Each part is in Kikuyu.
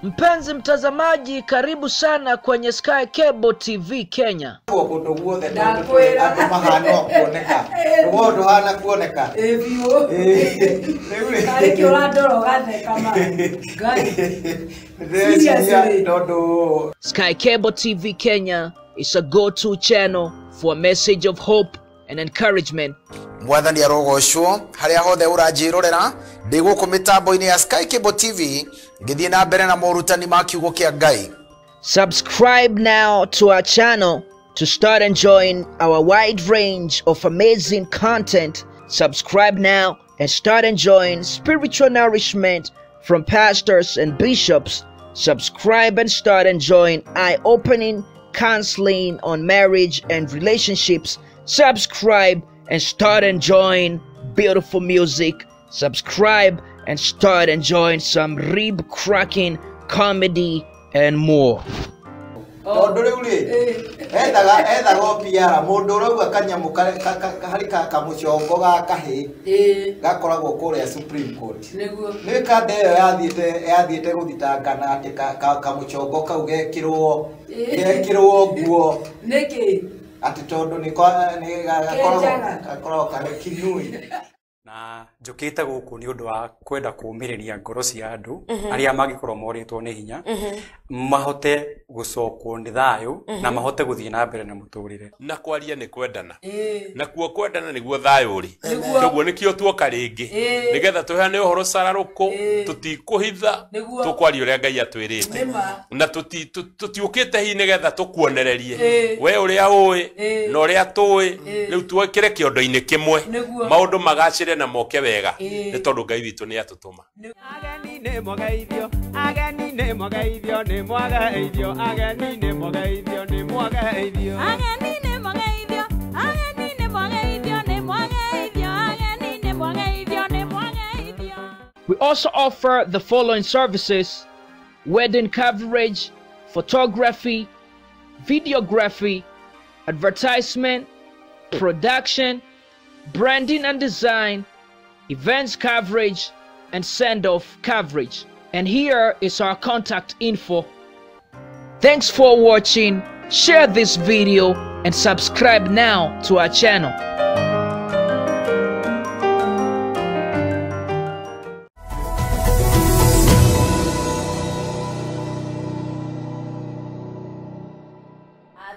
Mpenzi mtazamaji, karibu sana kwenye Sky Cable TV Kenya. Kundu guothe andu mahana kuoneka rugo nduhana kuoneka biũ arĩ kĩ ũrandora ũgatheka ma Ngai. Ndĩreciria tondu Sky Cable TV Kenya is a go-to channel for a message of hope and encouragement. Mwathani arogocwo haria hothe uranjirorera ndi guku mitambo-ini ya Sky Cable TV ngithie na mbere na morutani ma kiugo kia Ngai. Subscribe now to our channel to start enjoying our wide range of amazing content. Subscribe now and start enjoying spiritual nourishment from pastors and bishops. Subscribe and start enjoying eye-opening counseling on marriage and relationships. Subscribe and start enjoying beautiful music. Subscribe and start enjoying some rib-cracking comedy and more. Tondu riu ri ethaga o PR mundu urauga kanyamu hari kamucongo ga kahi gakoragwo kuria Supreme Court. Niguo ni kande iyo yathiete guthitangana ati kamucongo kau gekirwo nguo niki ati tondu ni gakoragwo kari kinui. Na njũkĩte gũkũ nĩ ũndũ wa kwenda kũũmĩrĩria ngoro cia andũ arĩa mangĩkorwo morĩtwo nĩ hinya mahote gũcokwo nĩ thayũ na mahote gũthiĩ na mbere na mũtũrĩre. Na kwaria nĩ kwendana na kuo kwendana nĩguo thayũ ũrĩ, koguo nĩkĩo tuoka rĩngĩ nĩgetha tũheane ũhoro cararũkũ, tũtikũhitha, tũkwaria ũrĩa Ngai atwĩrĩte na tũtiũkĩte hihi nĩgetha tũkuonererie we ũrĩa ũĩ na ũrĩa tũĩ. Rĩu twĩkĩre kĩondo-inĩ kĩmwe maũndũ magacĩre na moke wega nĩ tondũ Ngai witũ nĩ atũtũma. Ageni nĩ mwageithio, ageni nĩ mwageithio, nĩ mwageithio, ageni nĩ mwageithio, nĩ mwageithio, ageni nĩ mwageithio, ageni nĩ mwageithio, nĩ mwageithio, ageni nĩ mwageithio, nĩ mwageithio. We also offer the following services: wedding coverage, photography, videography, advertisement, production, branding and design, events coverage, and send-off coverage. And here is our contact info. Thanks for watching. Share this video and subscribe now to our channel.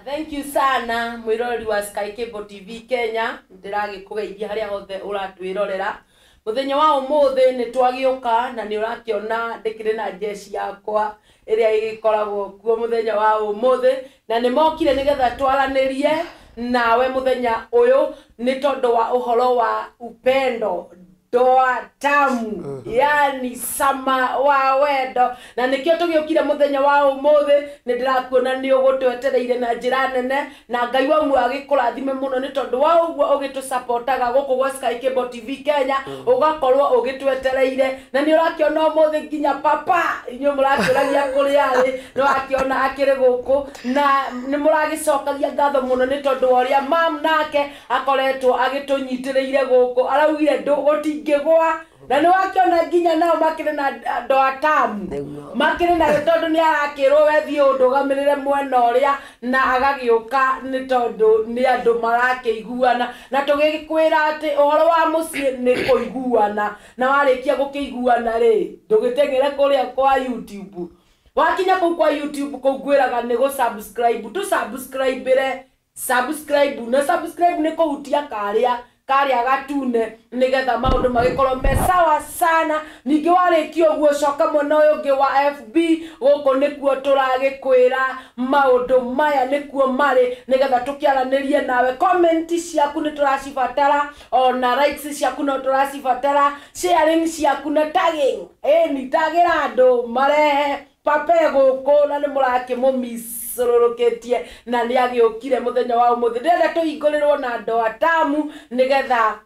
Thank you sana mwiroreri wa Sky Cable TV Kenya, ndiragikugeithia haria hothe uratwirorera. Muthenya wa umuthi ni twagioka na ni urakiona ndikire na jeshi yakwa iria igikoragwo kuo muthenya wa umuthi, na ni mokire nigetha twaranirie nawe muthenya uyu ni tondu wa uhoro wa upendo, ndoa tamu, yani sama wa wendo, na nikio tugiukire muthenya wa umuthi. Ni ndirakuona ni ugutwetereire na njira nene, na Ngai wa muoyo agikurathime muno ni tondu wa uguo ugitusapotaga guku gwa Sky Cable TV Kenya, ugakorwo ugitwetereire na ni urakiona umuthi nginya papa inyuĩ murakĩũragia kũrĩa arĩ, ni wakiona akĩrĩ gũkũ, na ni mũragĩcokagia ngatho mũno ni tondu wa ũrĩa mam nake akoretwo agĩtũnyitĩrĩire gũkũ, araugire ndũgũti ngigwa na ni wakiona nginya nao makire na ndoa tamu makire na tondu ni arakirwo we thie undugamirire mwena uria na agagioka ni tondu ni andu marakĩiguana, na tugikwira ati uhoro wa mucii ni kuiguana, na warikia gukiguana ri ndugiteng'ere kuria kwa YouTube. Wakinya kuu kwa YouTube kuu ngwiraga ni gu subscribe, tu subscribe subscribe na subscribe ni kuhutia karia karia gatune nigetha maundu magikorwo me sawa sana. Ningi warikia uguo coka mwena uyu ungi wa FB guku nikuo turagikwira maundu maya nikuo mari nigetha tukiaranirie nawe. Comment ciaku ni turacibatara, ona likes ciaku no turacibatara, sharing ciaku na tagging, ni tagira andu marehe pape guku na ni murakimumicororoketie na ni agiukire muthenya wa umuthi. Ndĩrenda tũhingũrĩrwo na ndoa tamu nigetha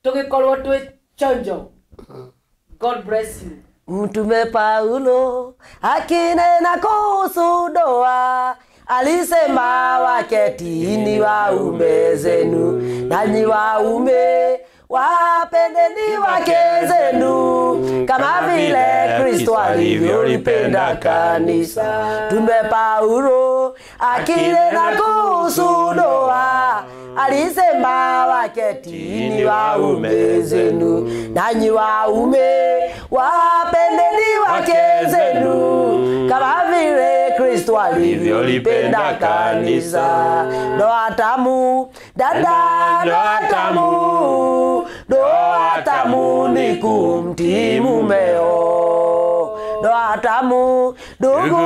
tugikorwo twi chonjo. God bless you. Mtume Paulo akinena kuhusu ndoa alisema, waketini waume zenu, nanyi waume wapendeni wake zenu. kama vile Kristo alivyolipenda kanisa. Mtume Paulo akinena kuhusu ndoa alisema, waketini waume zenu, nanyi waume wapendeni wake zenu kama vile Kristo alivyolipenda kanisa. Ndoa tamu dada, ndoa tamu, ndoa tamu ni kumtii mumeo. Ndoa tamu ndugu,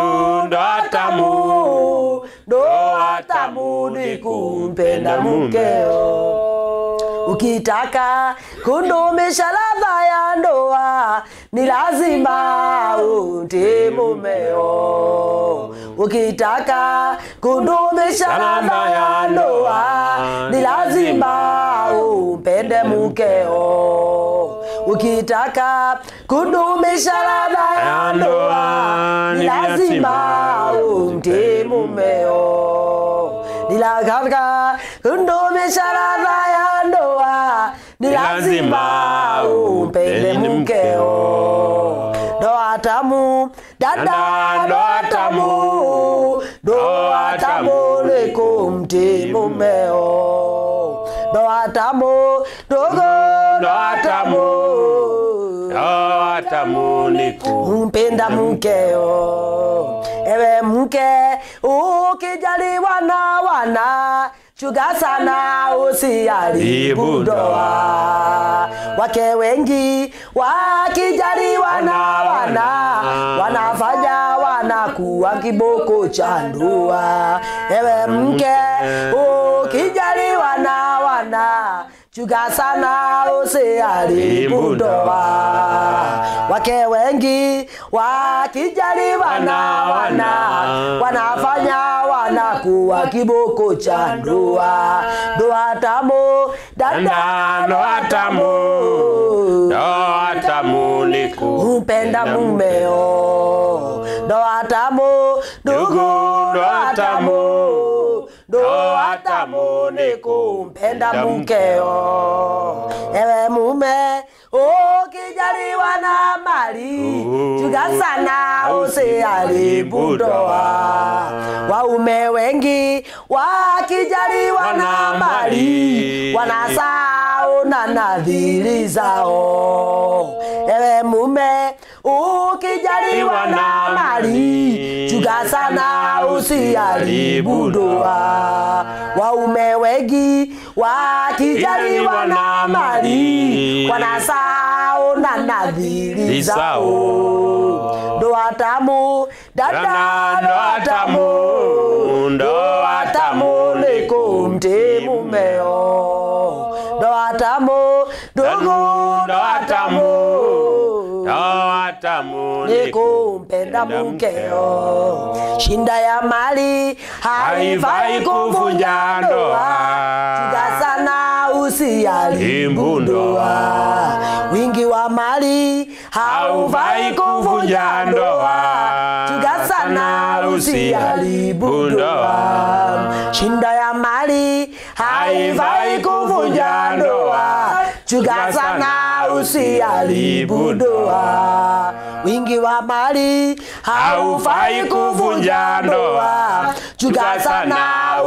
ndoa tamu, ndoa tamu ni kumpenda mkeo. Ukitaka kudumisha ladha ya ndoa ni lazima umtii mumeo. Ukitaka kudumisha ladha ya ndoa ni lazima umpende mkeo. Ukitaka kudumisha ladha ya ndoa ni lazima umtii mumeo. Ni lazima kudumisha ladha ya ndoa ni lazima umpende mkeo. Ndoa tamu dada, ndoa tamu, ndoa tamu ni kumtii mumeo. Ndoa tamu ndugu, ndoa tamu, ndoa tamu ni kumpenda mkeo. Ewe mke ukijaliwa na wana, chunga sana usiharibu ndoa. Wake wengi wakijaliwa na wana, wanafanya wanakuwa kiboko cha ndoa. Ewe mke ukijaliwa na wana, chunga sana usiharibu ndoa. Wake wengi wakijaliwa na wana, wanafanya wanakuwa kiboko cha ndoa. Ndoa tamu dada, ndoa tamu, ndoa tamu ni kumpenda mumeo. Ndoa tamu ndugu, ndoa tamu, ndoa tamu ni kumpenda mkeo. Ewe mume ukijaliwa na mali, chunga sana usiharibu ndoa. Waume wengi wakijaliwa na mali, wanasahau na nadhiri zao. Ewe mume ukijaliwa na mali, chunga sana usiharibu ndoa. Waume wengi wakijaliwa na mali, wanasahau na nadhiri zao. Ndoa tamu dada, ndoa tamu, ndoa tamu ni kumtii mumeo. Ndoa tamu ndugu, ndoa tamu, ndoa tamu ni kumpenda mkeo. Shinda ya mali haifai kuvunja ndoa, chunga sana usiharibu ndoa. Wingi wa mali haufai kuvunja ndoa, chunga sana usiharibu ndoa. Shinda ya mali haifai kuvunja ndoa, chunga sana usiharibu ndoa. Wingi wa mali haufai kuvunja ndoa, chunga sana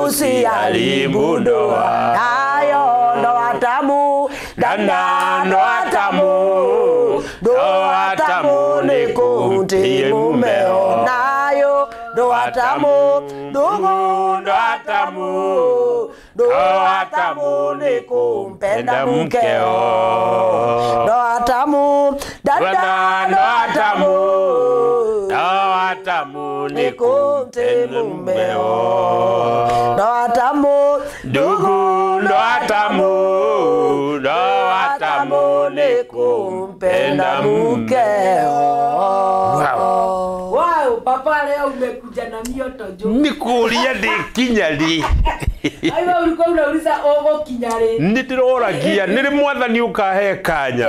usiharibu ndoa. Nayo ndoa tamu dada, ndoa tamu, ndoa tamu ni kumtii mumeo. Nayo ndoa tamu ndugu, ndoa tamu, ndoa tamu ni kumpenda mkeo. Ndoa tamu dada, ndoa tamu, ndoa tamu ni kumtii mumeo. Ndoa tamu ndugu, ndoa tamu, ndoa tamu ni kumpenda mkeo. Wow, papa leo umekuja na mioto jo. Nikuuria ndikinya ri. Aiwa ulikuwa unauliza ogo kinya ri. Nĩndĩroragia nĩrĩ mwathani ũkahe kanya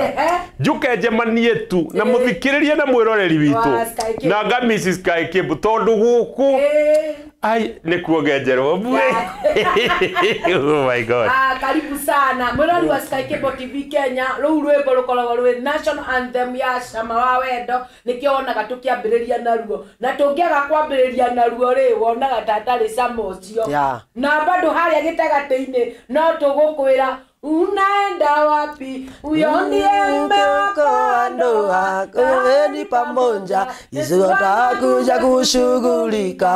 njuke njemanie tu na mũthikĩrĩria na mwĩroreri witũ na nga Mrs. Sky Cable tondũ gũkũ Ai nä kuongenjerwo mbue. Oh my God. Ah, karibu sana mwirori wa Sky Cable TV Kenya. Rũu rwĩmbo rũkoragwo rwĩ national anthem ya Cama wa Wendo, nĩkĩo wonaga tũkĩambĩrĩria naruo, na tũngĩaga kwambĩrĩria naruo rĩ, wonaga ta atarĩ cama ũcio. Na bado harĩa gĩtagatĩ-inĩ no tũgũkwĩra unaenda wapi, huyo ndiye mume wako wa ndoa, kaeni pamoja, Yesu atakuja kushughulika.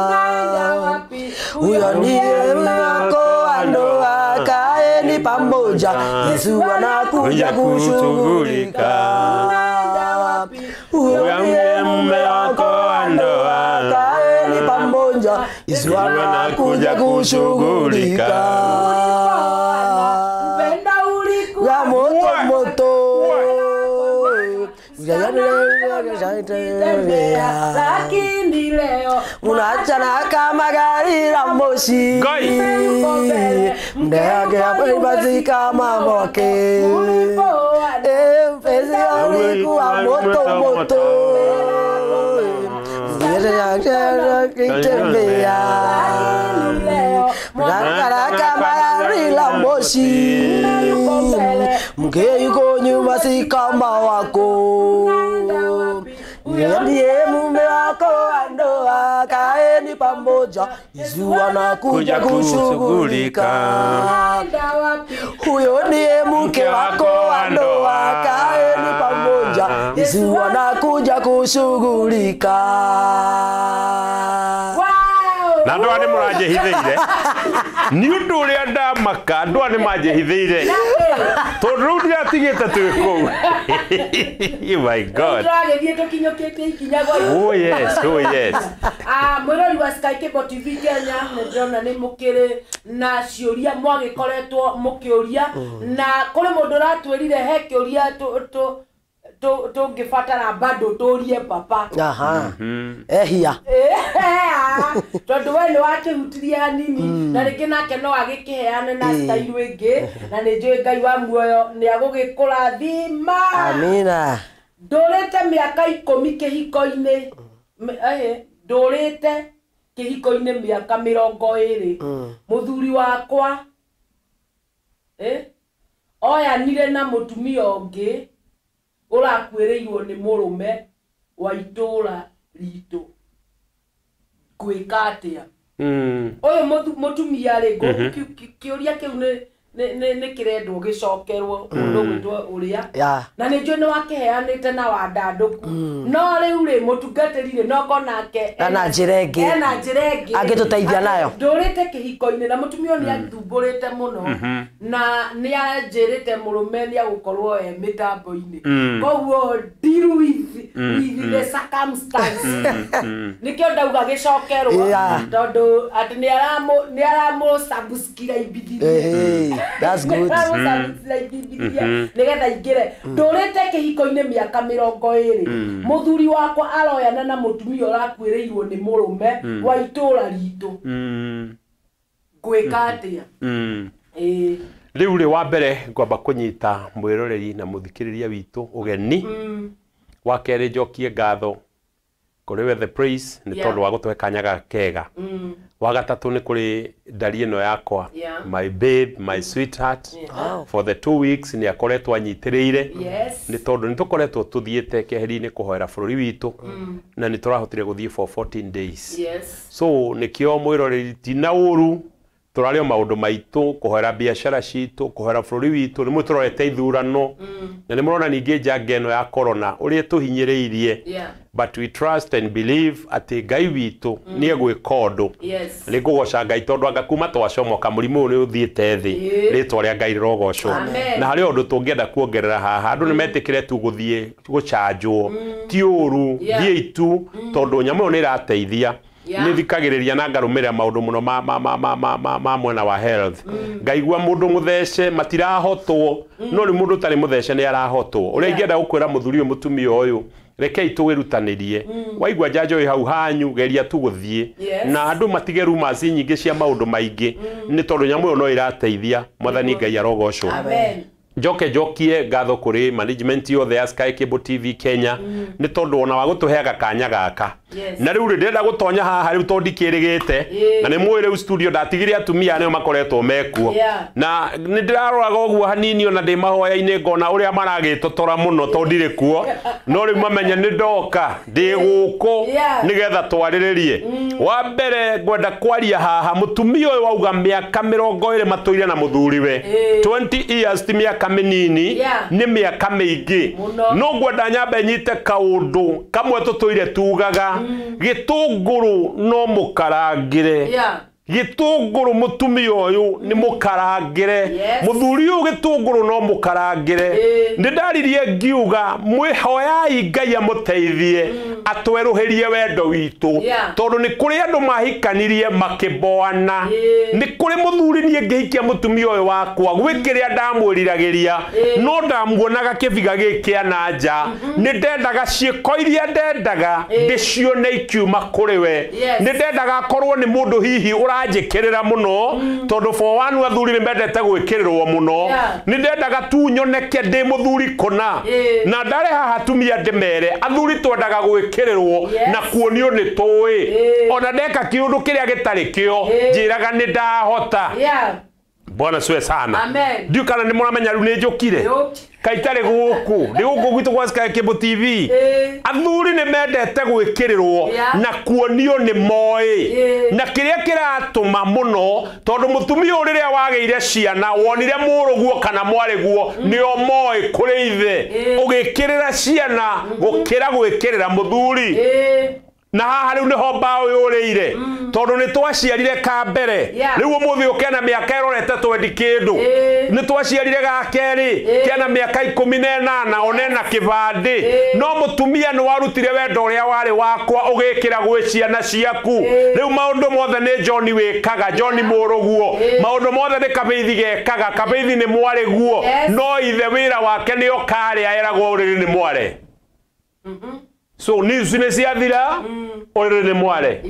Unaenda wapi, Huyo ndiye mume wako wa ndoa, kaeni pamoja, Yesu anakuja kushughulika. Unaenda wapi, Huyo ndiye mume wako wa ndoa, kaeni pamoja, Yesu anakuja kushughulika. Upendo ulikuwa Ya moto moto, lakini leo unaachana kama gari la moshi, ndege basi kama moke. Mpenzi ulikuwa moto moto, kitembea unaachana kama gari la moshi, mke yuko nyuma si kama wako. Ndiye mume wako wa ndoa, kaeni pamoja, Yesu anakuja kushughulika. Huyo ndiye mke wako wa ndoa, kaeni pamoja, Yesu anakuja kushughulika. Na andå aya nä må ranjähithä ire nä å ndå å rä a ndamaka andå aya nä manjähithä ire tondå rä u ndiratigä te twä kå u. My God. Tũragĩthiĩ tũkinyũkĩtie ikinya gwa Oh yes, oh yes. Ah, mwĩrori wa Sky Cable TV Kenya, nĩ ndĩrona nĩ mũkĩrĩ na ciũria mwagĩkoretwo mũkĩũria, na kũrĩ mũndũ ũratwĩrire he kĩũria tũngĩbatara bado tũrie papa. Aha. Ehia. Tondũ we nĩ wakĩhutirie hanini, na rĩngĩ nake no agĩkĩheane na style ĩngĩ, na nĩ njũĩ Ngai wa muoyo nĩ agũgĩkũrathima. Amina. Ndũrĩte mĩaka 10 kĩhiko-inĩ, ndũrĩte kĩhiko-inĩ mĩaka 20. Mũthuri wakwa oyanire na mũtumia ũngĩ ũrakuĩrĩirwo nĩ mũrũme wa itũũra ritũ, ngwĩka atĩa? Ũyũ mũtumia rĩ, kĩũria kĩu nĩ kĩrendwo gĩcokerwo mũndũ gwĩtwo ũrĩa, na nĩ njũĩ nĩ wakĩheanĩte na wandandũku, no rĩu rĩ mũtungatĩri rĩ no konake ena njĩra ĩngĩ angĩtũteithia nayo. Ndũrĩte kĩhiko-inĩ na mũtumia ũyũ nĩ athumbũrĩte mũno, na nĩ anjĩrĩte mũrũme nĩ agũkorwo e mĩtambo-inĩ, koguo deal with the circumstance. Nĩkĩo ndauga gĩcokerwo, tondũ atĩ nĩ aramũ subscribe. That's good. Nĩgetha ingĩre ndũrĩte kĩhiko-inĩ mĩaka 20, mũthuri wakwa aroyana na mũtumia ũrakuĩrĩirwo nĩ mũrũme wa itũũra ritũ, ngwĩka atĩa? Rĩu rĩ, wa mbere ngwamba kũnyita mwĩroreri na mũthikĩrĩria witũ ũgeni. Wa kerĩ njokie ngatho kũrĩ we The Praise nĩ tondũ wa gũtũhe kanya gaka kega. Wa gatatũ nĩ kũrĩ ndari ĩno yakwa, my babe, my sweetheart, for the 2 weeks nĩ akoretwo anyitĩrĩire, nĩ tondũ nĩ tũkoretwo tũthiĩte keheri-inĩ kũhoera bũrũri witũ, na nĩ tũrahotire gũthiĩ for 14 days. So nĩkĩo mwĩroreri ti na ũru, tũraria maũndũ maitũ, kũhoera biacara citũ, kũhoera bũrũri witũ, nĩ mũtũrorete ithurano, na nĩ mũrona ningĩ njanga ĩno ya corona ũrĩa tũhinyĩrĩirie. But we trust and believe atĩ Ngai witũ nĩ egwĩka ũndũ. Nĩ ngũgoca Ngai tondũ anga kuma twacomoka mũrimũ ũyũ nĩ ũthiĩte thĩ, rĩtwa rĩa Ngai rĩrogocwo. Na harĩ ũndũ tũngĩenda kuongerera haha, andũ nĩ metĩkĩre tu gũthiĩ gũcanjwo, ti ũru, thiĩi tu tondũ nyamũ ĩyo nĩ ĩrateithia. Nĩ thikagĩrĩria na ngarũmĩrĩra maũndũ mũno ma mwena wa health. Ngaigua mũndũ mũthece matirahotwo, no rĩu mũndũ ũtarĩ mũthece nĩ arahotwo. Ũrĩa ingĩenda gũkwĩra mũthuri ũyũ mũtumia ũyũ, rekei tũwĩrutanĩrie. Waigua njanjo ĩ hau hanyu, geria tu gũthiĩ. Na andũ matige rumors nyingĩ cia maũndũ maingĩ, nĩ tondũ nyamũ ĩyo no ĩrateithia. Mwathani Ngai arogocwo. Njoke njokie ngatho kũrĩ management yothe ya Sky Cable TV Kenya, nĩ tondũ ona wa gũtũheaga kanya gaka. Na rĩu rĩ ndĩrenda gũtonya haha rĩu tondũ ndikĩrĩgĩte na nĩ mũĩ rĩu studio ndatigire atumia nĩo makoretwo mekuo na nĩ ndĩraroraga ũguo hanini ona ndĩ mahoya-inĩ ngona ũrĩa maragĩtotora mũno tondũ ndirĩ kuo no rĩu mamenye nĩ ndoka ndĩ gũkũ nĩgetha twarĩrĩrie. Wa mbere ngwenda kwaria haha mũtumia ũyũ wauga mĩaka 20 matũire na mũthuriwe 20 years ti mĩaka mĩnini nĩ mĩaka mĩingĩ no ngwenda nyambe nyite kaũndũ kamwe tũtũire tugaga gĩtũngũrũ no mũkarangĩre gĩtũngũrũ mũtumia ũyũ nĩ mũkarangĩre mũthuri ũyũ gĩtũngũrũ no mũkarangĩre nĩ ndaririe ngiuga mwĩhoyai Ngai amũteithie atwerũhĩrie wendo witũ tondũ nĩ kũrĩ andũ mahikanirie makĩboana nĩ kũrĩ mũthuri niĩ ngĩhikia mũtumia ũyũ wakwa gwĩ kĩrĩa ndamwĩriragĩria no ndamuonaga kĩbiga gĩkĩ kĩa na nja nĩ ndendaga ciĩko iria ndendaga ndĩcione ikiuma kũrĩ we nĩ ndendaga akorwo nĩ mũndũ hihi ũranjĩkĩrĩra mũno tondũ for one athuri nĩ mendete gwĩkĩrĩrwo mũno nĩ ndendaga tu nyoneke ndĩ mũthuri kũna na ndarĩ haha atumia ndĩmere athuri twendaga gwĩkĩrĩrwo na kuonio nĩ tũĩ ona ndeka kĩũndũ kĩrĩa gĩtarĩ kĩo njĩraga nĩ ndahota. Bwana siwe sana. Ndiũ kana nĩ mũramenya rĩu nĩ njũkire kaitarĩ gũkũ ndĩ gũkũ gwitũ gwa Sky Cable TV. Athuri nĩ mendete gwĩkĩrĩrwo na kuonio nĩ moĩ na kĩrĩa kĩratũma mũno tondũ mũtumia ũyũ rĩrĩa wagĩire ciana wonire mũrũguo kana mwarĩguo nĩo moĩ kũrĩ ithe ũgĩkĩrĩra ciana gũkĩra gwĩkĩrĩra mũthuri na haha rĩu nĩho mbaũ yũrĩire tondũ nĩ twaciarire ka mbere rĩu ũmũthĩ ũkena mĩaka ĩrorete twendi kĩndũ nĩ twaciarire ga kerĩ kena mĩaka 18 onena kĩbandĩ no mũtumia nĩ warutire wendo ũrĩa warĩ wakwa ũgĩkĩra gwĩ ciana ciaku rĩu maũndũ mothe nĩ John wĩkaga John mũrũguo maũndũ mothe nĩ Kabeithi gekaga Kabeithi nĩ mwarĩguo no ithe wĩra wake nĩ okarĩa eragwo ũrĩrĩ nĩ mware. So news nĩ ciathira ũrĩrĩ nĩ mware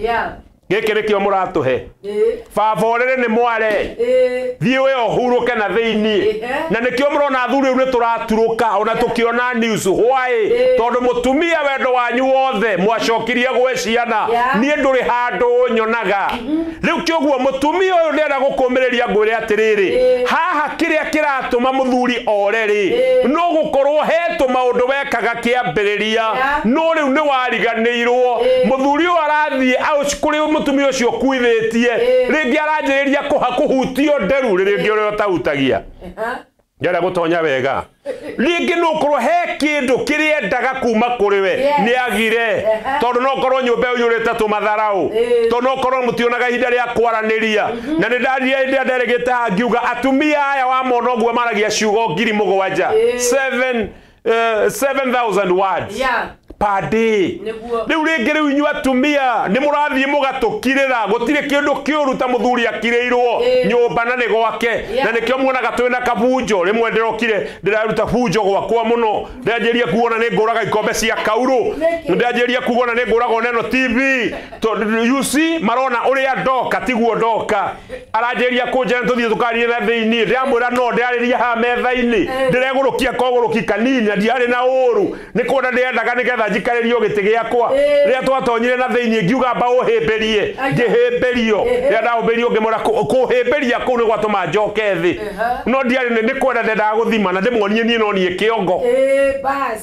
gĩkĩ nĩkĩo mũratũhe baba ũrĩrĩ nĩ mware thiĩ we ũhurũke na thĩinĩ na nĩkĩo mũrona athuri rĩu nĩ tũraturũka ona tũkĩona news why tondũ mũtumia wendo wanyu wothe mwacokirie gwĩ ciana niĩ ndũrĩ handũ nyonaga rĩu kĩoguo mũtumia ũyũ ndĩrenda gũkũmĩrĩria ngwĩre atĩrĩrĩ haha kĩrĩa kĩratũma mũthuri ore rĩ no gũkorwo he tũmaũndũ wekaga kĩambĩrĩria no rĩu nĩ wariganĩirwo mũthuri ũyũ arathiĩ kũrĩ mũtumia ũcio ũkuithĩtie rĩngĩ aranjĩrĩria kũhutio nderu rĩngĩ ũrĩa ũtahutagia ndĩrenda gũtonya wega rĩngĩ no ũkorwo he kĩndũ kĩrĩendaga kuma kũrĩ we nĩ agire tondũ no ũkorwo nyũmba ĩyũrĩte tũmatharaũ tondũ no ũkorwo mũtionaga ihinda rĩa kwaranĩria na nĩ ndaria hĩndĩ ĩrĩa nderĩgĩte haha ngiuga atumia aya wamona ũguo maragia ciugo 7,000 7,000 words per day. Rĩu rĩngĩ rĩu inyuĩ atumia nĩ mũrathiĩ mũgatũkirĩra gũtirĩ kĩndũ kĩũru ta mũthuri akirĩirwo nyũmba na nĩ gwake na nĩkĩo muonaga twĩna kabunjo rĩmwe ndĩrokire ndĩraruta bunjo gwakwa mũno ndĩranjĩria kuona nĩ ngũraga ikombe cia kaurũ ndĩranjĩria kuona nĩ ngũraga oneno TV you see marona ũrĩa ndoka tiguo ndoka aranjĩria kũnjĩra tũthiĩ tũkarie na thĩinĩ ndĩramwĩra no ndĩrarĩria haha metha-inĩ ndĩregũrũkia kogũrũki kanini na ndiarĩ na ũru nĩ kuona ndĩrendaga nĩgetha njikarĩrio gĩtĩ gĩakwa rĩrĩa twatonyire na thĩinĩ ngiuga mba ũhĩmbĩrie ngĩhĩmbĩrio rĩrĩa ndahĩmbĩrio ngĩmwĩra kũhĩmbĩria kũu nĩ gwatũma njoke thĩ no ndiarĩ nĩ kwenda ndendaga gũthima na ndĩmuonie niĩ no niĩ kĩongo.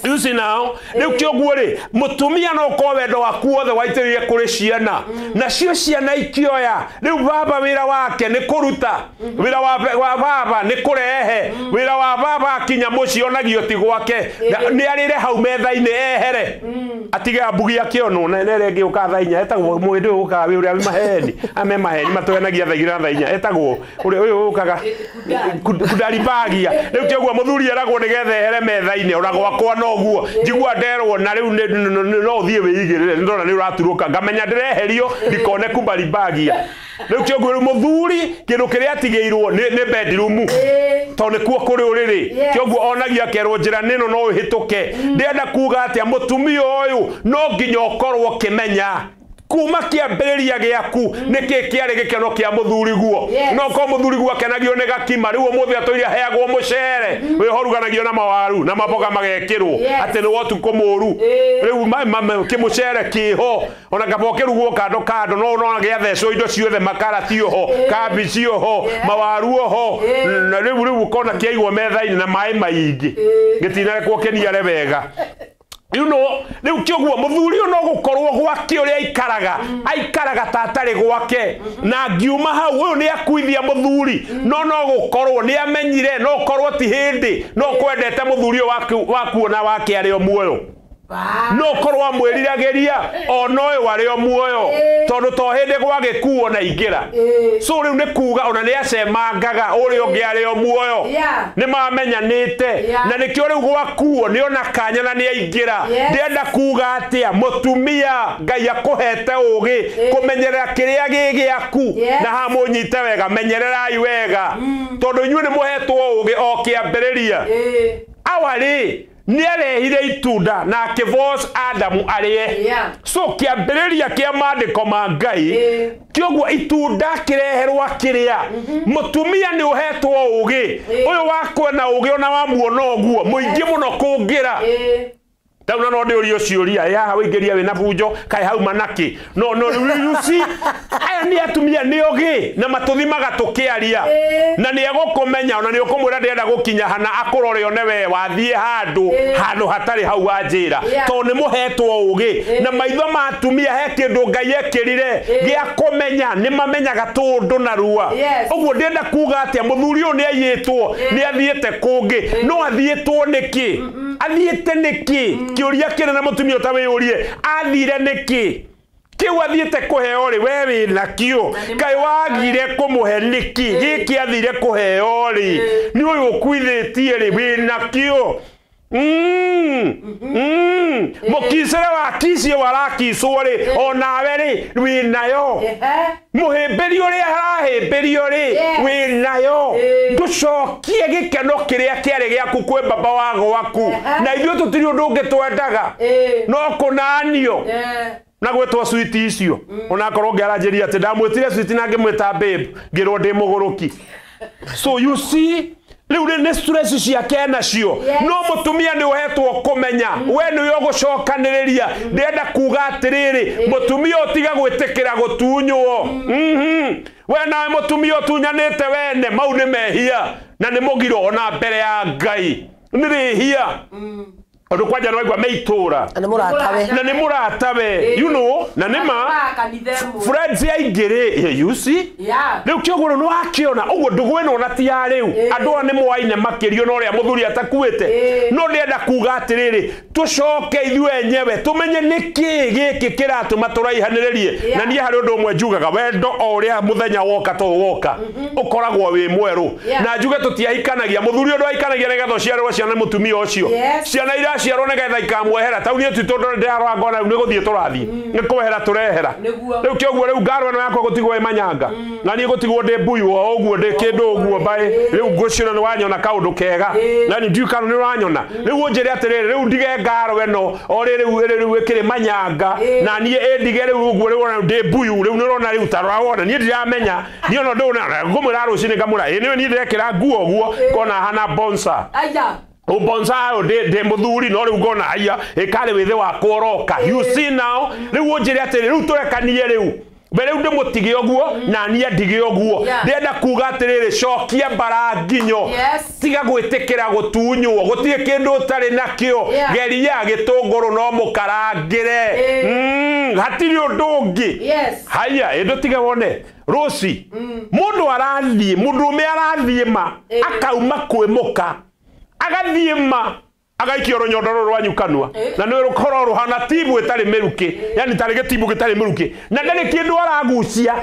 You see now rĩu kĩoguo rĩ mũtumia no ũkorwo wendo waku wothe waitĩrĩire kũrĩ ciana nacio ciana ikĩoya rĩu baba wĩra wake nĩ kũruta wĩra wa baba nĩ kũrehe wĩra wa baba akinya mũciĩ onagio ti gwake nĩ arĩre hau metha-inĩ ehere atige ambugi akĩonwo na ĩrĩa ĩngĩ ũkaga thaa inya etagwo mũndũ ũyũ ũkaga wĩ ũrĩa maheni ame maheni matwenagia thaa igĩrĩ na thaa inya etagwo ũrĩa ũyũ ũkaga kundaribagia rĩu kĩoguo mũthuri eragwo nĩgetha ehere metha-inĩ ona gwakwa noguo njigua nderwo na rĩu no ũthiĩ wĩigĩrĩre nĩndona nĩ ũraturũka ngamenya ndĩreherio ndikone kumbaribagia rĩu kĩoguo rĩu mũthuri kĩndũ kĩrĩa atigĩirwo nĩ bedroom tondũ nĩkuo kũrĩ ũrĩrĩ kĩoguo onagia akerwo njĩra nĩno no ũhĩtũke ndĩrenda kuga atĩa mũtumia ũyũ no nginya ũkorwo ũkĩmenya Kuma kĩambĩrĩria gĩaku nĩkĩ kĩarĩ gĩkeno kĩa mũthuriguo. No ko mũthuriguo akenagio nĩ gakima rĩu ũmũthĩ atũire aheagwo mũcere wĩho ũruganagio na mawaru na maboga magekĩrwo atĩ nĩ wotukũ mũru rĩu kĩmũcere kĩho ona kaba ũkĩrugwo kando kando no ũrona gĩathecwo indo ciothe makarati oho kambici oho mawaru oho na rĩu ũkona kĩaigwo metha-inĩ na maĩ maingĩ gĩtinarekwo kĩniare wega. You know, rĩu kĩoguo mũthuri ũyũ no gũkorwo gwake ũrĩa aikaraga aikaraga ta atarĩ gwake na ngiuma hau ũyũ nĩ akuithia mũthuri no no gũkorwo nĩ amenyire no korwo ti hĩndĩ no kwendete mũthuri ũyũ wakuona wake arĩ o muoyo no korwo amwĩriragĩria ona ũyũ arĩ o muoyo tondũ to hĩndĩ gwagĩkuo na ingĩra so rĩu nĩ kuga ona nĩ acemangaga ũrĩa ũngĩ arĩ o muoyo nĩ mamenyanĩte na nĩkĩo rĩu gwakuo nĩ ona kanya na nĩ aingĩra ndĩrenda kuga atĩa mũtumia Ngai akũhete ũgĩ kũmenyerera kĩrĩa gĩ gĩaku na haha mũnyite wega menyererai wega tondũ inyuĩ nĩ mũhetwo ũgĩ o kĩambĩrĩria awarĩ nĩarehire itunda na akĩvoice Adamu arĩe so kĩambĩrĩria kĩa maandĩko ma Ngai kĩoguo itunda kĩreherwo akĩrĩa mũtumia nĩ ũhetwo ũgĩ ũyũ wakwena ũgĩ ona wamuona ũguo mũingĩ mũno kũngĩra Tau no ndĩũrio ciũria ĩ haha wĩingĩria wĩna bunjo kaĩ hau manakĩ no no you see aya nĩ atumia nĩ ogĩ na matũthimaga tũkĩaria na nĩ egũkũmenya ona nĩ ũkũmwĩra ndĩrenda gũkinya hana akũrore one we wathiĩ handũ handũ hatarĩ hau wanjĩra tondũ nĩ mũhetwo ũgĩ na maitho ma atumia he kĩndũ Ngai ekĩrire gĩa kũmenya nĩ mamenyaga tũũndũ narua ũguo ndĩrenda kuga atĩa mũthuri ũyũ nĩ aiyĩtwo nĩ athiĩte kũngĩ no athiĩtwo nĩkĩ athiĩte nĩkĩ kĩũria kĩnene mũtumia ũtawĩyũrie athire nĩkĩ kĩu athiĩte kũheo rĩ we wĩnakĩo kaĩ wagire kũmũhe nĩkĩ gĩkĩ athire kũheo rĩ nĩ ũyũ ũkuithĩtie rĩ wĩnakĩo mũkicĩre wa kicio warakicwo rĩ onawe rĩ wĩnayo mũhĩmbĩri ũrĩa arahĩmbĩrio rĩ wĩnayo ndũcokie gĩkeno kĩrĩa kĩarĩ gĩaku kwĩ baba wa gwaku na ithuĩ tũtirĩ ũndũ ũngĩ twendaga no kũnanio na gwĩtwo switi icio onakorwo ngĩaranjĩria atĩ ndamwĩtire switi na ngĩmwĩta babe ngĩrwo ndĩ mũgũrũki so you see rĩu nĩ stress ciake nacio no mũtumia nĩ ũhetwo kũmenya we nĩwe ũgũcokanĩrĩria ndĩrenda kuga atĩrĩrĩ mũtumia ũtiga gwĩtĩkĩra gũtunywo we nawe mũtumia ũtunyanĩte wene mau nĩ mehia na nĩ mũgiro ona mbere ya Ngai nĩ rĩhia ũndũ kwanja nĩ waigua me itũra na nĩ mũratawe you know na nĩ ma friends aingĩ rĩ you see rĩu kĩoguo nĩ wakĩona ũguo ndũgũ ĩno ona ti ya rĩu andũ aya nĩ moaine makĩrio na ũrĩa mũthuri atakuĩte no ndĩrenda kuga atĩrĩrĩ tũcoke ithuĩ enyewe tũmenye nĩkĩ gĩkĩ kĩratũma tũraihanĩrĩrie na niĩ harĩ ũndũ ũmwe njugaga wendo o ũrĩa mũthenya woka to woka ũkoragwo wĩ mwerũ na njuge tũtiahikanagia mũthuri ũndũ ahikanagia nĩgetha ũciarĩrwo ciana nĩ mũtumia ũcio ciana iraciarwo nĩgetha ikamwehera tau niĩ ti tondũ ndĩrarora ngona rĩu nĩ gũthiĩ tũrathiĩ nĩ kwehera tũrehera rĩu kĩoguo rĩu ngarũ ĩno yakwa gũtigwo ĩ manyanga na niĩ gũtigwo ndĩ mbuyu o ũguo ndĩ kĩndũ ũguo mbaĩ rĩu ngũciona nĩ wanyona kaũndũ kega na niĩ ndiũĩ kana nĩ ũranyona rĩu ũnjĩre atĩrĩrĩ rĩu ndige ngarũ ĩno o rĩ rĩu ĩkĩrĩ manyanga na niĩ ĩndige rĩu ũguo rĩu ona ndĩ mbuyu rĩu nĩ ũrona rĩu ta wona niĩ ndiramenya niĩ ona ndũna ngũmwĩra rũcinĩ ngamwĩra ĩ nĩwe niĩ ndĩrekĩra nguo ũguo ngona hana bonsa ubonza ndi muthuri no riu ngona aya ikari withi wakwa uroka you see now riu unjire atiri riu turekanie riu mbere riu ndimutige uguo na nie ndige uguo ndienda kuga atiriri cokia mbara nginyo tiga gwitikira gutunywo gutire kindu utari nakio geria gitunguru no mukarangire hatiri undu ungi haya indu tiga wone ruci mundu arathie mundu ume arathie ma akauma kwi muka agathie ma agaikio rũnyondo rũrũ rwanyu kanua na nĩ rũkorwo rũhana tibu ĩtarĩ mĩrukĩ yani tarĩ gĩtimbu gĩtarĩ mĩrukĩ na ndarĩ kĩndũ aragucia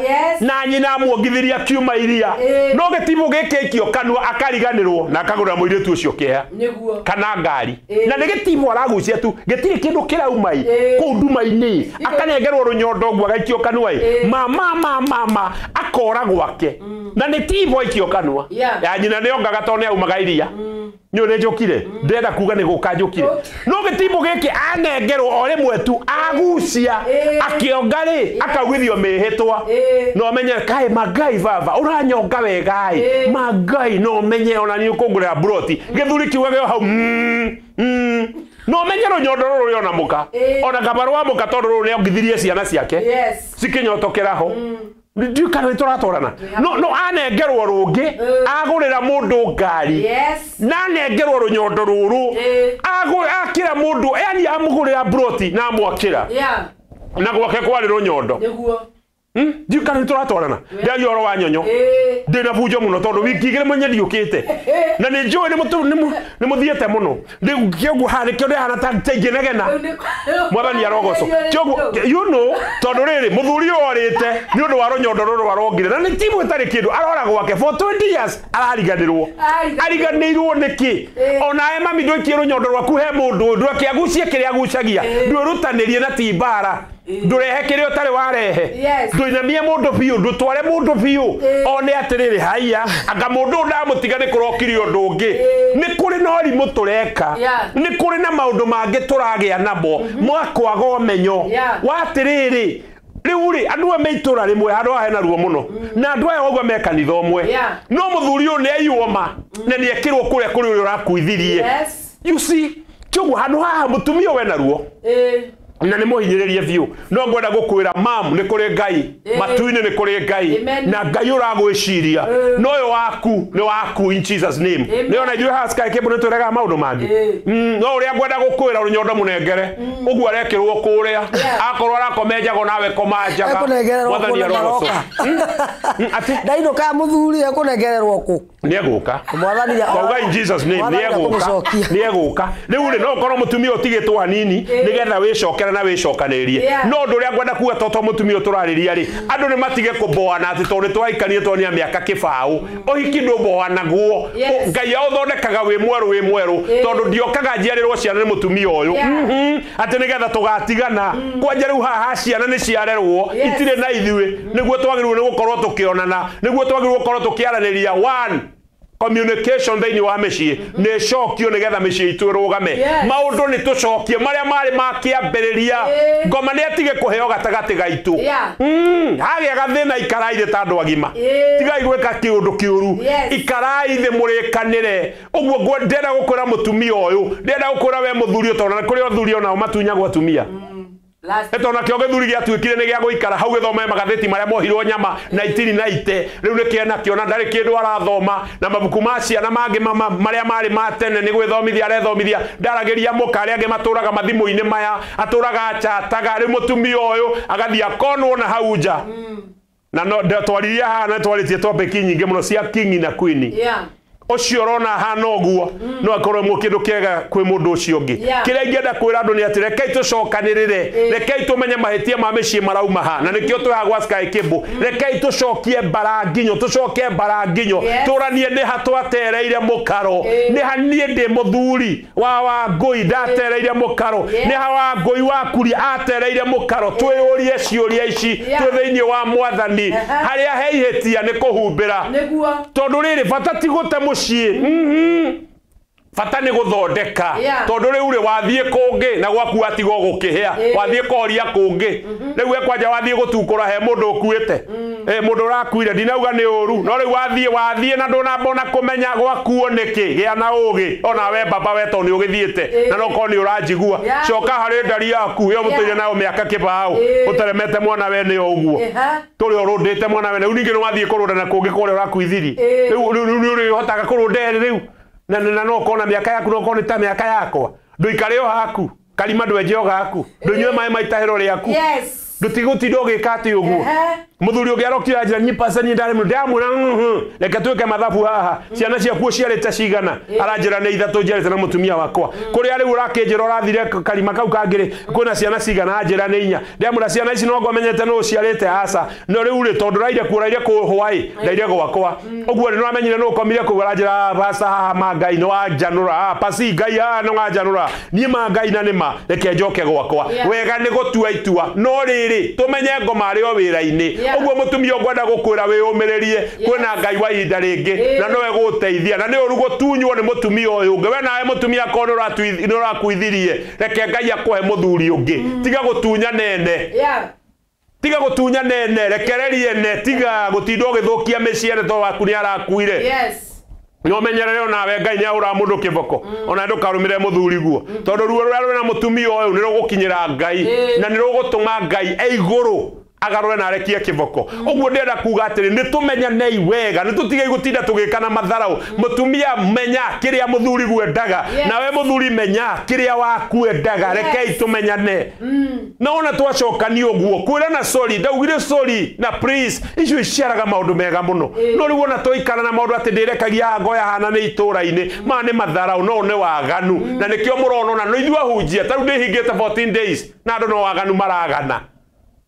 na nyina amuongithiria kiuma iria no gĩtimbu gĩkĩ aikio kanua akariganĩrwo na akagũrĩra mũirĩtu ũcio kĩeha kana ngari na nĩ gĩtimbu aragucia tu gĩtirĩ kĩndũ kĩrauma ĩ kũu nduma-inĩ akanengerwo rũnyondo ũguo agaikio kanua ĩ mama mama mama akora gwake Na nĩ tibo ikio kanua. Yeah. Ya nyina nĩ ongaga tondũ nĩ aumaga iria. Nĩ ũrĩ njũkire ndĩrenda kuga nĩ gũka njũkire. No gĩtimbo gĩkĩ anengerwo o rĩmwe tu agucia akĩonga rĩ akaugithio mĩhĩtwa. No menye kaĩ mangai baba ũranyonga wega ĩ mangai no menye ona nĩ ũkũngũrĩra mburoti gĩthuri kiugage o hau no menye rũnyondo rũrũ rĩ ona mũka ona kabarũa mũka tondũ rũrũ nĩ ongithirie ciana ciake cikinyotokera ho. Ndiũ kana nĩ tũratwarana no anengerwo rũngĩ agũrĩra mũndũ ngari na anengerwo rũnyondo rũrũ akĩra mũndũ yani amũgũrĩra mburoti na amwakĩra na gwake kwarĩ rũnyondo. Ndiũ kana nĩ tũratwarana ndĩaria ũhoro wa nyonyo ndĩna bunjo mũno tondũ wiki igĩrĩ mwenye ndiũkĩte na nĩ njũĩ nĩ mũthiĩte mũno kĩoguo haha nĩkĩo ndĩhana ta ingĩnegena mwathani arogocwo kĩoguo you know tondũ rĩrĩ mũthuri ũyũ orĩte nĩ ũndũ wa rũnyondo rũrũ arongire na nĩ timu ĩtarĩ kĩndũ arora gwake for 20 years arariganĩrwo ariganĩirwo nĩkĩ onawe mami ndũikie rũnyondo rwaku he mũndũ ndũkĩagucie kĩrĩa agucagia ndwĩrutanĩrie na ti mbara ndurehe kĩrĩa ũtarĩ warehe ndũinamie mũndũ biũ ndũtware mũndũ biũ one atĩrĩrĩ haiya anga mũndũ ũyũ ndamũtiga nĩ kũrokire ũndũ ũngĩ nĩ kũrĩ na ũrimũ tũreka nĩ kũrĩ na maũndũ mangĩ tũragĩa namo mwakwaga ũmenyo wa atĩrĩrĩ rĩu rĩ andũ aya me itũra rĩmwe handũ haha hena ruo mũno na andũ aya ũguo me kanitha ũmwe no mũthuri ũyũ nĩ aiywo ma na nĩ ekĩrwo kũrĩa kũrĩ ũrĩa ũrakuithirie. You see kĩoguo handũ haha mũtumia ũyũ ena ruo na nĩ mũhinyĩrĩrie biũ no ngwenda gũkwĩra mam nĩ kũrĩ Ngai matu-inĩ nĩ kũrĩ Ngai na Ngai ũragwĩciria no ũyũ waku nĩ waku in Jesus name. Nĩ ona ithuĩ haha Sky Cable nĩ twĩraga maũndũ mangĩ no ũrĩa ngwenda gũkwĩra rũnyondo mũnengere ũguo arekĩrwo kũrĩa akorwo arakoma njago nawe koma njaga mwathani arogocwo. Ndainũka mũthuri ekũnengererwo kũ nĩ egũka twauga in Jesus name nĩ egũka nĩ egũka rĩu rĩ no ũkorwo mũtumia ũtigĩtwo hanini nĩgetha wĩcokere na wĩcokanĩrĩrie no ũndũ ũrĩa ngwenda kuga toto mũtumia ũtũrarĩria rĩ andũ nĩ matige kũmboana atĩ tondũ nĩ twaikanie twonia mĩaka kĩbaũ ũhiki ndũmboanagwo Ngai aũthondekaga wĩ mwerũ wĩ mwerũ tondũ ndiokaga njiarĩrwo ciana nĩ mũtumia ũyũ atĩ nĩgetha tũgatigana kwanja rĩu haha ciana nĩ ciarerwo itirĩ na ithuĩ nĩguo twagĩrĩirwo nĩ gũkorwo tũkĩonana nĩguo twagĩrĩirwo gũkorwo tũkĩaranĩria one communication thĩinĩ wa mĩciĩ nĩ ĩcokio nĩgetha mĩciĩ itũ ĩrũgame maũndũ nĩ tũcokie marĩa marĩ ma kĩambĩrĩria ngoma nĩ atige kũheo gatagatĩ gaitũ hagĩa gathĩna ikarai thĩ ta andũ agima tigai gwĩka kĩũndũ kĩũru ikarai thĩ mũrĩkanĩre ũguo ndĩrenda gũkwĩra mũtumia ũyũ ndĩrenda gũkwĩra we mũthuri ũyũ tondũ kũrĩ athuri onao matunyagwo atumia Eto nakĩo gĩthuri gĩatuĩkire nĩ gĩa gũikara hau gĩthome magathĩti marĩa mohirwo nyama na itiri na ite rĩu nĩ kĩena kĩona ndarĩ kĩndũ arathoma na mabuku ma ciana mangĩ marĩa marĩ ma tene nĩ gwĩthomithia arethomithia ndaragĩria mũka arĩa angĩ matũraga mathimũ-inĩ maya atũraga achataga rĩu mũtumia ũyũ agathiĩ akonwo na hau nja na no twaririe haha na twarĩtie topic nyingĩ mũno cia king na queen ũcio ũrona hana ũguo no akorwo mũ kĩndũ kĩega kwĩ mũndũ ũcio ũngĩ kĩrĩa ingĩenda kwĩra andũ nĩ atĩ rekei tũcokanĩrĩre rekei tũmenye mahĩtia ma mĩciĩ marauma ha na nĩkĩo twĩhaha gwa Sky Cable rekei tũcokie mbara nginyo tũcoke mbara nginyo tũranie nĩ ha twatereire mũkaro nĩ ha niĩ ndĩ mũthuri wa Wangũi ndatereire mũkaro nĩ ha Wangũi wakuria atereire mũkaro twĩyũrie ciũria ici twĩ thĩinĩ wa mwathani harĩa he ihĩtia nĩ kũhumbĩra tondũ rĩrĩ bata ti gũte mũciĩ bata nĩ gũthondeka tondũ rĩu rĩ wathiĩ kũngĩ na gwaku watigwo gũkĩhĩa wathiĩ kũhoria kũngĩ rĩu we kwanja wathiĩ gũtukũra he mũndũ ũkuĩte mũndũ ũrakuire ndinauga nĩ ũru no rĩu wathiĩ na ndũnamba ona kũmenya gwakuo nĩkĩ gĩa na ũgĩ ona we baba we tondũ nĩ ũgĩthiĩte na no korwo nĩ ũranjigua coka harĩ ndari yaku ĩyo mũtũire nayo mĩaka kĩbaũ ũteremete mwana we nĩyo ũguo tũrĩ ũrũndĩte mwana we rĩu ningĩ nĩ wathiĩ kũrũnda na kũngĩ kũrĩa ũrakuithiri rĩu nĩ ũrĩhotaga kũrũnda erĩ rĩu na no kona mĩaka yaku no kona ta mĩaka yakwa ndũikare o haku karima ndwenje o gaku ndũnyue maĩ ma itahĩro rĩaku ndũtigũtinda ũgĩka atĩ ũguo mũthuri ũngĩ arokire anjĩra niĩ pastor niĩ ndarĩ mũno ndamwĩra reke twĩke mathabu haha ciana ciaku ũciarĩte cigana aranjĩra nĩ ithatũ njiarĩte na mũtumia wakwa kũrĩa rĩu ũrakĩnjĩra ũrathire karima kau kangĩ rĩ kwĩna ciana cigana anjĩra nĩ inya ndamwĩra ciana ici no ngomenyete nũ ũciarĩte aca no rĩu rĩ tondũ ũraire kuo ũraire kũ Hawaii ndaire gwakwa ũguo rĩ nĩwamenyire nũ ũkomire kũu aranjĩra pastor haha ma Ngai nĩ wanjanũra pasi Ngai haha nĩ wanjanũra niĩ ma Ngai na nĩ ma reke njoke gwakwa wega nĩ gũtua itua no rĩrĩ tũmenye ngoma arĩ o wĩra-inĩ Ũguo mũtumia ũngwenda gũkwĩra wĩyũmĩrĩrie, kwĩna Ngai wa ihinda rĩngĩ na nowe gũgũteithia, na nĩ ũru gũtunywo nĩ mũtumia ũyũ ũngĩ. We nawe mũtumia akorwo nĩ ũrakuithirie, reke Ngai akũhe mũthuri ũngĩ. Tiga gũtunya nene. Tiga gũtunya nene, rekererie ne, tiga gũtinda ũgĩthũkia mĩciĩ ene tondũ waku nĩ arakuire. No menyerere onawe Ngai nĩ ahũraga mũndũ kĩboko, ona ndũkarũmĩrĩre mũthuri guo, tondũ ruo rũrĩa rwĩna mũtumia ũyũ nĩ rũgũkinyĩra Ngai na nĩ rũgũtũma Ngai e igũrũ agarũre na arekie kĩboko. Ũguo ndĩrenda kuga atĩrĩ, nĩ tũmenyanei wega, nĩ tũtigei gũtinda tũgĩka na matharau. Mũtumia menya kĩrĩa mũthuri gwendaga, nawe mũthuri menya kĩrĩa waku endaga. Rekei tũmenyane. Na ona twacokania ũguo kwĩrana sorry, ndaugire sorry na please, icio iciaraga maũndũ mega mũno. No rĩu ona twaikara na maũndũ atĩ ndĩrekagia ngoya hana nĩ itũra-inĩ, maya nĩ matharau, no nĩ waganu. Na nĩkĩo mũrona ona no ithuĩ ahunjia ta rĩu ndĩhingĩte 14 days na andũ no waganu maragana.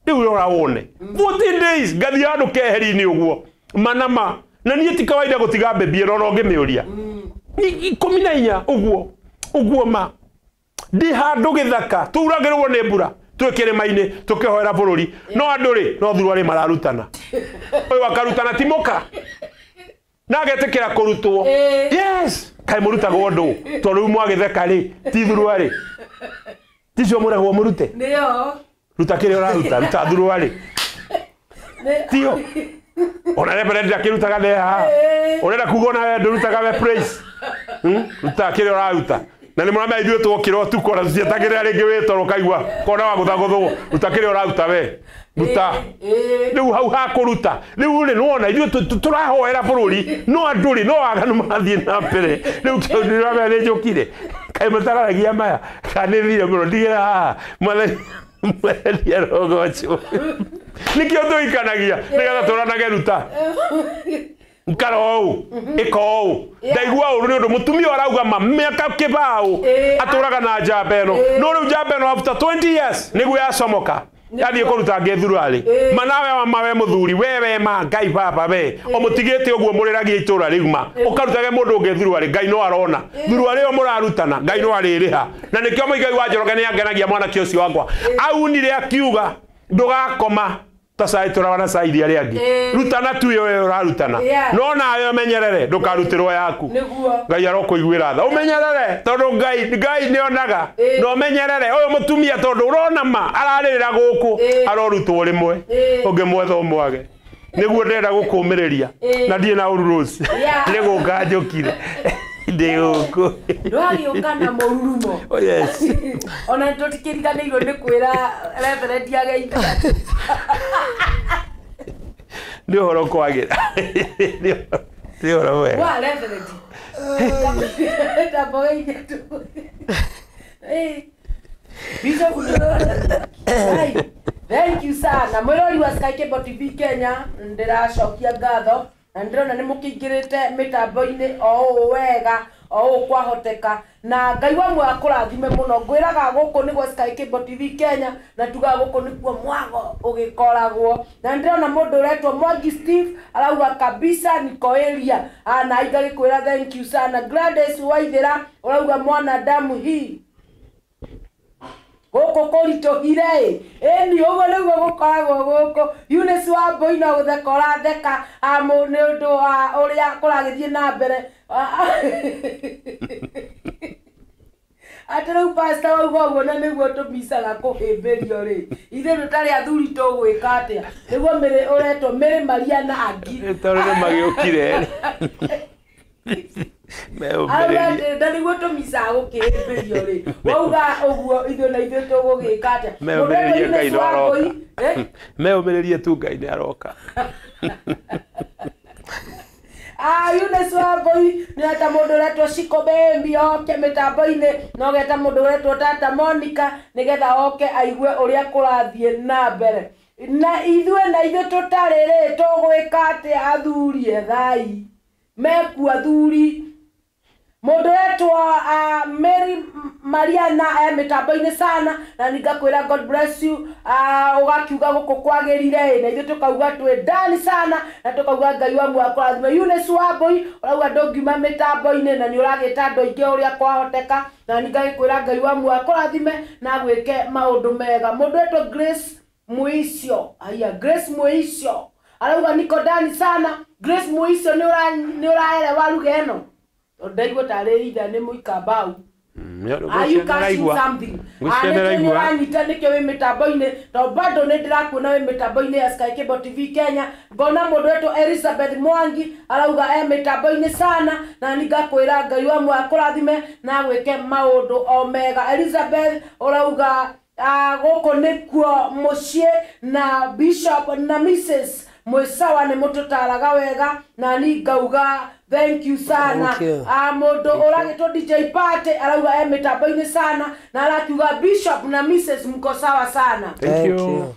Rĩu rora wone 14 days ngathiĩ handũ keheri-inĩ ũguo manama, na niĩ ti kawaida gũtiga mbĩmbie ĩno ũngĩmĩũria 14 ũguo ũguo ma ndi handũ gĩthaka turagĩrwo nĩ mbura twĩ kĩrĩma-inĩ tũkĩhoera bũrũri, no andũ rĩ no thuruarĩ mararutana, ũyũ akarutana ti mũka na agetĩkĩra kũrutwo. Yes, kaĩ mũrutagwo ndũ tondũ rĩu mwagĩtheka rĩ ti thuruarĩ ticio mũragwo mũrute. Nĩo. Ruta kĩrĩa ũraruta, ruta thuruarĩ tio ona reverend akĩrutaga ne haha, ũrenda kuga ona we ndũrutaga we praise. Ruta kĩrĩa ũraruta. Na nĩ mũramenya ithuĩ twokĩra ũtukũ ona tũtietagĩrĩra rĩngĩ wĩ toro ũkaigua kona wa gũthagũthwo, ruta kĩrĩa ũraruta we, ruta. Rĩu hau hakũruta rĩu rĩ nĩwona ithuĩ tũrahoera bũrũri, no andũ rĩ no waganu marathiĩ na mbere. Rĩu ndĩramenya nĩ njũkire, kaĩ mũtararagia maya kana nĩ thire mũno, ndigĩra haha mwathani mwathani arogocwo. Nĩkĩo tũikanagia nĩgetha tũranage ruta nkara ũũ ĩka ũũ ndaigua ũru nĩ ũndũ mũtumia arauga ma mĩaka kĩbaũ atũraga na njamba ĩno, no rĩu njamba ĩno after 20 years nĩguo yacomoka yathiĩ kũruta ngĩthurarĩ. Manawe ma we mũthuri we ma Ngai baba we ũmũtigĩte ũguo mũrĩragia itũra rĩu ma ũkarutage mũndũ ũngĩ thuruarĩ, Ngai no arona thuruarĩ ĩyo mũrarutana, Ngai no arĩrĩha. Na nĩkĩo Mũigai wa Njoroge nĩ angenagia mwanake ũcio wakwa aunire akiuga ndũgakoma ta cai tũrawa na cai iria rĩangĩ, rutana tu ĩyo ũrarutana, no nawe ũmenyerere ndũkarutĩrwo yaku. Ngai arokũiguĩra tha, ũmenyerere tondũ Ngai nĩonaga, na ũmenyerere ũyũ mũtumia tondũ ũrona ma ararĩrĩra gũkũ arorutwo rĩmwe ũngĩmwetha ũmwage. Nĩguo ndĩrenda gũkũmĩrĩria na ndirĩ na ũru Rose, nĩ gũka njũkire ndĩ gũkũ. Ndwagĩũka na mũrurumo. Oh yes. Ona tũtikĩriganĩirwo nĩ kwĩra reverend ageithia. Nĩ ũhoro kwagĩra. Nĩ ũhoro mwega. Wa reverend. Ndambogeithia tu. Bishop, thank you sana. Mwĩrori wa Sky Cable TV Kenya, ndĩracokia ngatho na ndĩrona nĩ mũkĩingĩrĩte mĩtambo-inĩ o ũũ wega o ũũ kwahoteka, na Ngai wa muoyo akũrathime mũno. Ngwĩraga gũkũ nĩguo Sky Cable TV Kenya, na tugaga gũkũ nĩkuo mwago ũgĩkoragwo. Na ndĩrona mũndũ ũretwo Mwangi Steve arauga kabisa niko area, na ingagĩkwĩra thank you sana. Gladys Waithĩra ũrauga mwanadamu hii gũkũ kũritũhire ĩ, ĩni ũguo nĩguo gũkoragwo gũkũ. Eunice Wambui no gũtheka ũratheka nĩ ũndũ wa ũrĩa kũragĩthiĩ na mbere. Atĩ rĩu pastor wauga ũguo na nĩguo tũmicaga kũhĩmbĩrio rĩ, ithuĩ tũtarĩ athuri tũgwĩka atĩa? Nĩguo Mary ũretwo Mary Maria na Angi tondũ nĩ magĩũkire na nĩguo tũmicaga gũkĩhĩmbĩrio rĩ, wauga ũguo ithuĩ na ithuĩ tũgũgĩka atĩa? Meũmĩrĩrie Ngai nĩ aroka. Meũmĩrĩrie tu Ngai nĩ aroka. Eunice Wambui nĩ eta mũndũ ũretwo Shiko Baby oke mĩtambo-inĩ, na ũgeta mũndũ ũretwo Tata Monica nĩgetha oke aigue ũrĩa kũrathiĩ na mbere. Na ithuĩ na ithuĩ tũtarĩ rĩ tũgwĩka atĩa athuri ethai mekuo athuri. Mũndũ ũretwo Mary Mariana mĩtambo-inĩ sana, na ningakwĩra God bless you. Ũgakiuga gũkũ kwagĩrire na ithuĩ tũkauga twĩ ndani sana, na tũkauga Ngai wa muoyo akũrathime. Eunice Wambui ũrauga ndũngiuma mĩtambo-inĩ na nĩ ũragĩta andũ aingĩ ũrĩa kwahoteka, na ningagĩkwĩra Ngai wa muoyo akũrathime na agwĩke maũndũ mega. Mũndũ ũretwo Grace Muisio aya Grace Muisio arauga niko ndani sana. Grace Muisio ni uraelewa lugha eno ndaigua tarĩ itha nĩ mũikambau. Are you catching something? Anĩkĩo nĩkĩo wĩ mĩtambo-inĩ to bado nĩ ndĩrakuona wĩ mĩtambo-inĩ ya Sky Cable TV Kenya. Ngona mũndũ wetwo Elizabeth Mwangi arauga e mĩtambo-inĩ sana na ningakwĩra Ngai wa muoyo akũrathime na agwĩke maũndũ o mega. Elizabeth ũrauga gũkũ nĩkuo mũciĩ na Bishop na Mrs Mwisawa nĩ mũtũtaraga wega na ningauga thank you sana. Mũndũ ũragĩtwo DJ Party arauga e mĩtambo-inĩ sana na arakiuga Bishop na Mrs mko sawa sana. Thank you.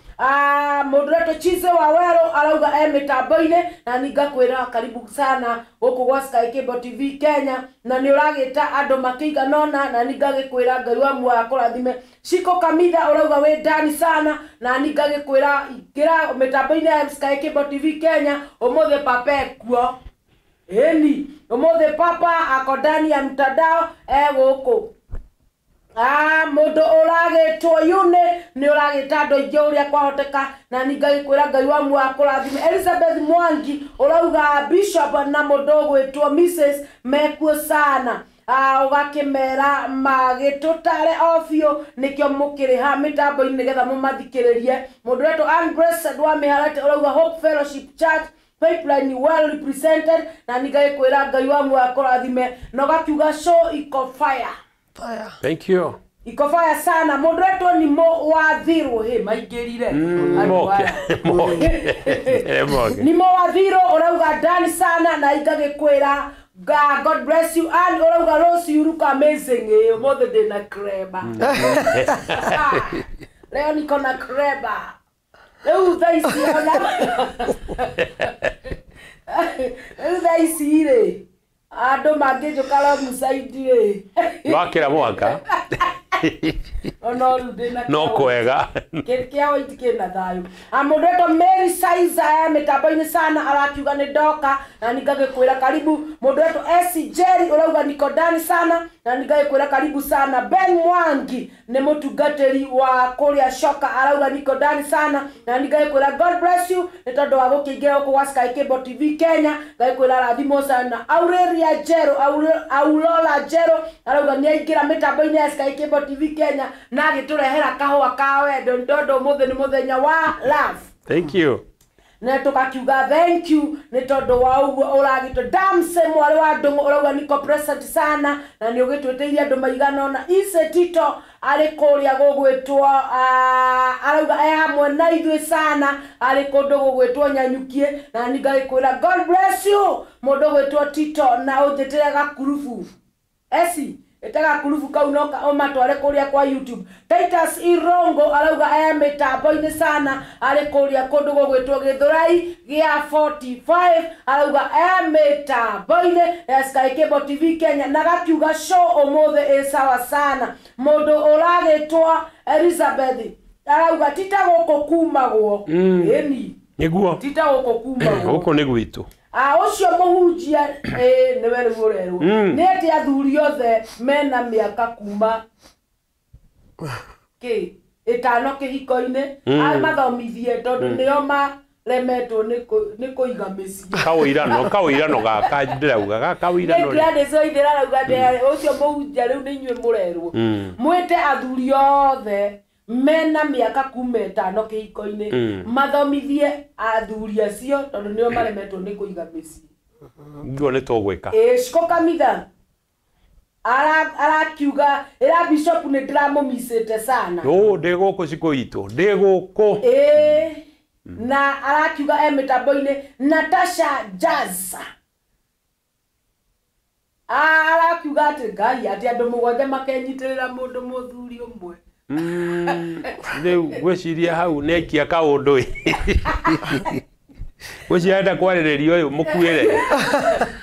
Mũndũ ũretwo Chize wa Wero arauga e mĩtambo-inĩ na ningakwĩra karibu sana gũkũ gwa Sky Cable TV Kenya na nĩ ũragĩta andũ makĩiganona na ningagĩkwĩra Ngai wa muoyo akũrathime. Shiko Kamitha ũrauga wĩ ndani sana na ningagĩkwĩra ingĩra mĩtambo-inĩ ya Sky Cable TV Kenya ũmũthĩ papa ekuo. Eni ũmũthĩ papa ako ndani ya mtandao e gũkũ. Mũndũ ũragĩtwo Yune nĩ ũragĩta andũ aingĩ ũrĩa kwahoteka na ningagĩkwĩra Ngai wa muoyo akũrathime. Elizabeth Mwangi ũrauga Bishop na mũndũ ũgwĩtwo Mrs mekuo sana. Ũgakĩmera magĩtũtare o biũ nĩkĩo mũkĩrĩha mĩtambo-inĩ nĩgetha mũmathikĩrĩrie. Mũndũ ũretwo Ann Grace wa Mĩharati ũrauga Hope Fellowship Church Pipeline well represented na ningagĩkwĩra Ngai wa muoyo akũrathime na ũgakiuga show iko fire. Thank you. Iko fire sana. Mũndũ wetwo ni mo wathirwo he maingĩrire. Ni mo wathirwo ũrauga ndani sana na ingagĩkwĩra God bless you. And ũrauga Rose you look amazing. Ũmũthĩ ndĩna kreba. Leo niko na kreba. Rĩu thaa ici ona rĩu thaa ici rĩ andũ mangĩnjũka romucaidi rĩ wakĩra mwaka ono rĩu ndĩna no kwega kĩa white kĩna thayũ. Mũndũ wetwo Mary Saiza e mĩtambo-inĩ sana arakiuga nĩ ndoka na ningagĩkwĩra karibu. Mũndũ wetwo S Jerry ũrauga niko ndani sana na ningagĩkwĩra karibu sana. Ben Mwangi nĩ mũtungatĩri wa kũrĩa Shoka arauga niko ndani sana na ningagĩkwĩra God bless you nĩ tondũ wa gũkĩingĩra gũkũ gwa Sky Cable TV Kenya. Ngagĩkwĩra rathimwo sana. Aurelia Jero Aulola Jero arauga nĩ aingĩra mĩtambo-inĩ ya Sky Cable TV Kenya na agĩtũrehera kahũa ka wendo nĩ tondũ ũmũthĩ nĩ mũthenya wa love. Thank you. Na tukakiuga thank you nĩ tondũ wa ũguo ũragĩtwo Damse mwarĩ wa Ndũng'ũ ũrauga niko present sana na nĩ ũgĩtwĩtĩirie andũ maigana ũna. Ise Tito arĩ kũrĩa gũgwĩtwo arauga e hamwe na ithuĩ sana arĩ kũndũ gũgwĩtwo Nyanyukie na ningagĩkwĩra God bless you mũndũ ũgwĩtwo Tito na ũnjĩtĩre gakurubu esi ĩtaga kurubu kau no ũmatware kũrĩa kwa YouTube. Titus Irongo arauga e mĩtambo-inĩ sana arĩ kũrĩa kũndũ gũgwĩtwo Gĩthũrai gĩa 45 arauga e mĩtambo-inĩ ya Sky Cable TV Kenya na gakiuga show ũmũthĩ ĩ sawa sana. Mũndũ ũragĩtwo Elizabeth arauga tita gũkũ kumagwo. Ĩni nĩguo tita gũkũ kumagwo gũkũ nĩ gwitũ. Ũcio mũhunjia nĩwe rĩu ũrerwo nĩ atĩ athuri othe mena mĩaka kuma kĩ ĩtano kĩhiko-inĩ amathomithie tondũ nĩo maremetwo nĩ kũiga mĩciĩ. Kaũirano gaka ndĩrauga gaka kaũirano nĩ Gladys Waithera arauga ũcio mũhunjia rĩu nĩ inyuĩ mũrerwo mwĩte athuri othe mena mĩaka kuma ĩtano kĩhiko-inĩ mathomithie athuri acio tondũ nĩo maremetwo nĩ kũiga mĩciĩ. Niguo nĩ tũgwĩka. Shiko Kamitha arakiuga ĩra Bishop nĩ ndĩramũmicĩte sana. Ndĩ gũkũ Shiko itũ ndĩ gũkũ. Na arakiuga e mĩtambo-inĩ. Natasha Jazz arakiuga atĩ Ngai atĩ andũ mũgwanja makenyitĩrĩra mũndũ mũthuri ũmwe. Rĩu ngwĩciria hau nĩ aikia kaũndũ ĩ ngwĩciria enda kwarĩrĩria ũyũ mũkuĩre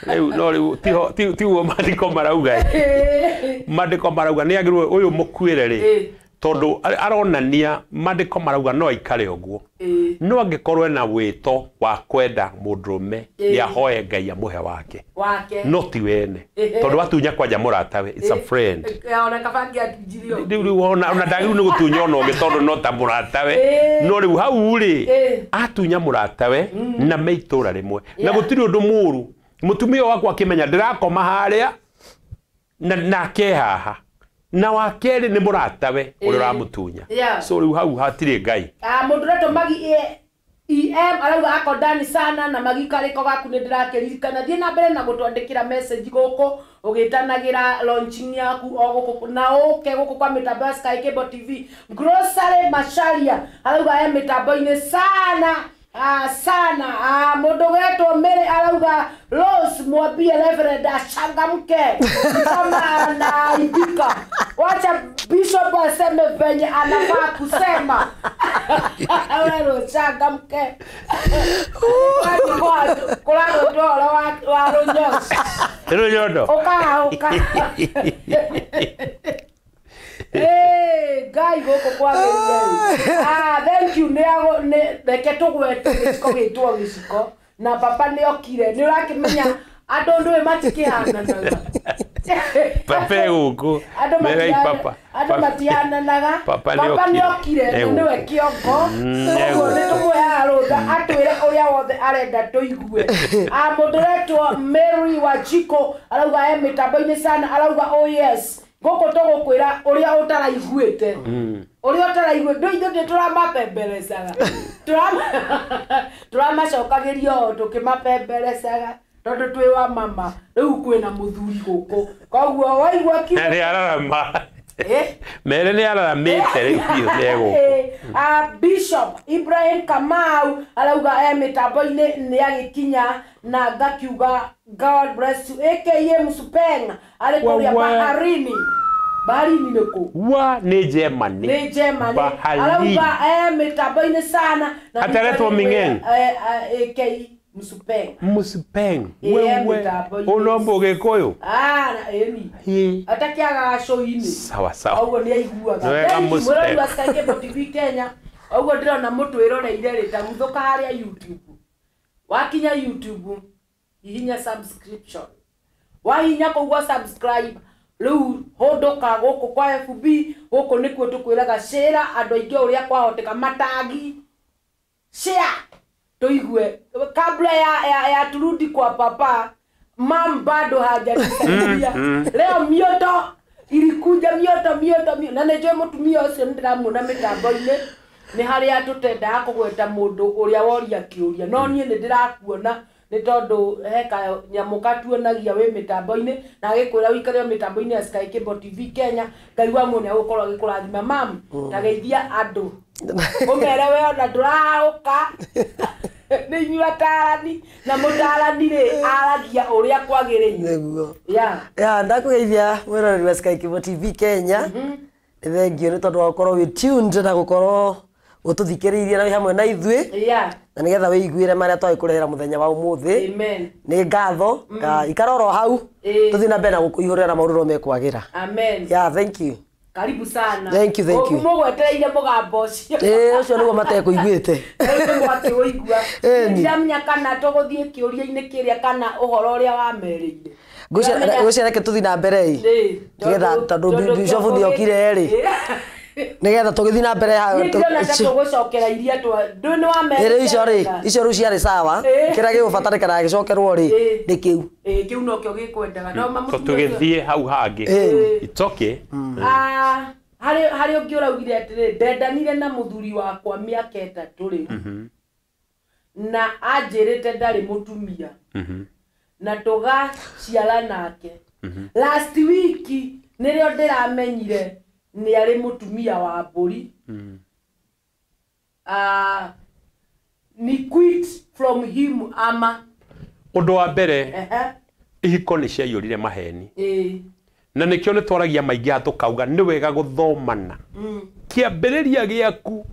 rĩu no rĩu tiguo maandĩko marauga maandĩko marauga nĩ agĩrĩirwo ũyũ mũkuĩre rĩ Tondũ aronania mandĩko marauga no aikare ũguo. No angĩkorwo ena wĩto wa kwenda mũndũrũme nĩ ahoe Ngai amũhe wake. No ti wene. Tondũ watunya kwanja mũratawe, it's a friend. Ona kabangi atunjirio. Rĩu ona ndagĩrĩirwo nĩ gũtunya ona ũngĩ tondũ no ta mũratawe. No rĩu hau rĩ atunya mũratawe na me itũra rĩmwe. Na gũtirĩ ũndũ mũũru. Mũtumia wakwa akĩmenya ndĩrakoma harĩa na nake haha. Na wa kerĩ nĩ mũratawe ũrĩa ũramũtunya. So rĩu hau hatirĩ Ngai. Mũndũ ũretwo Magi EM arauga ako ndani sana na Magi karĩko gaku nĩ ndĩrakĩririkana. Thiĩ na mbere na gũtwandĩkĩra message gũkũ ũgĩtanagĩra launching yaku o gũkũ na ũke gũkũ kwa mĩtambo ya Sky Cable TV. Grocery Macharia arauga e mĩtambo-inĩ sana. Sana. Mũndũ wetwo Mary arauga Rose mwambie Reverend achangamke kama anaibika. Wacha Bishop aseme venye anafaa kusema. Wewe changamke. Kula ndoro wa runyoshi. Runyondo. Oka. Ngai gũkũ kwa Ngai. Thank you. Nĩ reke tũgwete gĩciko gĩtwo gĩciko na papa nĩ okire. Nĩ ũrakĩmenya andũ ndũĩ matikĩhananaga. Papa gũkũ. Andũ matihananaga. Papa nĩ okire nĩwe kĩongo. Ũguo nĩ tũmũheaga rũtha atwĩre ũrĩa wothe arenda tũigue. Mũndũ ũretwo Mary Wanjikũ arauga e mĩtambo-inĩ sana, arauga oh yes. Gũkũ tũgũkwĩra ũrĩa ũtaraiguĩte. Ũrĩa ũtaraiguĩte ndũ ithuĩ tũramapemberecaga. Tũramacokagĩria o tũkĩmapemberecaga tondũ twĩ wa mama. Rĩu kwĩna mũthuri gũkũ. Koguo waigua kiugo. Nĩ ararama. Mere nĩ araramĩte rĩu biũ nĩ egũkũ. Bishop Ibrahim Kamau arauga e mĩtambo-inĩ nĩ agĩkinya na ngakiuga God bless you. AKA Musupeng arĩ kũrĩa baharini. Baharini nĩ kũ? Wa nĩ Germany. Nĩ Germany. Arauga mĩtambo-inĩ sana. Ataretwo Ming'eng. AKA Musupeng. Musupeng. Wewe ono mũgĩkũyũ. Ĩni. Atakĩagaga cũinĩ. Sawa sawa. Ũguo nĩ aiguaga. Wega Musupeng. Mũrori wa Sky Cable TV Kenya. Ũguo ndĩrona mũtwĩroreire rĩ ta guthũka harĩa YouTube. Wakinya YouTube hihinya subscription. Wahinya kũguo subscribe. Rĩu hũndũka gũkũ kwa FB gũkũ nĩkuo tũkwĩraga share andũ aingĩ ũrĩa kwahoteka matagi. Share tuigue kabla ya turudi kwa papa mam bado hajatusaidia. Leo mioto ilikuja mioto na nĩnjũĩ mũtumia ũcio nĩndĩramuona mĩtambo-inĩ nĩ harĩa tũtendaga kũgweta mũndũ ũrĩa woria kĩũria no niĩ nĩndĩrakuona nĩ tondũ he kanyamũ gatuonagia wĩ mĩtambo-inĩ na agĩkwĩra ũikare mĩtambo-inĩ ya Sky Cable TV Kenya. Ngai wa muoyo nĩegũkorwo agĩkũrathima. Mam tageithia andũ ũmere we ona ndũraũka nĩ inyuĩ atarani na mũtarani rĩ aragia ũrĩa kwagĩrĩire. Nĩguo. Ndakũgeithia mwĩroreri wa Sky Cable TV Kenya. Nĩ thengio nĩ tondũ wa gũkorwo wĩ tuned na gũkorwo ũtũthikĩrĩirie na wĩ hamwe na ithuĩ. Na nĩgetha wĩiguĩre marĩa twagĩkũrehera mũthenya wa ũmũthĩ. Amen. Nĩ ngatho. Ikara oro hau tũthiĩ na mbere na gũkũihũrĩra na maũndũ ũrĩa mekwagĩra. Amen. Thank you. Karibu sana. Thank you, thank you. Mũgwetereire mũgambo ũcio. Ũcio nĩguo matekũiguĩte. Mwakĩũigua. Ndiramenya kana tũgũthiĩ kĩũria-inĩ kĩrĩa kana ũhoro ũrĩa wamerĩire. Ngwĩciria reke tũthiĩ na mbere ĩ. Nĩgetha tondũ Bishop nĩokire rĩ. Nĩgetha tũgĩthiĩ na mbere haha. Niĩ ndĩrona ta tũgũcokera iria ndũĩ nĩ wamerĩire. Icio rĩ, icio rĩu ciarĩ sawa. Kĩrĩa gĩgũbatarĩkana gĩcokerwo rĩ nĩ kĩu. Kĩu nokĩo gĩkwendaga. No tũgĩthiĩ hau hangĩ. It's okay. Harĩ ũngĩ ũraugire atĩrĩ ndendanire na mũthuri wakwa mĩaka 3 rĩu. Na anjĩrĩte ndarĩ mũtumia. Na tũgaciara nake. Last week nĩrĩo ndĩramenyire nĩ arĩ mũtumia wa mbũri. Ni quit from him ama ũndũ wa mbere ihiko nĩ ciaiyũrire maheni. Na nĩkĩo nĩ twaragia maingĩ haha tũkauga nĩ wega gũthomana. Kĩambĩrĩria gĩaku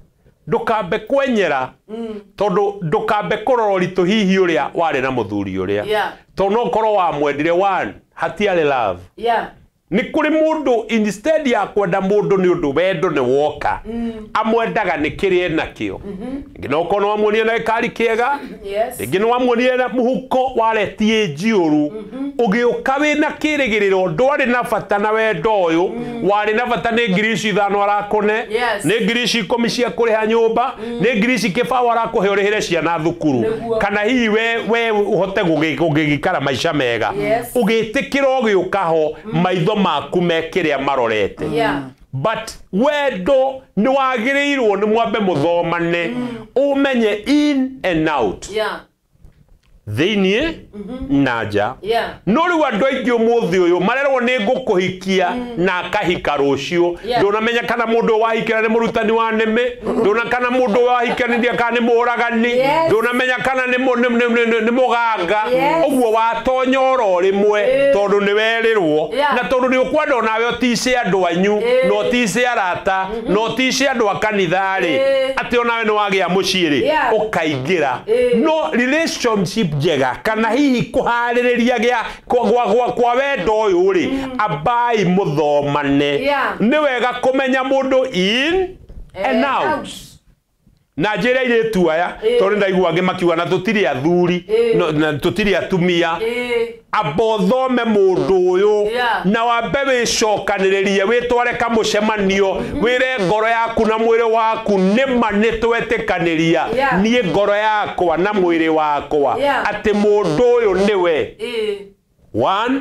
ndũkambe kwenyera tondũ ndũkambe kũrora ũritũ hihi ũrĩa warĩ na mũthuri ũrĩa. Tondũ no ũkorwo wamwendire one hatiarĩ love. Nĩ kũrĩ mũndũ instead ya kwenda mũndũ nĩ ũndũ wendo nĩ woka, amwendaga nĩ kĩrĩa enakĩo. Rĩngĩ no ũkorwo nĩ wamuonire na gĩkari kĩega, rĩngĩ nĩ wamuonire na mũhuko waretie njiũru, ũgĩũka wĩna kĩrĩgĩrĩro ndwarĩ na bata na wendo ũyũ, warĩ na bata nĩ ngiri ici 5 arakũne, nĩ ngiri ici 10 cia kũrĩha nyũmba, nĩ ngiri ici 0 arakũhe ũrĩhĩre ciana thukuru, kana hihi we ũhote gũgĩikara maica mega. Ũgĩtĩkĩra ũgĩũka ho maitho maku mekĩrĩa marorete. But wendo nĩ wagĩrĩirwo nĩ mwambe mũthomane, ũmenye in and out, thĩiniĩ na nja. No rĩu andũ aingĩ ũmũthĩ ũyũ marerwo nĩ ngũkũhikia na akahika rũciũ. Ndũnamenya kana mũndũ wahikĩra nĩ mũrutani wa nĩmĩ, ndũna kana mũndũ wahikanĩria kana nĩ mũragani, ndũnamenya kana nĩ mũganga. Ũguo watonya oro rĩmwe tondũ nĩ werĩrwo, na tondũ nĩ ũkwenda onawe ũtice andũ anyu, na ũtice arata, na ũtice andũ a kanitha rĩ, atĩ onawe nĩ wagĩa mũciĩ rĩ, ũkaingĩra. No relationship njega kana hihi kũharĩrĩria gĩa kwa wendo ũyũ rĩ, ambai mũthomane. Nĩ wega kũmenya mũndũ in and out. Na njĩra airĩtu aya, tondũ ndaigua angĩ makiuga na tũtirĩ athuri, na tũtirĩ atumia, amba ũthome mũndũ ũyũ na wambe wĩcokanĩrĩrie, wĩtware kamũcemanio, wĩre ngoro yaku na mwĩrĩ waku nĩma nĩ twetĩkanĩria, niĩ ngoro yakwa na mwĩrĩ wakwa atĩ mũndũ ũyũ nĩwe. One,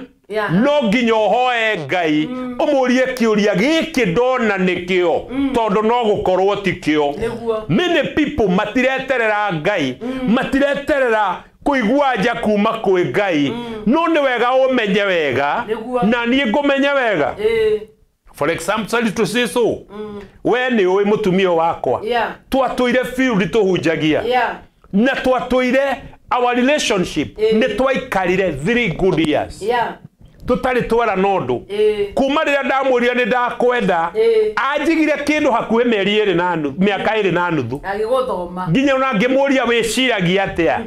no nginya ũhoe Ngai ũmũrie kĩũria gĩkĩ ndona nĩkĩo, tondũ no gũkorwo tikĩo. Many people matireterera Ngai, matireterera kũigua nja kuma kwĩ Ngai. No nĩ wega ũmenye wega, na niĩ ngũmenye wega. For example, sorry to say so, we nĩ ũĩ mũtumia wakwa, twatũire field tũhunjagia, na twatũire our relationship nĩ twaikarire 3 good years tũtarĩ twera nondũ. Kuma rĩrĩa ndamwĩrire nĩ ndakwenda, anjigire kĩndũ hakuhĩ mĩeri ĩrĩ na nuthu, mĩaka 2 na nuthu, nginya ona ngĩmũria wĩciragia atĩa.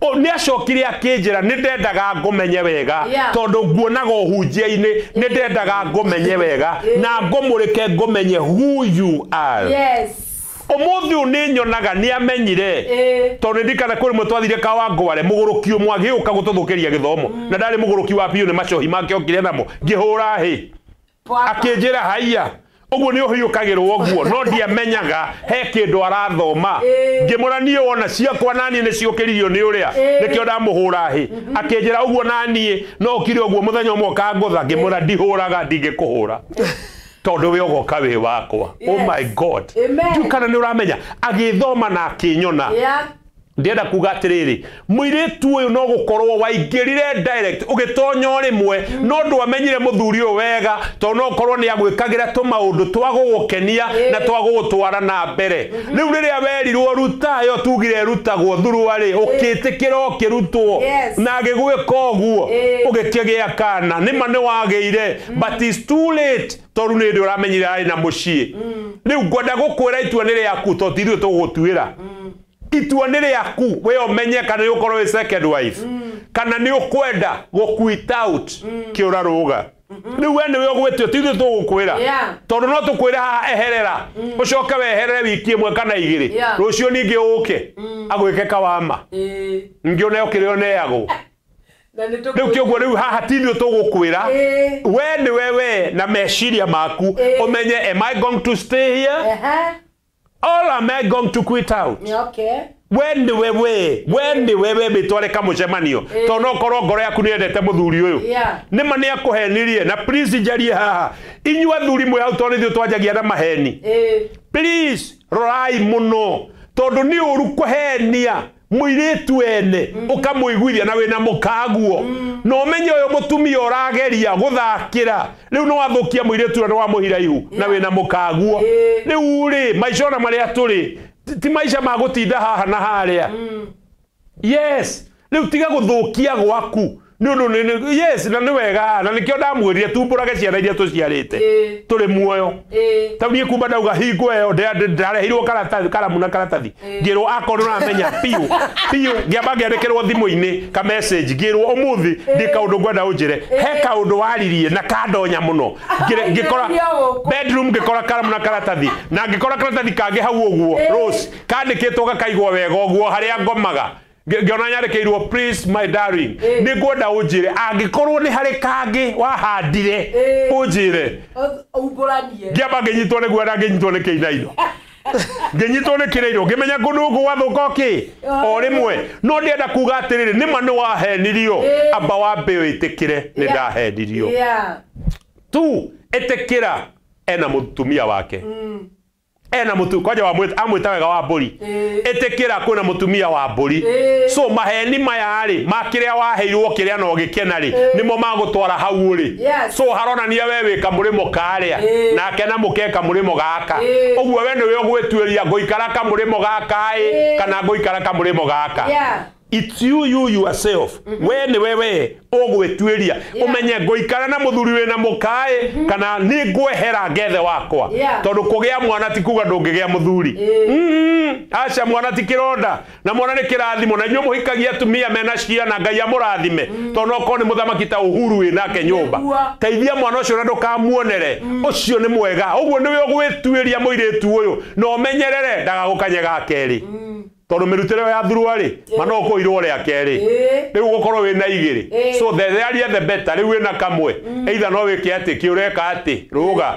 Nĩ acokire akĩnjĩra nĩ ndendaga ngũmenye wega, tondũ nguonaga ũhunjia-inĩ, nĩ ndendaga ngũmenye wega na ngũmũrĩke ngũmenye who you are. Ũmũthĩ ũyũ nĩ nyonaga nĩ amenyire, tondũ ndikana kũrĩ mwe twathire Kawangware mũgũrũki ũmwe agĩũka gũtũthũkĩria gĩthomo, na ndarĩ mũgũrũki wa biũ nĩ macohi make okire namo, ngĩhũra hĩ, akĩnjĩra haiya ũguo nĩ ũhiũkagĩrwo ũguo, no ndiamenyaga he kĩndũ arathoma. Ngĩmũra niĩ wona ciakwa naniĩ nĩ ciũkĩririo nĩ ũrĩa, nĩkĩo ndamũhũra hĩ. Akĩnjĩra ũguo naniĩ no ũkire ũguo mũthenya ũmwe ũkangũtha. Ngĩmũra ndihũraga, ndingĩkũhũra tondũ we ũgoka wĩ wakwa. Oh my God. Ndiũ kana nĩ ũramenya agĩthoma na akĩnyona. Ndĩrenda kuga atĩrĩrĩ, mũirĩtu ũyũ no gũkorwo waingĩrire direct ũgĩtonya o rĩmwe, no ndwamenyire mũthuri ũyũ wega, tondũ no ũkorwo nĩ agwĩkagĩra tũmaũndũ twa gũgũkenia na twa gũgũtwara na mbere. Rĩu rĩrĩa werirwo ruta ĩyo tugire ĩrutagwo thurua rĩ, ũkĩtĩkĩra ũkĩrutwo, na agĩgwĩka ũguo ũgĩkĩgĩa kana. Nĩma nĩ wagĩire, but it's too late, tondũ nĩ hĩndĩ ũramenyire arĩ na mũciĩ. Rĩu ngwenda gũkwĩra itua nĩ rĩaku, tondũ ti ithuĩ tũgũgũtuĩra. Itua nĩ rĩaku, we ũmenye kana nĩ ũkorwo wĩ second wife, kana nĩ ũkwenda gũ quit out kĩũra rũga. Rĩu we nĩwe ũgwĩtio, ti ithuĩ tũgũkwĩra, tondũ no tũkwĩre haha eherera, ũcoke weherere wiki 1 kana 2, rũciũ ningĩ ũke agwĩke kawama, ningĩ ũneo kĩrĩa ũneagwo. Rĩu kĩoguo rĩu haha ti ithuĩ tũgũkwĩra, we nĩwe we na meciria maku ũmenye, am I going to stay here or am I going to quit out? We nĩwe we, we nĩwe we wĩtware kamũcemanio, tondũ no ũkorwo ngoro yaku nĩ yendete mũthuri ũyũ. Nĩma nĩ akũhenirie, na please njarie haha, inyuĩ athuri mwĩ hau, tondũ ithuĩ twanjagia na maheni. Please rorai mũno, tondũ nĩ ũru kũhenia mũirĩtu ene ũkamũiguithia na wĩna mũkaguo, na ũmenye ũyũ mũtumia ũrageria gũthakĩra, rĩu nĩ wathũkia mũirĩtu ũrĩa nĩ wamũhira ihu na wĩna mũkaguo. Rĩu rĩ, maica ona marĩa tũrĩ ti maica ma gũtinda haha na harĩa. Yes, rĩu tiga gũthũkia gwaku Nĩ ũndũ yes na nĩ wega na nĩkĩo ndamwĩrire tumbũrage ciana iria tũciarĩte tũrĩ muoyo. Ta niĩ kuma ndauga hingo ĩyo ndareheirwo karatathi karamu na karatathi ngĩrwo akorwo ũramenya piũ piũ ngĩamba ngĩandĩkĩrwo thimũ-inĩ ka message ngĩrwo ũmũthĩ ndĩ kaũndũ ngwenda ũnjĩre he kaũndũ waririe na kandonya mũno. Ngĩkora bedroom ngĩkora karamu na karatathi na ngĩkora karatathi kangĩ hau ũguo Rose kandĩkĩtwo gakaigwo wega ũguo harĩa ngomaga. Ngĩona nyandĩkĩirwo please my darling nĩ ngwenda ũnjĩre angĩkorwo nĩ harĩ kangĩ wahandire ũnjĩre umbũranie. Ngĩamba ngĩnyitwo nĩ guoya na ngĩnyitwo nĩ kĩinaino. Ngĩnyitwo nĩ kĩraino ngĩmenya kũndũ gwathũka kĩ o rĩmwe. No ndĩenda kuga atĩrĩrĩ nĩma nĩ wahenirio amba wambe wĩtĩkĩre nĩ ndahenirio. Tu ĩtĩkĩra ena mũtumia wake. Ena mutu kwanja wa amwita wega wa mbũri. Ĩtĩkĩra kwĩna mũtumia wa mbũri. So maheni maya rĩ ma kĩrĩa waheirwo kĩrĩa no gĩkena rĩ nĩmo magũtwara hau ũrĩ. So haronania we wĩ kamũrĩmo karĩa nake na mũke kamũrĩmo gaka. Ũguo we nĩwe ũgwĩtuĩria ngũikara kamũrĩmo gaka ĩ kana ngũikara kamũrĩmo gaka. It's you yourself. We ni wewe ũgwĩtuĩria ũmenye ngũikara na mũthuri wĩna mũkaĩ kana nĩ ngwehera ngethe wakwa. Tondũ kũgĩa mwana ti kuga ndũngĩgĩa mũthuri. Aca mwana ti kĩronda na mwana nĩ kĩrathimo na inyuĩ mũhikagia atumia mena ciana Ngai amũrathime. Tondũ no korwo nĩ mũthamaki ta Uhuru wĩ nake nyũmba. Teithia mwana ũcio na ndũkamuonere. Ũcio nĩ mwega. Ũguo nĩwe ũgwĩtuĩria mũirĩtu ũyũ na ũmenyerere ndagagũkanye ga kerĩ. Tondũ mĩrutĩre ya thurua rĩ mana ũkũirwo rĩa kerĩ rĩu ũgũkorwo wĩna igĩrĩ. So the earlier the better. Rĩu wĩna kamwe either no wĩke atĩ kĩũreka atĩ rũga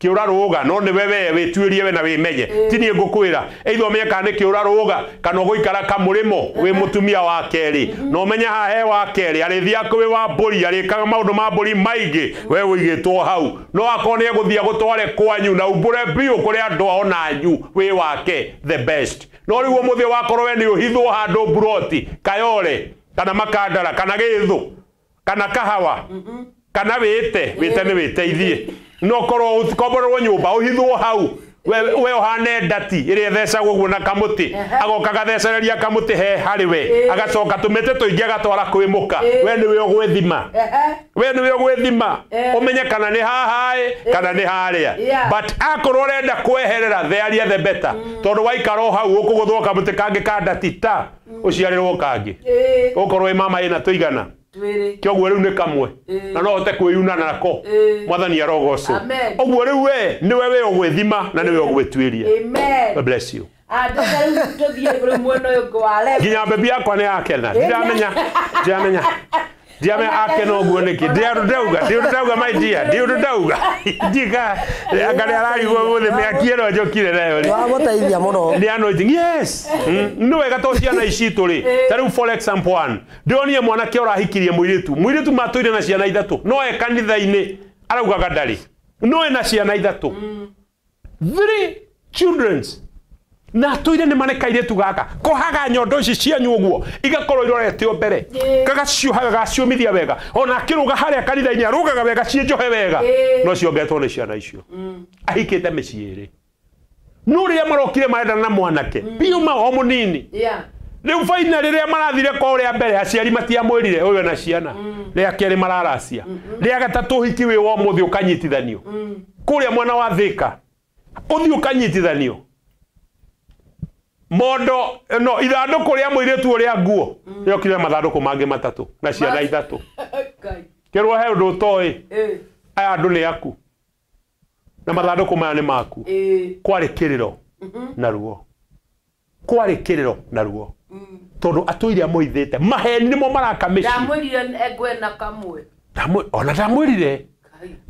kĩũra rũga no nĩwe we wĩtuĩrie we na wĩmenye ti niĩ ngũkwĩra either ũmenye kana nĩ kĩũra rũga kana ũgũikara kamũrĩmo wĩ mũtumia wa kerĩ na ũmenye haha he wa kerĩ arĩthiaga kwĩ wa mbũri arĩkaga maũndũ ma mbũri maingĩ we ũigĩtwo hau no akorwo nĩ egũthiĩ agũtware kwanyu na umbũre biũ kũrĩ andũ ao nanyu wĩ wake the best. No rĩu ũmũthĩ wakorwo we nĩ ũhithwo handũ mburoti Kayole kana Makandara kana Gĩthũ kana Kahawa kana wĩte wĩte nĩ wĩteithie no korwo ũkomborerwo nyũmba ũhithwo hau we ũhane ndati ĩrĩa ĩthecagwo ũguo na kamũtĩ agoka agathecereria kamũtĩ he harĩ we agacoka tũmĩtĩ tũingĩ agatwara kwĩ mũka we nĩwe ũgwĩthima we nĩwe ũgwĩthima ũmenye kana nĩ haha ĩ kana nĩ harĩa. But akorwo ũrenda kweherera the earlier the better tondũ waikara o hau ũkũgũthwo kamũtĩ kangĩ ka ndati ta ũciarĩrwo kangĩ ũkorwo wĩ mama ĩna tũigana kĩoguo rĩu nĩ kamwe na no hote kwĩyuna nako mwathani arogocwo. Ũguo rĩu we nĩwe we ũgwĩthima na nĩwe ũgwĩtuĩria. God bless you. Nginya bebi yakwa nĩ akena ndiramenya ndiramenya ndiramenya akena ũguo nĩkĩ ndiũndũ ndauga my dear ndiũndũ ndauga ndiga anga nĩ ararigwo ũmũthĩ mĩaki ĩno njũkire nayo rĩ wamũteithia mũno nĩ anointing yes. Nĩ wega to ciana ici citũ rĩ ta rĩu for example one ndĩronire mwanake ũrahikirie mũirĩtu matũire na ciana ithatũ no e kanitha-inĩ araugaga ndarĩ no ena ciana ithatũ 3 children na tũire nĩ mane kairĩtu gaka kohaga nyondo ici cianyu ũguo igakorwo irorete o mbere gagaciohaga gaciũmithia wega ona akĩrũga harĩa kanitha-inĩ arũgaga wega ciĩnjohe wega no ciongetwo nĩ ciana icio ahikĩte mĩciĩ ĩrĩ no rĩrĩa marokire marendana na mwanake biũ ma o mũnini rĩu faina rĩrĩa marathire kwa ũrĩa mbere aciari matiamwĩrire ũyũ ena ciana rĩa kerĩ mararacia rĩa gatatũ ũhiki wĩ wa ũmũthĩ ũkanyitithanio kũrĩa mwena wa Thĩka ũthiĩ ũkanyitithanio mondo no ithandũkũ rĩa mũirĩtu ũrĩa nguo rĩokire mathandũkũ mangĩ matatũ na ciana ithatũ kĩrwo he ũndũ ũtoĩ aya andũ nĩ aku na mathandũkũ maya nĩ maku kwarĩ kĩrĩro na ruo kwarĩ kĩrĩro na ruo tondũ atũire amũithĩte maheni nĩmo maraka mĩciĩ ndamwĩrire engwena kamwe ona ndamwĩrire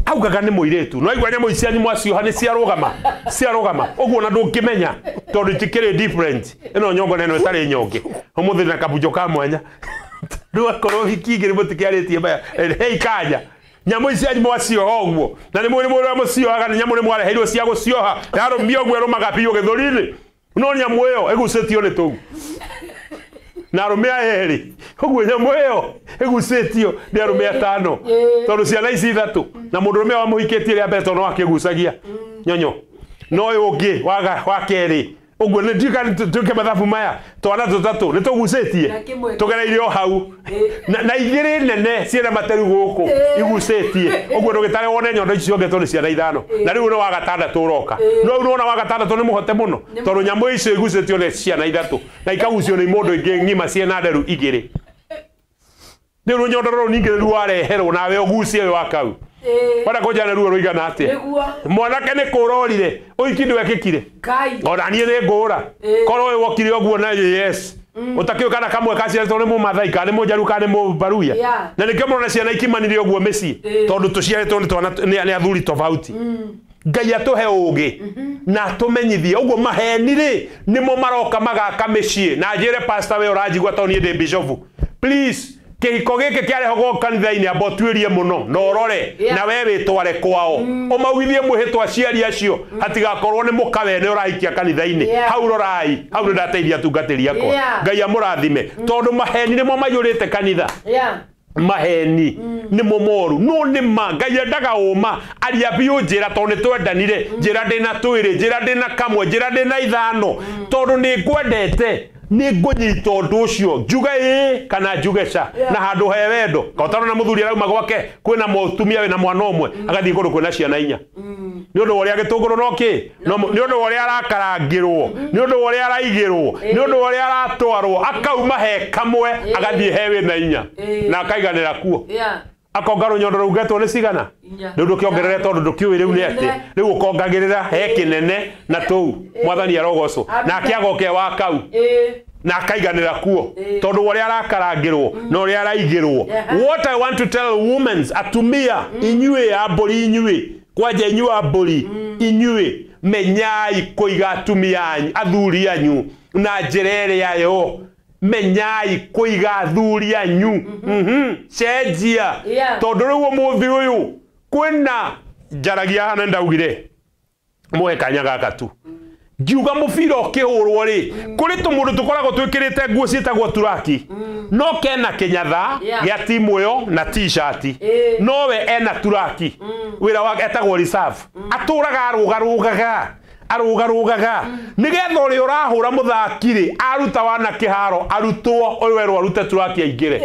augaga nĩ mũirĩtu no aigua nyamũ ici cianyu mwacioha nĩ ciarũgama ciarũgama ũguo na ndũngĩmenya tondũ itikĩrĩ different ĩno nyongo na ĩno ĩtarĩ nyonge ũmũthĩ na kabunjo ka mwanya rĩu akorwo hiki igĩrĩ mũtikĩarĩtie maya hei kanya nyamũ ici cianyu mwacioha ũguo na nĩ mũrĩ mũrĩa mũciohaga nĩ nyamũ nĩ mwareheirwo cia gũcioha yarũmia ũguo ĩrũmaga biũ gĩthũri-inĩ no nyamũ ĩyo ĩgucĩtio nĩ tũu na arũme aya erĩ ũguo nyamũ ĩyo ĩgucĩtio nĩ arũme atano tondũ ciana ici ithatũ na mũndũrũme wamũhikĩtie rĩa mbere tondũ no akĩgucagia nyonyo no ũyũ ũngĩ wa kerĩ Ũguo nĩ ndiũĩ kana tuĩke mathabu maya, twana tũtatũ nĩ tũgucĩtie Na kĩmwe. Tũgereire o hau na igĩrĩ nene ciĩna materu gũkũ igucĩtie ũguo. Ndũgĩtare wone nyondo ici ciongetwo nĩ ciana ithano, na rĩu nĩ wa gatandatũ ũroka. No rĩu nĩwona wa gatandatũ nĩ mũhote mũno, tondũ nyamũ icio igucĩtio nĩ ciana ithatũ na ikagucio nĩ mũndũ ingĩ ng'ima ciĩna nderu igĩrĩ. Rĩu rũnyondo rũrũ ningĩ rĩu wareherwo nawe ũgucie ũyũ wa kau. Wenda kũnjana ruo rũigana atĩa? Nĩguo. Mwanake nĩ kũra orire, ũiki ndwekĩkire. Ngai. Ona niĩ nĩ ngũra. Korwo ũyũ wokire ũguo na yes, ũtakĩũĩ kana kamwe kaciarĩtwo nĩ mũmathai kana nĩ mũnjaru kana nĩ mũbaruya. Na nĩkĩo mũrona ciana ikimanire ũguo mĩciĩ, tondũ tũciarĩtwo nĩ twana nĩ athuri tofauti. Ngai atũhe ũgĩ na atũmenyithie ũguo. Maheni rĩ, nĩmo maroka magaka mĩciĩ. Na njĩre pastor, we ũranjigua, tondũ niĩ ndĩ bishofu, please, kĩhiko gĩkĩ kĩarehagwo kanitha-inĩ, amba ũtuĩrie mũno na ũrore. Na we wĩtware kwao, ũmaugithie mwĩhĩtwa aciari acio, hatigakorwo nĩ mũka wene ũrahikia kanitha-inĩ. Hau rorai hau, nĩ ndateithia atungatĩri akwa. Ngai amũrathime, tondũ maheni nĩmo maiyũrĩte kanitha. Maheni nĩmo moru, no nĩ ma Ngai endaga ũma. Aria biũ, njĩra tondũ nĩ twendanire, njĩra ndĩna twĩrĩ, njĩra ndĩna kamwe, njĩra ndĩna ithano, tondũ nĩ ngwendete, nĩ ngũnyita ũndũ ũcio, njuge ĩĩ kana njuge ca. Na handũ he wendo kaũtarona mũthuri arauma gwake kwĩna mũtumia wĩna mwana ũmwe, agathiĩ kũndũ kwĩna ciana inya, nĩ ũndũ wa ũrĩa gĩtũngũrũ no kĩ no nĩ ũndũ wa ũrĩa arakarangĩrwo, nĩ ũndũ wa ũrĩa araigĩrwo, nĩ ũndũ wa ũrĩa aratwarwo, akauma he kamwe agathiĩ he wĩna inya na akaiganĩra kuo. Akonga rũnyondo rũgetwo nĩ cigana. Inya. Rĩu ndũkĩongerere, tondũ ndũkĩũĩ rĩu nĩ atĩ Kĩnene. Rĩu ũkongagĩrĩra he kĩnene na tũu. Mwathani arogocwo. Nake agoke wa kau na akaiganĩra kuo, tondũ wa ũrĩa arakarangĩrwo na ũrĩa araigĩrwo. What I want to tell women, atumia inyuĩ a mbũri, inyuĩ kwanja, inyuĩ a mbũri, inyuĩ menyai kũiga atumia anyu, athuri anyu na njĩra ĩrĩa yo. Menyai kũiga athuri anyu. Cenjia. Tondũ rĩu ũmũthĩ ũyũ kwĩna njaragia hana, ndaugire muhe kanya gaka tu, ngiuga mũbira ũkĩhũrwo rĩ, kũrĩ tũmũndũ tũkoragwo twĩkĩrĩte nguo ciĩtagwo turaki, no kena kĩnyatha gĩa timu ĩyo na t-shirt, nowe ena turaki. Wĩra wake etagwo reserve, atũraga arũgarũgaga arũgarũgaga nĩgetha ũrĩa ũrahũra mũthaki rĩ, aruta wana kĩharo, arutwo ũyũ werwo arute turaki aingĩre.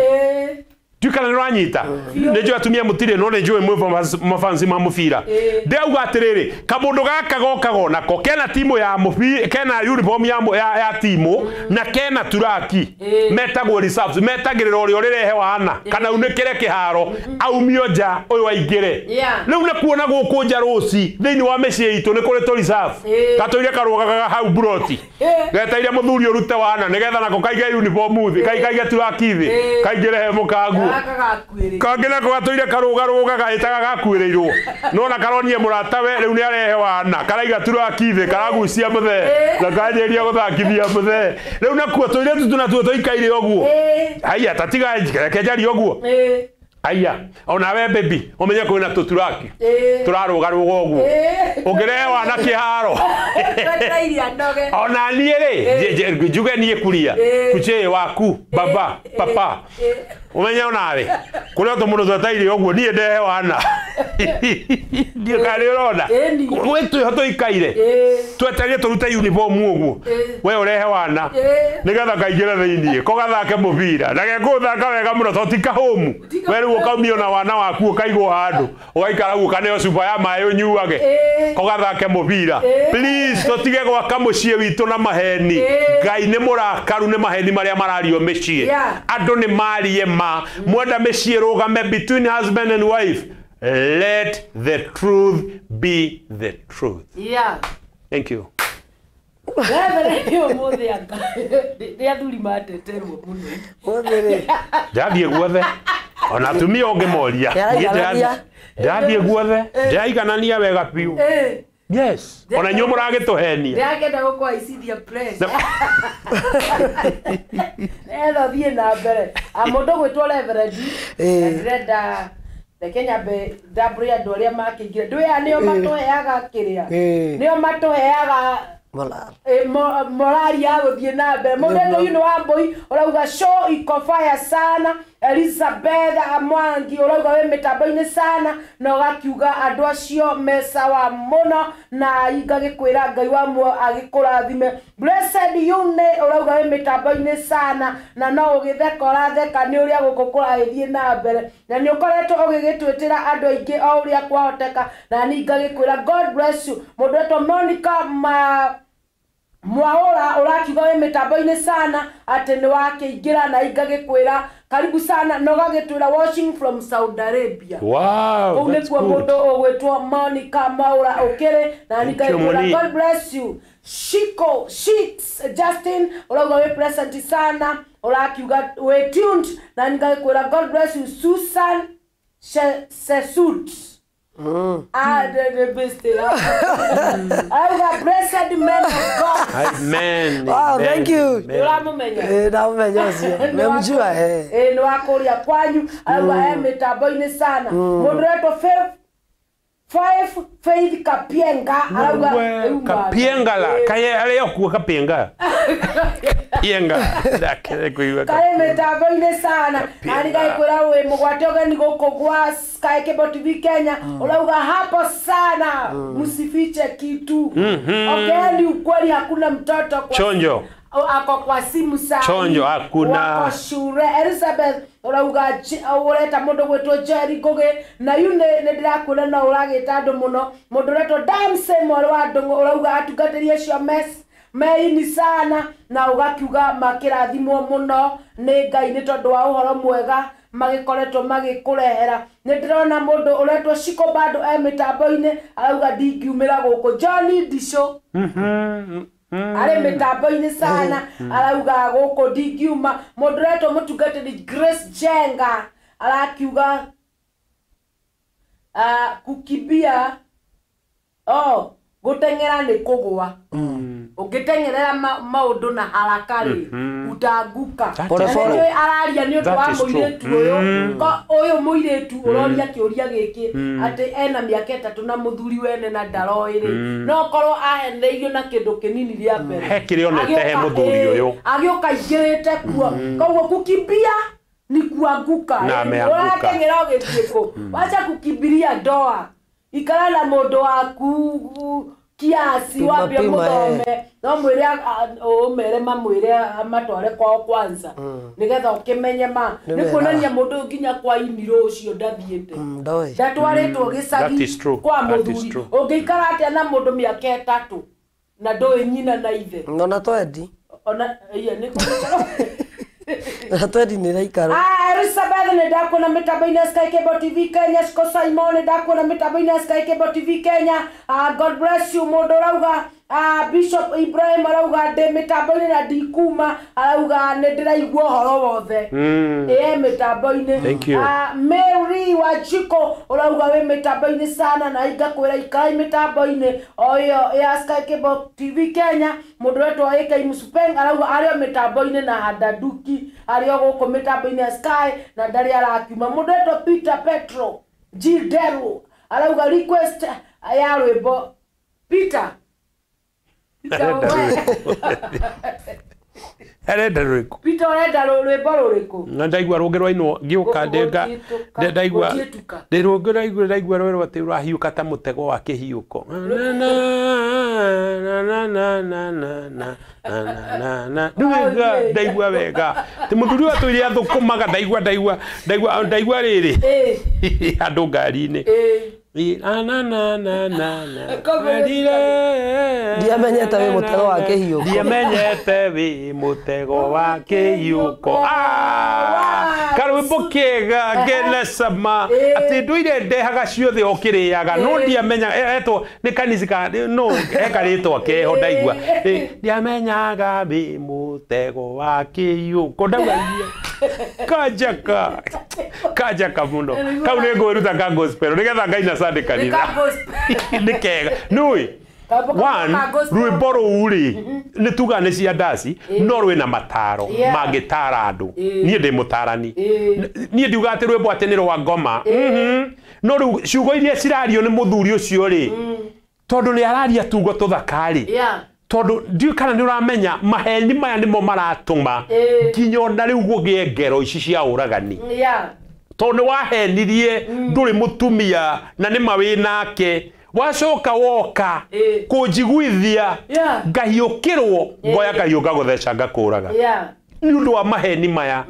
Ndiũĩ kana nĩ ũranyita. Nĩ njũĩ atumia mũtirĩ, no nĩ njũĩ mwĩ mafansi ma mũbira. Ndĩrauga atĩrĩrĩ, kamũndũ gaka gokaga nako kena timu ya mũbira, kena uniform ya timu na kena turaki, metagwo reserves, metagĩrĩra ũrĩa ũrĩrehe wana kana unĩkĩre kĩharo, aumio nja, ũyũ aingĩre. Rĩu nĩ kuona gũkũ nja rũci thĩinĩ wa mĩciĩ itũ nĩ kũrĩ tũ reserve gatũire karũgagaga hau buroti, geteire mũthuri ũrute wana nĩgetha nako kaige uniform thĩ, kaige turaki thĩ, kaingĩre he mũkaguo. Gaka gakuĩrĩ. Kangĩ nako gatũire karũgarũga gahĩtaga gakuĩrĩirwo, nona karonie mũratawe rĩu nĩ arehe wana, karaiga turaki thĩ, karagucia mũthee na kanjĩria gũthakithia mũthee. Rĩu nakuo tũirĩtu tunatuo tũikaire ũguo. Haiya, tatiga reke njarie ũguo. Aya, ona we baby, ũmenye kwĩna tũturaki tũrarũgarũga ũguo ũngĩrehe wana kĩharo. Twetereire anoge. Ona niĩ rĩ, njuge niĩ kuria kuchĩ waku baba papa, ũmenye onawe kũrĩa tũmũndũ tweteire ũguo, niĩ ndehe wana, ndiũ kana nĩ ũrona. Ĩni. Gwĩ twĩho tũikaire twetereire tũrute uniform ũguo, we ũrehe wana nĩgetha kaingĩre thĩiniĩ ko gathake mũbira na gekũthaka wega mũno, to ti kahũmu. We rĩu ũkaumio na wana waku, ũkaigwo handũ, ũgaikara ũguo, kaneo cuba ya maĩ ũnyuage, ko gathake mũbira. Please, tũtige gwaka mũciĩ witũ na maheni. Ngai nĩ mũrakaru nĩ maheni marĩa marario mĩciĩ. Andũ nĩ marie ma mwenda mĩciĩ rũgame between husband and wife. Let the truth be the truth. Thank you. Reverend, ũmũthĩ anga nĩ athuri mateterwo mũno. Ũmũthĩ rĩ, Ndathiĩ guothe, ona atumia ũngĩmoria. Nĩaraiganania. Ndathiĩ guothe ndĩraiganania wega biũ. Yes, ona inyuĩ mũragĩtũhenia. Ndĩrakenda gũkũhaicithia pressure nĩgetha ũthiĩ na mbere. Ah, mũndũ gwĩtwo Reverend, na ndĩrenda reke nyambe ndambũre andũ arĩa makĩingĩra. Ndũĩ aya nĩo matũheaga kĩrĩa, nĩo matũheaga Moral. Morali ya gũthiĩ na mbere. Mũndũ ũyũ nĩ wa mbũi ũrauga show iko fire sana. Elizabeth Mwangi ũrauga wĩ mĩtambo-inĩ sana na ũgakiuga andũ acio me sawa mũno na ingagĩkwĩra Ngai wa muoyo agĩkũrathime. Blessed Yune ũrauga wĩ mĩtambo-inĩ sana na no ũgĩtheka ũratheka nĩ ũrĩa gũkũ kũragĩthiĩ na mbere na nĩ ũkoretwo ũgĩgĩtwĩtĩra andũ aingĩ o ũrĩa kwahoteka na ningagĩkwĩra God bless you. Mũndũ wetwo Monica Mwaura ũrakiuga wĩ mĩtambo-inĩ sana atĩ nĩ wakĩingĩra na ingagĩkwĩra karibu sana na ũgagĩtwĩra watching from Saudi Arabia. Wow, kũu that's nĩkuo good. mũndũ ũgwĩtwo Monica Mwaura ũkĩrĩ na ningagĩkwĩra Moni. God bless you. Shiko Shits Justin ũrauga wĩ present sana ũrakiuga wĩ tuned na ningagĩkwĩra God bless you. Susan Sesut auga blessed man of God. Amen. Wow, amen, thank you. amen. Ũramũmenya? Namumenya ũcio memjua eh. Nĩ wakũria kwanyu auga e mĩtambo-inĩ sana. Mũndũ ũretwo Faith Kapienga arauga We, Kapienga la kaye arĩa okuo Kapienga. Pienga ndakere kuigua karĩ mĩtambo-inĩ sana na nĩngagĩkwĩra wĩ mũgwate ũgeni gũkũ gwa Sky Cable TV Kenya ũrauga hapo sana msifiche kitu. Okay, ni ukweli hakuna mtoto kwa Chonjo. Ako kwa simu sana Chonjo, hakuna. wako shure. Elizabeth ũrauga ũreta mũndũ gwĩtwo Jerry Ngũgĩ na yu nĩ ndĩrakwĩra no ũragĩta andũ mũno. Mũndũ ũretwo Damse mwarĩ wa Ndũng'ũ ũrauga atungatĩri acio meini sana na ũgakiuga makĩrathimwo mũno nĩ Ngai nĩ tondũ wa ũhoro mwega magĩkoretwo magĩkũrehera. Nĩ ndĩrona mũndũ ũretwo Shiko bado e mĩtambo-inĩ arauga ndingiumĩra gũkũ. Johnny Ndicũ arĩ mĩtambo-inĩ sana arauga gũkũ ndingiuma. Mũndũ ũretwo mũtungatĩri Grace Jenga arakiuga kukibia gũteng'era nĩ kũgũa. Ũngĩteng'erera maũndũ na haraka rĩ utanguka. Pole pole. Nĩũĩ araria nĩ ũndũ wa That is true. mũirĩtu ũyũ. Ũyũ mũirĩtu ũroria kĩũria gĩkĩ atĩ ena mĩaka 3 na mũthuri wene na ndaroĩ rĩ no korwo aheneirio na kĩndũ kĩnini rĩa mbere He kĩrĩa onete he mũthuri ũyũ. agĩũka aingĩrĩte kuo koguo kukimbia ni kuanguka. Na ameanguka. Ũrateng'era ũgĩthiĩ kũ? Wacha kukimbilia ndoa, ikara na mũndũ waku kiasi wambie mũthome no mwĩre ũmere mamwĩre matware kwao kwanza nĩgetha ũkĩmenye ma nĩ kuonania mũndũ ũyũ nginya kwa inirũ ũcio ndathiĩte ndatwarĩtwo gĩcagi kwa mũthuri. Ũngĩikara atĩa na mũndũ mĩaka 3 na ndũĩ nyina na ithe? Ona twendi ona iya nĩ na twendi nĩ raikara. Elizabeth nĩ ndakuona mĩtambo-inĩ ya Sky Cable TV Kenya. Shiko Simon nĩ ndakuona mĩtambo-inĩ ya Sky Cable TV Kenya. God bless you. Mũndũ ũrauga Bishop Ibrahim arauga ndĩ mĩtambo-inĩ na ndikuma, arauga nĩ ndĩraigua ũhoro wothe ĩĩ mĩtambo-inĩ. Thank you. Mary Wanjiko ũrauga wĩ mĩtambo-inĩ sana na ingakwĩra ikarai mĩtambo-inĩ o ĩyo ya Sky Cable TV Kenya. Mũndũ ũretwo AK Musupeng arauga arĩ o mĩtambo-inĩ na handanduki arĩ o gũkũ mĩtambo-inĩ ya Sky na ndarĩ arakiuma. Mũndũ ũretwo Peter Petro G Deru arauga request ya rwĩmbo Peter arenda rwĩmbo Peter ũrenda rwĩmbo rũrĩkũ? Na ndaigua rũngĩ rwainwo ngĩũka ndaigua rũngĩ ndaigua ndaigua rwerwo atĩ ũrahiũka ta mũtego wa kĩhiũko na ndaigua wega ti mũthuri ũyũ atũire athũkũmaga ndaigua ndaigua ndaigua ndaigua rĩrĩ andũ ngari-inĩ Ndiamenyete wĩ mũtego wa kĩhiũko. Ndiamenyete wĩ mũtego wa kĩhiũko. Karwĩmbo kega kena cama atĩ ndũire ndehaga ciothe o kĩrĩaga no ndiamenya etwo nĩ kanitha no hekarĩtwa keho ndaigua ndiamenyaga wĩ mũtego wa kĩhiũko ndauga kanjaka kanjaka muno kau nĩ ngwĩruta ka gospel nĩgetha ngaina Sunday kanitha nĩ kega nĩũĩ one rwĩmbo rũu rĩ nĩ tuga nĩ cia ndaci no rwĩna mataro mangĩtara andũ niĩ ndĩ mũtarani niĩ ndiuga atĩ rwĩmbo atĩ nĩ rwa ngoma no rĩu ciugo iria cirario nĩ mũthuri ũcio rĩ tondũ nĩ araria tugo tũthaka rĩ Tondu ndiũ kana nĩ ũramenya maheni maya nĩmo maratũma nginya ona rĩu gũgĩe ngero ici cia ũragani. Tondũ nĩ wahenirie ndũrĩ mũtumia na nĩ ma wĩ nake wacoka woka kũnjiguithia ngahiũkĩrwo ngoya kahiũ ngagũtheca ngakũraga nĩ ũndũ wa maheni maya.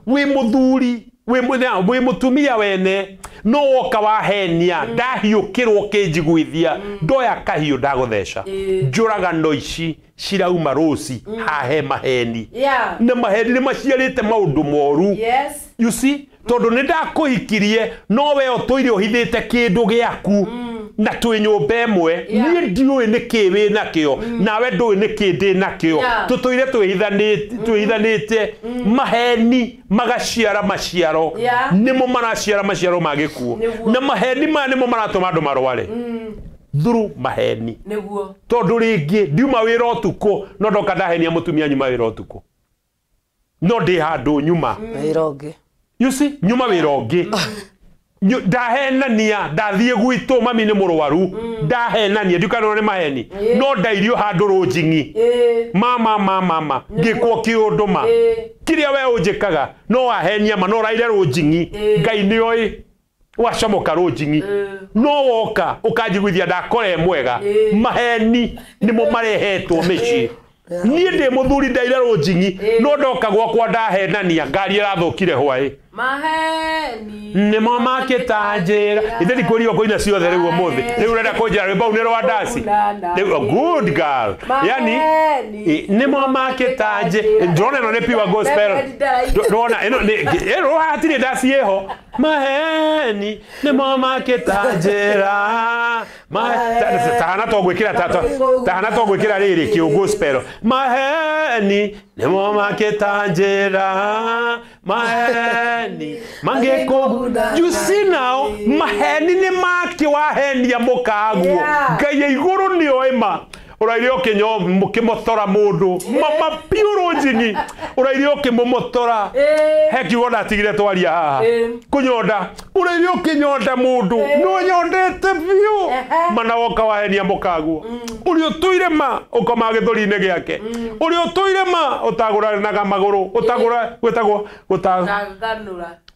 Wĩ mũthuri wĩ mũtumia wene no woka wahenia ndahiũkĩrwo kĩnjiguithia ndoya kahiũ ndagũtheca njũragano ici cirauma rũci hahe maheni na maheni nĩ maciarĩte maũndũ moru. You see, tondũ nĩ ndakũhikirie no we ũtũire ũhithĩte kĩndũ gĩaku na twĩ nyũmba ĩmwe niĩ ndiũĩ nĩ kĩ wĩ nakĩo nawe ndũĩ nĩ kĩ ndĩ nakĩo tũtũire twĩhithanĩte maheni magaciara maciaro nĩmo maraciara maciaro ma gĩkuũ na maheni maya nĩmo maratũma andũ marware through maheni tondũ rĩngĩ ndiuma wĩra ũtukũ no ndoka ndahenia mũtumia nyuma wĩra ũtukũ no ndĩ handũ nyuma wĩra ũngĩ. You see, nyuma wĩra ũngĩ ndahenania ndathiĩ gwitũ mami nĩ mũrwaru ndahenania ndikanona nĩ maheni no ndairio handũ rũnjing'i mama ngĩkwo kĩũndũ ma kĩrĩa we ũnjĩkaga no wahenia ma no ũraire rũnjing'i Ngai nĩ oĩ wacomoka rũnjing'i no woka ũkanjiguithia ndakora mwega maheni nĩmo marehetwo mĩciĩ. Niĩ ndĩ mũthuri ndaire rũnjing'i no ndoka gwakwa ndahenania ngari ĩrathũkire hwaĩ maheni nĩmo makĩta njĩra ithe ndikwĩrirwo kũina ciothe rĩu ũmũthĩ rĩu ũrenda kũnjĩra rwĩmbo rũu nĩ rwa ndaci rĩu good girl yani nĩmo makĩta njĩra ndĩrona ĩno nĩ pure gospel ndĩrona ĩno ĩno hatirĩ ndaci ĩho maheni nĩmo makĩta njĩra tahana to gwĩkĩra tahana to gwĩkĩra rĩrĩ kĩũ gospel maheni nĩmo makĩta njĩra maheni mangeko. You see now maheni nĩ make wahenia mũkaguo Ngai igũrũ nĩ oĩ ma ũraire ũkĩmotora mũndũ mama piũ rũnjing'i ũraire ũkĩmũmotora he kiugo ndatigire twaria haha kũnyonda ũraire ũkĩnyonda mũndũ no nyondete biũ mana woka wahenia mũkaguo ũrĩa ũtũire ma ũkomaga gĩthũri-inĩ gĩake ũrĩa ũtũire ma ũtagũranaga magũrũ ũtagũra gwĩtagwo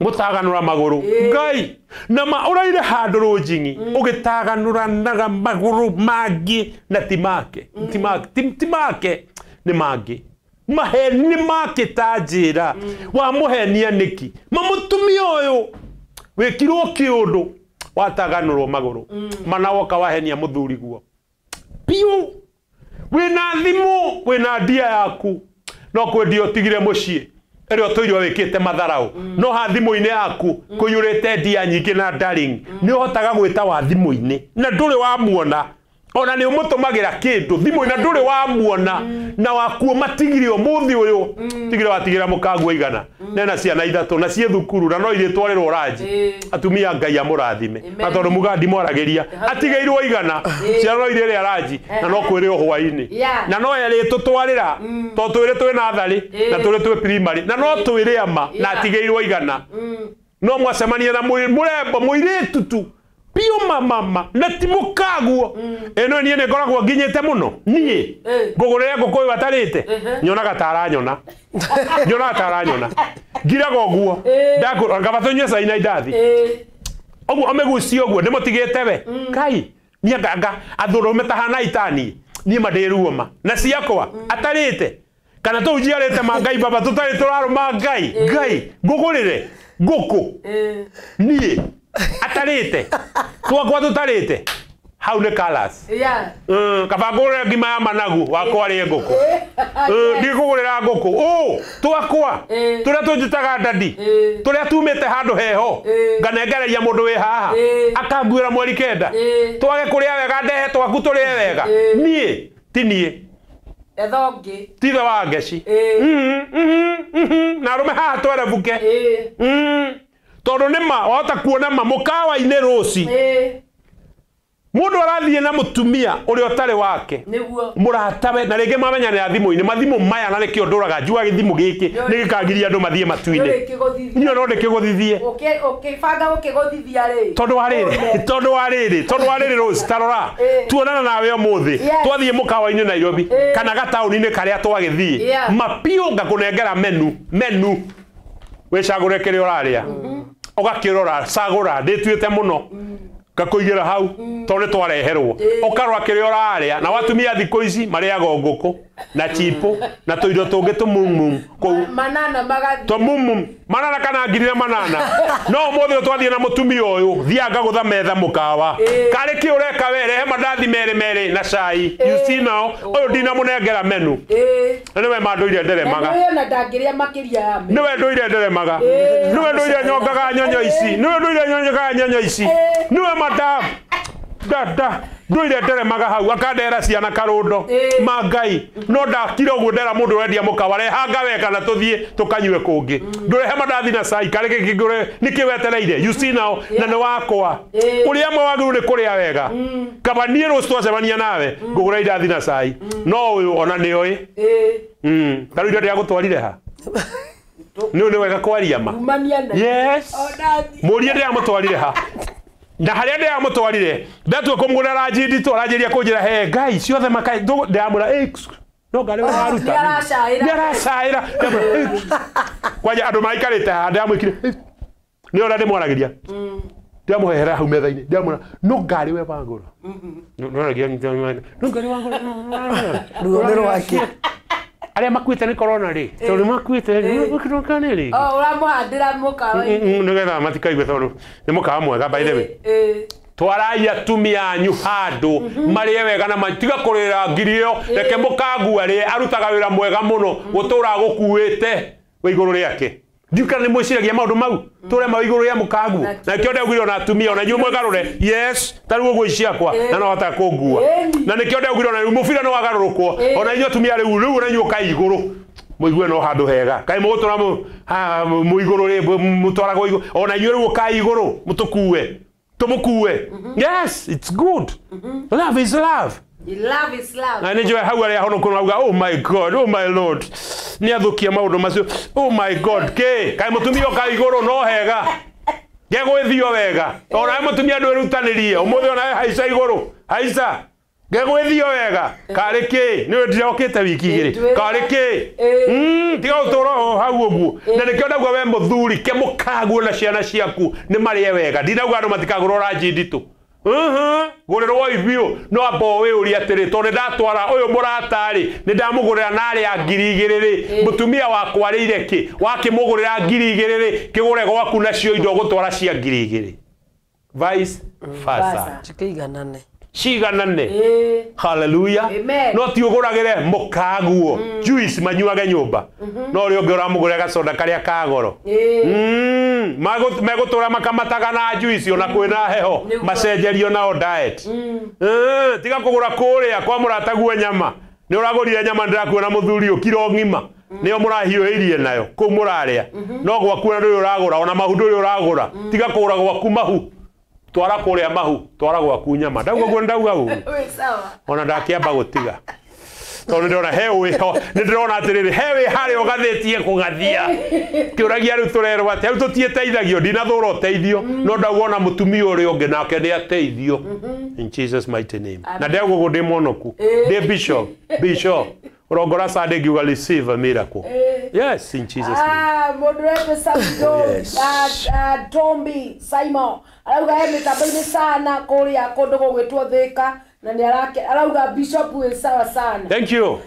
gũtaganũra magũrũ Ngai na ma ũraire handũ rũnjing'i ũgĩtaganũranaga magũrũ mangĩ na ti make ti make nĩ mangĩ maheni nĩ make ta njĩra wamũhenia nĩkĩ ma mũtumia ũyũ wĩkirwo kĩũndũ wataganũrwo magũrũ mana woka wahenia mũthuri guo piũ wĩna thimũ wĩna ndia yaku no kwendia ũtigire mũciĩ ĩrĩa ũtũire wĩkĩte matharau no ha thimũ-inĩ yaku kũiyũrĩte ndia nyingĩ na darling nĩ ũhotaga gwĩta wa thimũ-inĩ na ndũrĩ wamuona ona nĩ ũmũtũmagĩra kĩndũ thimũ-inĩ na ndũrĩ wamuona na wakuo matigire ũmũthĩ ũyũ tigire watigĩra mũkaguo igana nena ciana ithatũ na ciĩ thukuru na no irĩtwarĩrwo ranji atumia Ngai amũrathime na tondũ muga ndimwaragĩria atigĩirwo igana ciana no irĩrĩa ranji na no kwĩrĩo hwaĩ-inĩ na no erĩtũtwarĩra tondũ twĩrĩ twĩ natharĩ na twĩrĩ twĩ primary na no twĩrĩ ama na atigĩirwo igana no mwacemania na mũrembo mũirĩtu tu piũ mama na ti mũkaguo ĩno niĩ nĩ ngoragwo nginyĩte mũno niĩ ngũgũrĩre ngũkũ ũyũ atarĩte nyonaga ta aranyona nyonaga ta aranyona ngiraga ũguo ngaba tũnyue cai na indathi ũguo amĩgucie ũguo ndĩmũtigĩte we Ngai niĩ anga athũrũme tahana itani niĩ ma ndĩruo ma na ciakwa atarĩte kana tũu njiarĩte ma Ngai baba tũtarĩ tũrarũma Ngai Ngai ngũgũrĩre ngũkũ niĩ atarĩte twakwa tũtarĩte hau nĩ colours kaba ngũgũrĩre ngima ya managu wakwa arĩe ngũkũ ndikũgũrĩra ngũkũ twakwa tũrĩa tũnjĩtaga ndadi tũrĩa tumĩte handũ heho nganengereria mũndũ wĩ haha akanguĩra mweri kenda twage kũrĩa wega ndehe twaku tũrĩe wega niĩ ti niĩ tithe wa ngeci na arũme haha twerebuke tondũ nĩ ma wahota kuona ma mũkawa-inĩ rũci Mundu arathie na mutumia uria utari wake niguo muratawe na ringi mamenyanira thimu-ini mathimu maya na nikio nduraga njua githimu giki nigikangiria andu mathie matu-ini niyo no ndikiguthithie ukibanga gukiguthithia ri tondu wa riri Rose tarora tuonana nawe umuthi twathie mukawa-ini Nairobi kana gatauni-ini karia twagithie mapiu ngakunengera menu wicagure kiria uraria ugakirora cagura ndituite muno ngakuigira hau tondu twareherwo ukarora kiria uraria na watumia thiku ici mariaga nguku na chipo na tuindo tungi tumumum kuu manana magathi tumumum manana kana ngiri na manana no umuthi twathie na mutumia uyu thia ngagutha metha mukawa kari ki ureka we rehe mandathi mere mere na cai you see now uyu ndina munengera menu niwe manduire nderemaga na ndangiria makiria ya me niwe nduire nderemaga niwe nduire nyongaga nyonyo ici niwe nduire nyongaga nyonyo ici niwe madam dada nduire nderemaga hau akandera ciana karundo ma ngai no ndakira uguo ndera mundu urendia mukawa rehanga wega na tuthie tukanyue kungi ndurehe mandathi na cai kari gikingure niki wetereire you see now na ni wakwa uria mwagiru ni kuria wega kaba nie Rose twacemania nawe ngugura indathi na cai no uyu ona nioi taru indo ndiragutwarire ha ni wega kwaria ma yes murie ndiramutwarire ha na haria ndiramutwarire ndatua kumugurira ranji nditũ aranjĩria kũnjĩra he ngai ciothe makai ndiramwĩra no ngarĩ waruta nĩaracaĩra kwanja andũ maikarĩte haha ndiramwĩkire nĩ ũrĩa ndĩmwaragĩria ndiramũhehera hau metha-inĩ ndiramwĩra no ngarĩ we wagũra no ngarĩ wagũra ruo nĩ rwake arĩa makuĩte nĩ corona rĩ tondũ makuĩte nĩ rĩ ũramũhandĩra mũkawa-inĩ nĩgetha matikaigue tondũ nĩ mũkawa mwega by the way twarai atumia anyu handũ marĩe wega na matiga kũrĩra ngiri ĩyo reke mũkangua rĩe arutaga wĩra mwega mũno gũtũra gũkuĩte wĩ igũrũ rĩake ndiũ kana nĩ mwĩciragia maũndũ mau tũre ma igũrũ rĩa mũkanguo na nĩkĩo ndaugire ona atumia ona inyuĩ mwegarũre yes ta rĩu ũguo ciakwa na no hotaga kũngua na nĩkĩo ndaugire ona rĩu mũbira no wagarũrũkwo ona inyuĩ atumia rĩu ona inyuĩ ũkai igũrũ mũigue no handũ hega kaĩ mũgũtũra mũ igũrũ rĩ mũtwaragwo igũrũ ona inyuĩ rĩu ũkai igũrũ mũtũkue tũmũkue yes it's good love is love. Love is love. Na nĩnjũĩ hau arĩa honoku mauga oh my god oh my lord nĩ athũkia maũndũ macio oh my god kĩ kaĩ mũtumia ũka igũrũ no hega ngegwĩthio wega onawe mũtumia ndwĩrutanĩrie ũmũthĩ onawe haica igũrũ haica ngegwĩthio wega karĩ kĩ nĩwe ndirokĩte wiki igĩrĩ karĩ kĩ tiga gũtũra hau ũguo na nĩkĩo ndauga we mũthuri ke mũkaguo na ciana ciaku nĩ marĩe wega ndinauga andũ matikagũrwo ranji nditũ gũrĩrwo ibiũ no amba wĩũrie atĩrĩ tondũ nĩndatwara ũyũ mũrata-rĩ nĩndamũgũrĩra narĩa ngiri igĩrĩ rĩ mũtumia wakwa arĩire kĩ wakĩmũgũrĩra ngiri igĩrĩ rĩ kĩgũre gwaku nacio indo ũgũtwara cia ngiri igĩrĩ vice versa cikiiganane ciganane hallelujah no ti ũgũragĩre mũkaguo juice manyuage nyũmba no ũrĩa ũngĩ ũramũgũrĩra gacoda karĩa ka goro megũtũra makamataga na juice ona kwĩna heho macenjerio nao diet tiga kũgũra kũrĩa kwa mũrataguo nyama nĩ ũragũrire nyama ndĩrakuona mũthuri ũyũ kiro ng'ima nĩyo mũrahiũhĩirie nayo kũu mũrarĩa no gwaku na ndũrĩ ũragũra ona mahu ndũrĩ ũragũra tiga kũgũra gwaku mahu twara kũrĩa mahu twara gwaku nyama ndauga guo ndauga ũguo ona ndakĩamba gũtiga tondũ ndĩrona he wĩho nĩ ndĩrona atĩrĩrĩ he wĩ harĩa ũgathĩtie kũgathia kĩũragia rĩu tũrerwo atĩ rĩu tũtiĩteithagio ndinathũra ũteithio no ndauga ona mũtumia ũrĩa ũngĩ nake nĩ ateithio in Jesus mighty name na ndauga ũguo ndĩ mwonoku ndĩ bishop ũrongora Sunday ngiuga receive a miracle yes in Jesus name Mũndũ wetwo Tombi Simon arauga he mĩtambo-inĩ sana kũrĩa kũndũ gũgwĩtwo Thĩka na nĩ arake arauga bishop wĩ sawa sana thank you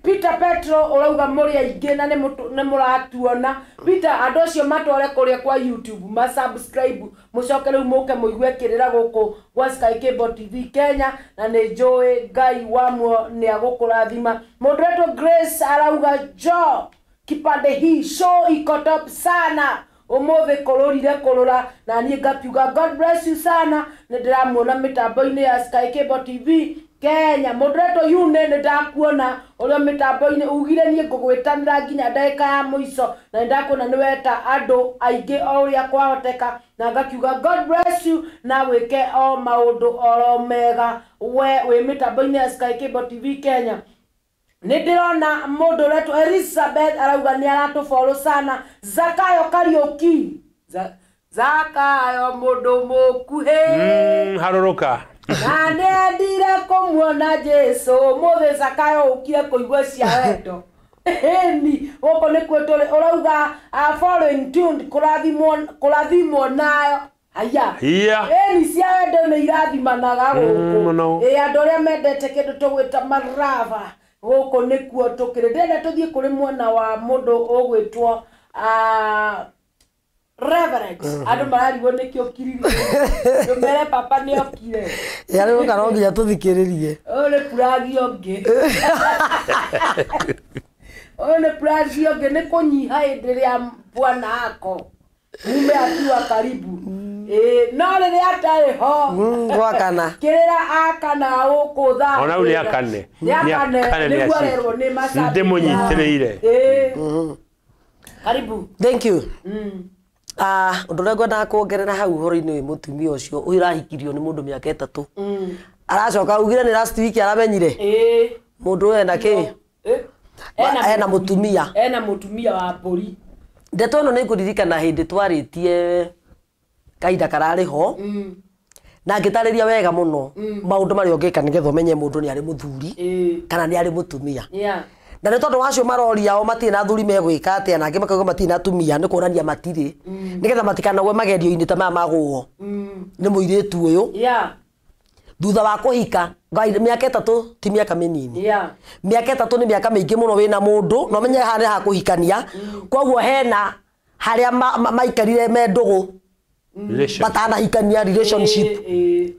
Peter Petro ũrauga mũrĩ aingĩ na nĩ mũratuona Peter andũ acio matware kũrĩa kwa YouTube ma subscribe mũcoke rĩu mũke mũigue kĩrĩra gũkũ gwa Sky Cable TV Kenya na nĩ njũĩ Ngai wa muo nĩ agũkũrathima mũndũ wetwo Grace arauga jo kipande hii show iko top sana umuthi kururire kurura na niĩ ngakiuga God bless you sana nĩ ndĩramuona mĩtambo-inĩ ya Sky Cable TV Kenya. Mũndũ yune nĩ ndakuona ũrĩa mĩtambo-inĩ ugire niĩ ngũgwĩtanĩra nginya ndagĩka ya mũico, na nĩ ndakuona nĩ weta andũ aingĩ o ũrĩa kwahoteka, na ngakiuga God bless you na wĩke o maũndũ oro mega we wĩ mĩtambo-inĩ ya Sky Cable TV Kenya. Nĩ ndĩrona mũndũ ũretwo Elizabeth arauga nĩ aratũfollow sana. Zakayo Kariũki, Zakayo mũndũ mũkuhĩ harũrũka na nĩendire kũmuona Jesu. Mũthĩ Zakayo ũkire kũigua cia wendo. Ĩni gũkũ nĩkuo tũrĩ. Ũrauga following tuned, kũrathimwo nayo. Haya. Ĩni cia wendo nĩ irathimanaga gũkũ. Ĩ andũ arĩa mendete kĩndũ tũgwĩta marava gũkũ nĩkuo tũkĩrĩ. Ndĩrenda tũthiĩ kũrĩ mwena wa mũndũ ũgwĩtwo Reverend. Andũ mararigwo nĩkĩ ũkiririe. Ndũmere papa nĩ okire. Ya rĩu no nginya tũthikĩrĩrie. Ũyũ nĩ plagi ũngĩ. Ũyũ nĩ plagi ũngĩ nĩ kũnyiha hĩndĩ ĩrĩa bwana ako mume akiwa karibu. No rĩrĩa atarĩ ho gwakana kĩrĩra akana gũkũ thaa ona rĩu nĩ akane. Nĩ akane nĩguo arerwo nĩ macambĩki. Ndĩmũnyitĩrĩire. Karibu. Thank you. Ũndũ ũrĩa ngwendaga kuongerera hau ũhoro-inĩ wĩ mũtumia ũcio ũyũ ũrahikirio nĩ mũndũ mĩaka 3. Aracoka augire nĩ last week aramenyire. Mũndũ ũyũ ena kĩ? Ena mũtumia. Ena mũtumia wa mbũri. Ndeto ĩno nĩ ngũririkana hĩndĩ twarĩtie kahinda kararĩ ho. Na ngĩtarĩria wega mũno maũndũ marĩa ũngĩka nĩgetha ũmenye mũndũ nĩ arĩ mũthuri kana nĩ arĩ mũtumia. Na nĩ tondũ wacio maroria o matirĩ na athuri megwĩka atĩa, na angĩ makauga matirĩ na atumia, nĩ kuonania matirĩ, nĩgetha matikanagwe magerio-inĩ ta maya magũo nĩ mũirĩtu ũyũ. Thutha wa kũhika mĩaka 3 ti mĩaka mĩnini. Mĩaka 3 nĩ mĩaka mĩingĩ mũno wĩna mũndũ, na ũmenye haha nĩ ha kũhikania. Koguo hena harĩa maikarire me ndũgũ matanahikania, relationship.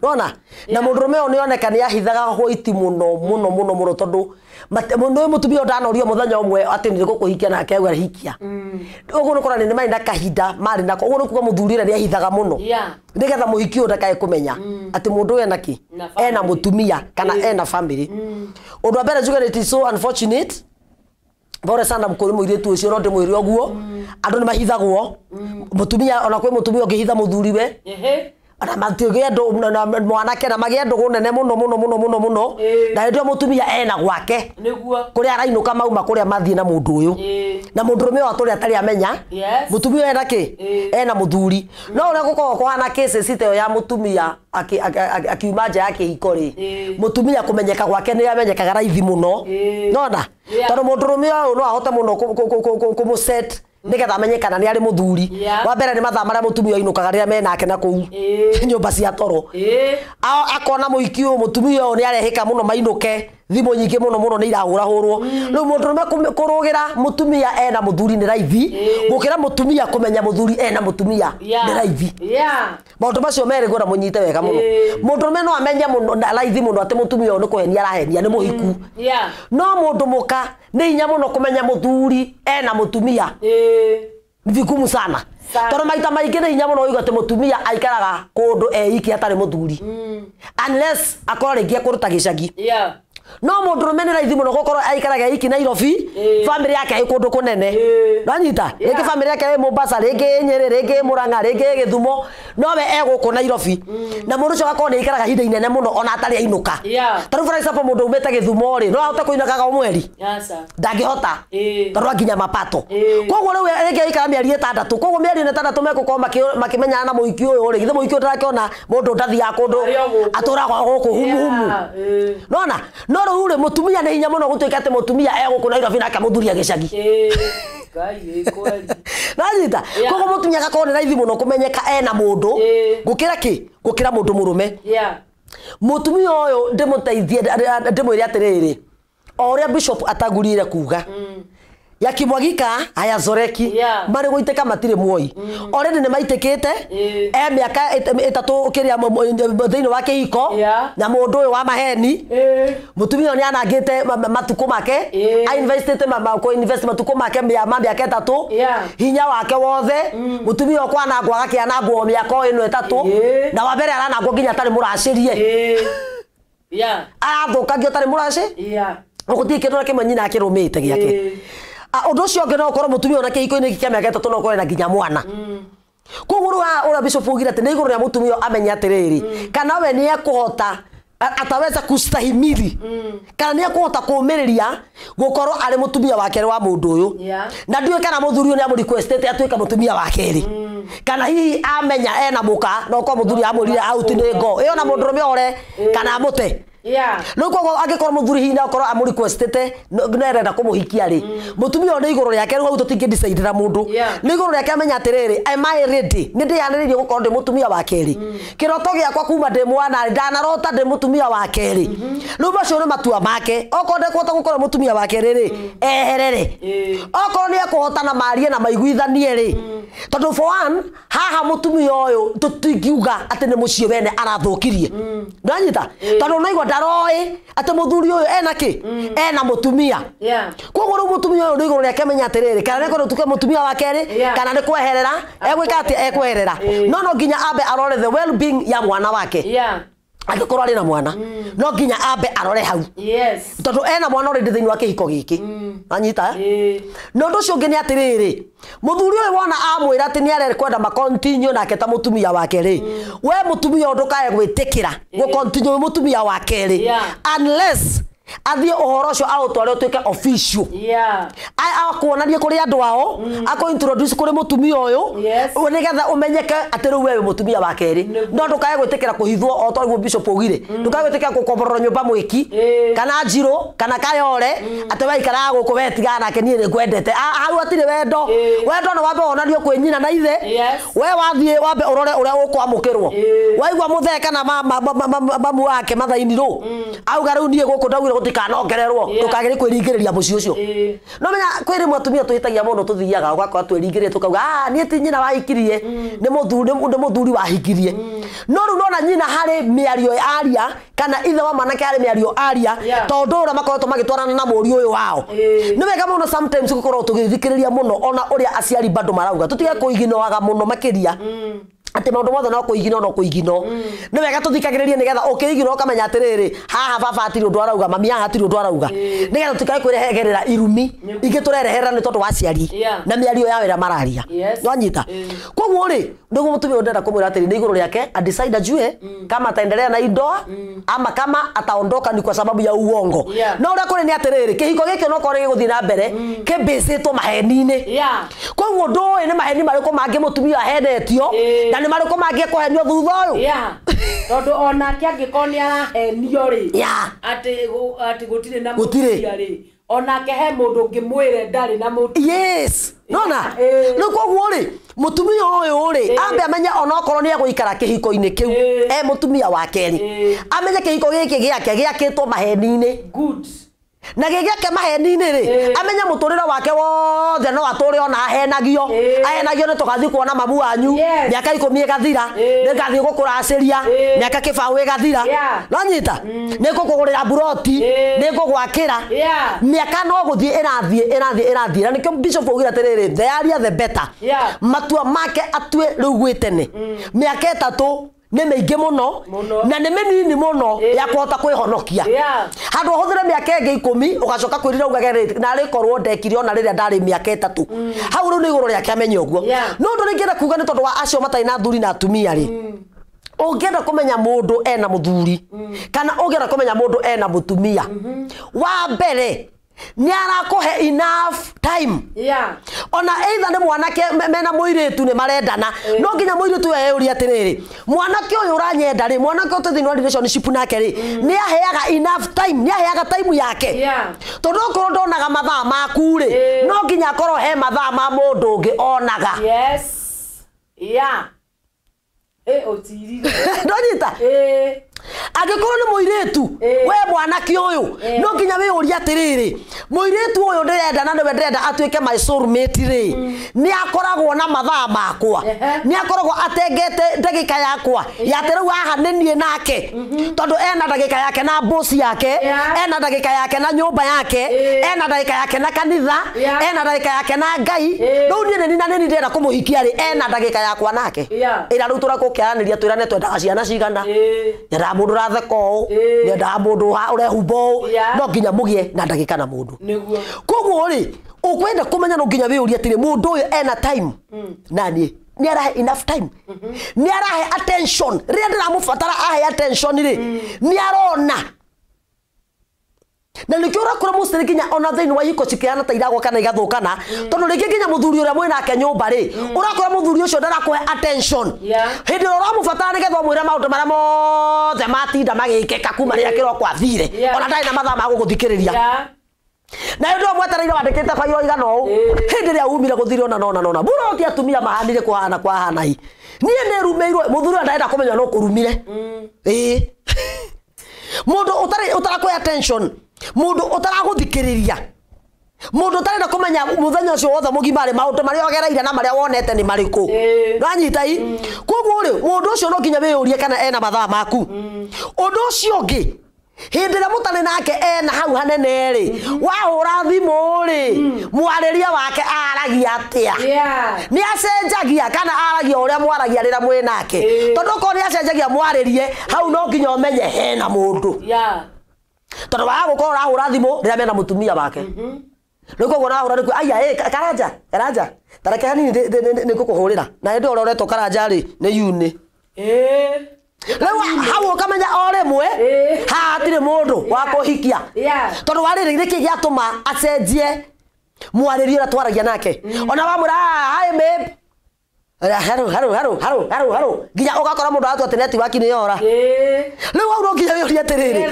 Nona na mũndũrũme ũyũ nĩoneka nĩ ahithaga hwaiti mũno mũno mũno mũno, tondũ mũndũ ũyũ mũtumia ndanorio mũthenya ũmwe atĩ nĩ gũkũhikia nake auga hikia. Ũguo nĩ kuonania nĩ marĩ na kahinda marĩ nako. Ũguo nĩ kuga mũthuri ũrĩa nĩ ahithaga mũno nĩgetha mũhiki ũyũ ndakae kũmenya atĩ mũndũ ũyũ ena kĩ, ena mũtumia kana ena family. Ũndũ wa mbere njuge it is so unfortunate. Bore sana kũrĩ mũirĩtu ũcio, no ndĩmwĩre ũguo andũ nĩ mahithagwo. Mũtumia ona kwĩ mũtumia ũngĩhitha mũthuriwe ona matigĩa ndũ mwanake na magĩe ndũgũ nene mũno mũno mũno mũno mũno, na hĩndĩ ĩyo mũtumia ena gwake kũrĩa arainũka mauma kũrĩa mathiĩ na mũndũ ũyũ, na mũndũrũme ũyũ atũrĩa atarĩ amenya mũtumia ena kĩ, ena mũthuri. No ũrĩa gũkoragwo kũhana cases ta ĩyo ya mũtumia akiuma nja ya kĩhiko rĩ, mũtumia kũmenyeka gwake nĩ amenyekaga raithi mũno. Nona tondũ mũndũrũme ũyũ no ahote mũno kũmũset nĩgetha amenye kana nĩ arĩ mũthuri. Wa mbere nĩ mathaa marĩa mũtumia ainũkaga rĩrĩa menake na kũu nyũmba cia toro. Akona mũhiki ũyũ mũtumia ũyũ nĩ arehĩka mũno mainũke, thimũ nyingĩ mũno mũno nĩ irahũrahũrwo. Rĩu mũndũrũme kũrũgĩra mũtumia ena mũthuri nĩ raithi gũkĩra mũtumia kũmenya mũthuri ena mũtumia nĩ raithi. Maũndũ macio merĩ ngwenda mũnyite wega mũno. Mũndũrũme no amenye mũno na raithi mũno atĩ mũtumia ũyũ nĩ kũhenia arahenia nĩ mũhiku. No mũndũ mũka nĩ hinya mũno kũmenya mũthuri ena mũtumia. Vigumu sana. Tondũ maita maingĩ nĩ hinya mũno ũigue atĩ mũtumia aikaraga kũndũ eiki atarĩ mũthuri. Unless akorwo rĩngĩ ekũruta gĩcagi. No mũndũrũme nĩ raithi mũno gũkorwo aikaraga eiki Nairobi, family yake ĩ kũndũ kũnene. Nĩwanyita? Rĩngĩ family yake ĩ Mombasa, rĩngĩ ĩ Nyĩrĩ, rĩngĩ ĩ Murang'a, rĩngĩ ĩ Gĩthumo, nowe e gũkũ Nairobi. Na mũndũ ũcio agakorwo nĩ aikaraga ihinda inene mũno ona atarĩ ainũka. Ta rĩu for example mũndũ umĩte Gĩthumo rĩ, no ahote kũinũkaga o mweri? Ndangĩhota. Tondũ anginya mapato. Koguo rĩu rĩngĩ aikara mĩeri 6. Koguo mĩeri 6 megũkorwo makĩmenyana na mũhiki ũyũ rĩ, githĩ mũhiki ũyũ ndarakĩona mũndũ ndathiaga kũndũ atũraga gũkũ humu humu. Nona? No rĩu rĩ mũtumia nĩ hinya mũno gũtuĩka atĩ mũtumia e gũkũ Nairobi nake mũthuri agĩcagi. Nanyita? Koguo mũtumia agakorwo nĩ raithi mũno kũmenyeka ena mũndũ gũkĩra kĩ? Gũkĩra mũndũ mũrũme. Mũtumia ũyũ ndĩmũteithie, ndĩmwĩre atĩrĩrĩ, o ũrĩa bishop atagurire kuga yakimwagika hayazoreki, marĩ gũitĩka matirĩ muoi. Already nĩ maitĩkĩte e mĩaka 3 kĩrĩa thĩinĩ wa kĩhiko na mũndũ ũyũ wa maheni. Mũtumia ũyũ nĩ anangĩte matukũ make, ainvestĩte invest matukũ make ma mĩaka 3, hinya wake wothe. Mũtumia ũyũ kwanangwo agakĩanangwo mĩaka ĩno 3, na wa mbere aranangwo nginya atarĩ mũracĩrie. Arathũkangia ũtarĩ mũraci gũtirĩ kĩndũ na kĩmwe nyina akĩrũmĩte gĩake. Ũndũ ũcio ũngĩ no ũkorwo mũtumia ona kĩhiko-inĩ gĩkĩ kĩa mĩaka 3 no ũkorwo na nginya mwana. Koguo rĩu ũrĩa bishop augire atĩ nĩ igũrũ rĩa mũtumia amenye atĩrĩrĩ kana we nĩ ekũhota ataweza kustahimili kana nĩ ekũhota kũũmĩrĩria gũkorwo arĩ mũtumia wa kerĩ wa mũndũ ũyũ. Na ndiũĩ kana mũthuri ũyũ nĩ amũrequestĩte atuĩke mũtumia wa kerĩ kana hihi amenya ena mũka no korwo mũthuri amwĩrire out nĩ ngo ĩyo na mũndũrũme ore kana amũte. Rĩu koguo angĩkorwo mũthuri hihi no akorwo amũrequestĩte no arenda kũmũhikia rĩ mũtumia ũyũ nĩ igũrũ rĩake rĩu hau tũtingĩdecidĩra mũndũ nĩ igũrũ rĩake amenya atĩrĩrĩ am I ready nĩ ndĩyanĩrĩirie gũkorwo ndĩ mũtumia wa kerĩ kĩroto gĩakwa kuma ndĩ mwana rĩ ndanarota ndĩ mũtumia wa kerĩ rĩu macio nĩ matua make okorwo ndekũhota gũkorwo mũtumia wa kerĩ rĩ eherere okorwo nĩ ekũhota na marie na maiguithanie rĩ tondũ for one haha mũtumia ũyũ tũtingiuga atĩ nĩ mũciĩ wene arathũkirie ndanyita tondũ naigua ndaroĩ atĩ mũthuri ũyũ ena kĩ ena mũtumia. Koguo rĩu mũtumia ũyũ nĩ igũrũ rĩake amenya atĩrĩrĩ kana nĩ gũtuĩka mũtumia wa kerĩ kana nĩ kweherera egwĩka atĩ ekweherera no nginya ambe arore the well being ya mwana wake. Angĩkorwo arĩ na mwana no nginya ambe arore hau tondũ ena mwana already thĩinĩ wa kĩhiko gĩkĩ anyita. No ũndũ ũcio ũngĩ nĩ atĩrĩrĩ mũthuri ũyũ wona amwĩra atĩ nĩ arekwenda makontinue nake ta mũtumia wake rĩ we mũtumia ũyũ ndũkae gwĩtĩkĩra gũkontinue mũtumia wa kerĩ unless athiĩ ũhoro ũcio aũtware ũtuĩke official akuonanie kũrĩ andũ ao akũ introduce kũrĩ mũtumia ũyũ nĩgetha ũmenyeke atĩ rĩu we wĩ mũtumia wa kerĩ no ndũkae gwĩtĩkĩra kũhithwo o ta ũguo bishop augire ndũkae gwĩtĩkĩra gũkomborerwo nyũmba mwĩki kana njirũ kana kayore atĩ we ikaraga gũkũ we tigana nake niĩ nĩngwendete hau hatirĩ wendo wendo nĩ wambe wonanio kwĩ nyina na ithe we wathiĩ wambe ũrore ũrĩa ũkwamũkĩrwo waigua mũthee kana mamu wake mathaini rũ auga rĩu niĩ gũkũ ndaugire gũtikanongererwo ndũkagĩre kwĩringĩrĩria mũciĩ ũcio no menya kwĩ rĩmwe atumia tũhĩtagia mũno tũthiaga ũgakora twĩringĩrĩrie tũkauga niĩ ti nyina wahikirie nĩ mũthuri wahikirie no rĩu nona nyina harĩ mĩario aria kana ithe wa mwanake harĩ mĩario aria tondũ ũrĩa makoretwo magĩtwarana na mũriũ ũyũ wao nĩ wega mũno sometimes gũkorwo tũgĩthikĩrĩria mũno ona ũrĩa aciari bado marauga tũtige kũiginoaga mũno makĩria atĩ maũndũ mothe no kũigino no kũigino nĩ wega tũthikagĩrĩrie nĩgetha ũkĩigino ũkamenya atĩrĩrĩ haha baba hatirĩ ũndũ arauga mami haha hatirĩ ũndũ arauga nĩgetha tũtikae kwĩrehegerera irumi ingĩ tũrereherera nĩ tondũ wa aciari na mĩario yao ĩrĩa mararia nwanyita. Koguo rĩ nĩguo mũtumia ũyũ ndĩrenda kũmwĩra atĩrĩ nĩ igũrũ rĩake adecide ajue kama ataendelea na ndoa ama kama ataondoka ni kwa sababu ya uongo no ũrĩa kũrĩ nĩ atĩrĩrĩ kĩhiko gĩkĩ no korwo gĩgũthiĩ na mbere kĩmbĩcĩtwo maheni-inĩ koguo ndũĩ nĩ maheni marĩkũ mangĩ mũtumia ahenetio na nĩ marĩkũ mangĩ ekũhenio thutha ũyũ tondũ onake angĩkorwo nĩ arahenio rĩ atĩ gũtirĩ na mũtumia rĩ onake he mũndũ ũngĩmwĩre ndarĩ na mũtumia yes nona rĩu koguo rĩ mũtumia ũyũ rĩ ambe amenye onokorwo nĩ egũikara kĩhiko-inĩ kĩu e mũtumia wa kerĩ amenye kĩhiko gĩkĩ gĩake gĩakĩtwo maheni-inĩ na gĩgĩake maheni-inĩ rĩ amenye mũtũrĩre wake wothe no atũre ona ahenagio ahenagio nĩ tũgathiĩ kuona mamu wanyu mĩaka 10 ĩgathira nĩngathiĩ gũkũracĩria mĩaka 20 ĩgathira nonyita nĩngũkũgũrĩra buroti nĩngũgwakĩra mĩaka no gũthiĩ ĩrathiĩ ĩrathiĩ ĩrathiĩ na nĩkĩo bishop augire atĩrĩrĩ the earlier the better matua make atue rĩu gwĩ tene mĩaka 3 nĩ mĩingĩ mũno na nĩ mĩnini mũno ya kũhota kwĩhonokia handũ ũhũthĩre mĩaka ĩngĩ 10 ũgacoka kwĩrira ugage narĩ korwo ndekire ona rĩrĩa ndarĩ mĩaka 3 hau rĩu nĩ igũrũ rĩake amenye ũguo no ũndũ ũrĩa ingĩenda kuga nĩ tondũ wa acio matarĩ na athuri na atumia rĩ ũngĩenda kũmenya mũndũ ena mũthuri kana ũngĩenda kũmenya mũndũ ena mũtumia wa mbere nĩ arakũhe enough time ona either nĩ mwanake mena mũirĩtu nĩ marendana no nginya mũirĩtu ũyũ eyũrie atĩrĩrĩ mwanake ũyũ ũranyenda rĩ mwanake ũyũ twĩ thĩinĩ wa relationship nake rĩ nĩ aheaga enough time nĩ aheaga time yake tondũ okorwo ndonaga mathaa maku rĩ no nginya akorwo he mathaa ma mũndũ ũngĩ onaga ndonyita angĩkorwo nĩ mũirĩtu we mwanake ũyũ no nginya wĩyũrie atĩrĩrĩ mũirĩtu ũyũ ndĩrenda na nĩwe ndĩrenda atuĩke my soulmate rĩ nĩ akoragwo na mathaa makwa nĩ akoragwo atengete ndagĩka yakwa ya atĩ rĩu haha nĩ niĩ nake tondũ ena ndagĩka yake na boss yake ena ndagĩka yake na nyũmba yake ena ndagĩka yake na kanitha ena ndagĩka yake na Ngai rĩu niĩ nĩ na nĩ ndĩrenda kũmũhikia rĩ ena ndagĩka yakwa nake ĩrĩa rĩu tũrakũkĩaria. Tũkĩaranĩria twĩrane twendaga ciana cigana, nyendaga mũndũ ũratheka ũũ, nyendaga mũndũ ũrehumba ũũ. No nginya mũgĩe na ndagĩka na mũndũ. Koguo rĩ, ũkwenda kũmenya no nginya wĩyũrie atĩrĩ, mũndũ ũyũ ena time na niĩ, nĩ arahe enough time, nĩ arahe attention rĩrĩa ndĩramũbatara, ahe attention rĩ, nĩ arona. Na nĩkĩo ũrakora mũcere nginya ona thĩinĩ wa ihiko cikĩhana ta iragwa kana igathũkana, tondũ rĩngĩ nginya mũthuri ũrĩa mwĩ nake nyũmba rĩ, ũrakora mũthuri ũcio ndarakũhe attention hĩndĩ ĩrĩa ũramũbatara nĩgetha ũmwĩre maũndũ marĩa mothe matinda magĩkĩka kuma rĩrĩa kĩroko athire, ona ndarĩ na mathaa ma gũgũthikĩrĩria. Na hĩndĩ ĩyo mwetereire wandĩkĩte bairo igana ũũ, hĩndĩ ĩrĩa umire gũthire ona nona nona mũroti atumia mahanire kũhana kwahana hi niĩ nĩ rumĩirwo mũthuri ũyũ ndarenda kũmenya no kũrumire. Ĩĩ, mũndũ ũtarakũhe attention, mũndũ ũtaragũthikĩrĩria, mũndũ ũtarenda kũmenya mũthenya ũcio wothe mũgima rĩ, maũndũ marĩa ũgereire na marĩa wonete nĩ marĩkũ. Nĩwanyita i? Koguo rĩ, mũndũ ũcio no nginya wĩyũrie kana ena mathaa maku. Ũndũ ũcio ũngĩ, hĩndĩ ĩrĩa mũtarĩ nake ena hau hanene rĩ, wahũra thimũ rĩ, mwarĩrie wake aragia atĩa? Nĩ acenjagia kana aragia ũrĩa mwaragia rĩrĩa mwĩ nake? Tondũ okorwo nĩ acenjagia mwarĩrie, hau no nginya ũmenye hena mũndũ. Tondũ waga gũkorwo ũrahũra thimũ rĩrĩa mena mũtumia wake. Rĩu koguo ũrahũra rĩu, aya ĩ Karanja, Karanja, tareke hanini nĩ ngũkũhũrĩra. Na hĩndĩ ĩyo ũroretwo Karanja rĩ, nĩ yunĩ. Rĩu hau ũkamenya o rĩmwe haha hatirĩ mũndũ wa kũhikia. Tondũ wa rĩrĩ, nĩkĩ gĩatũma acenjie mwarĩrie ũrĩa twaragia nake? Ona wamwĩra hi babe, hello hello hello hello hello hello, nginya ũgakora mũndũ aratua atĩ network nĩ yora. Rĩu hau no nginya wĩyũrie atĩrĩrĩ,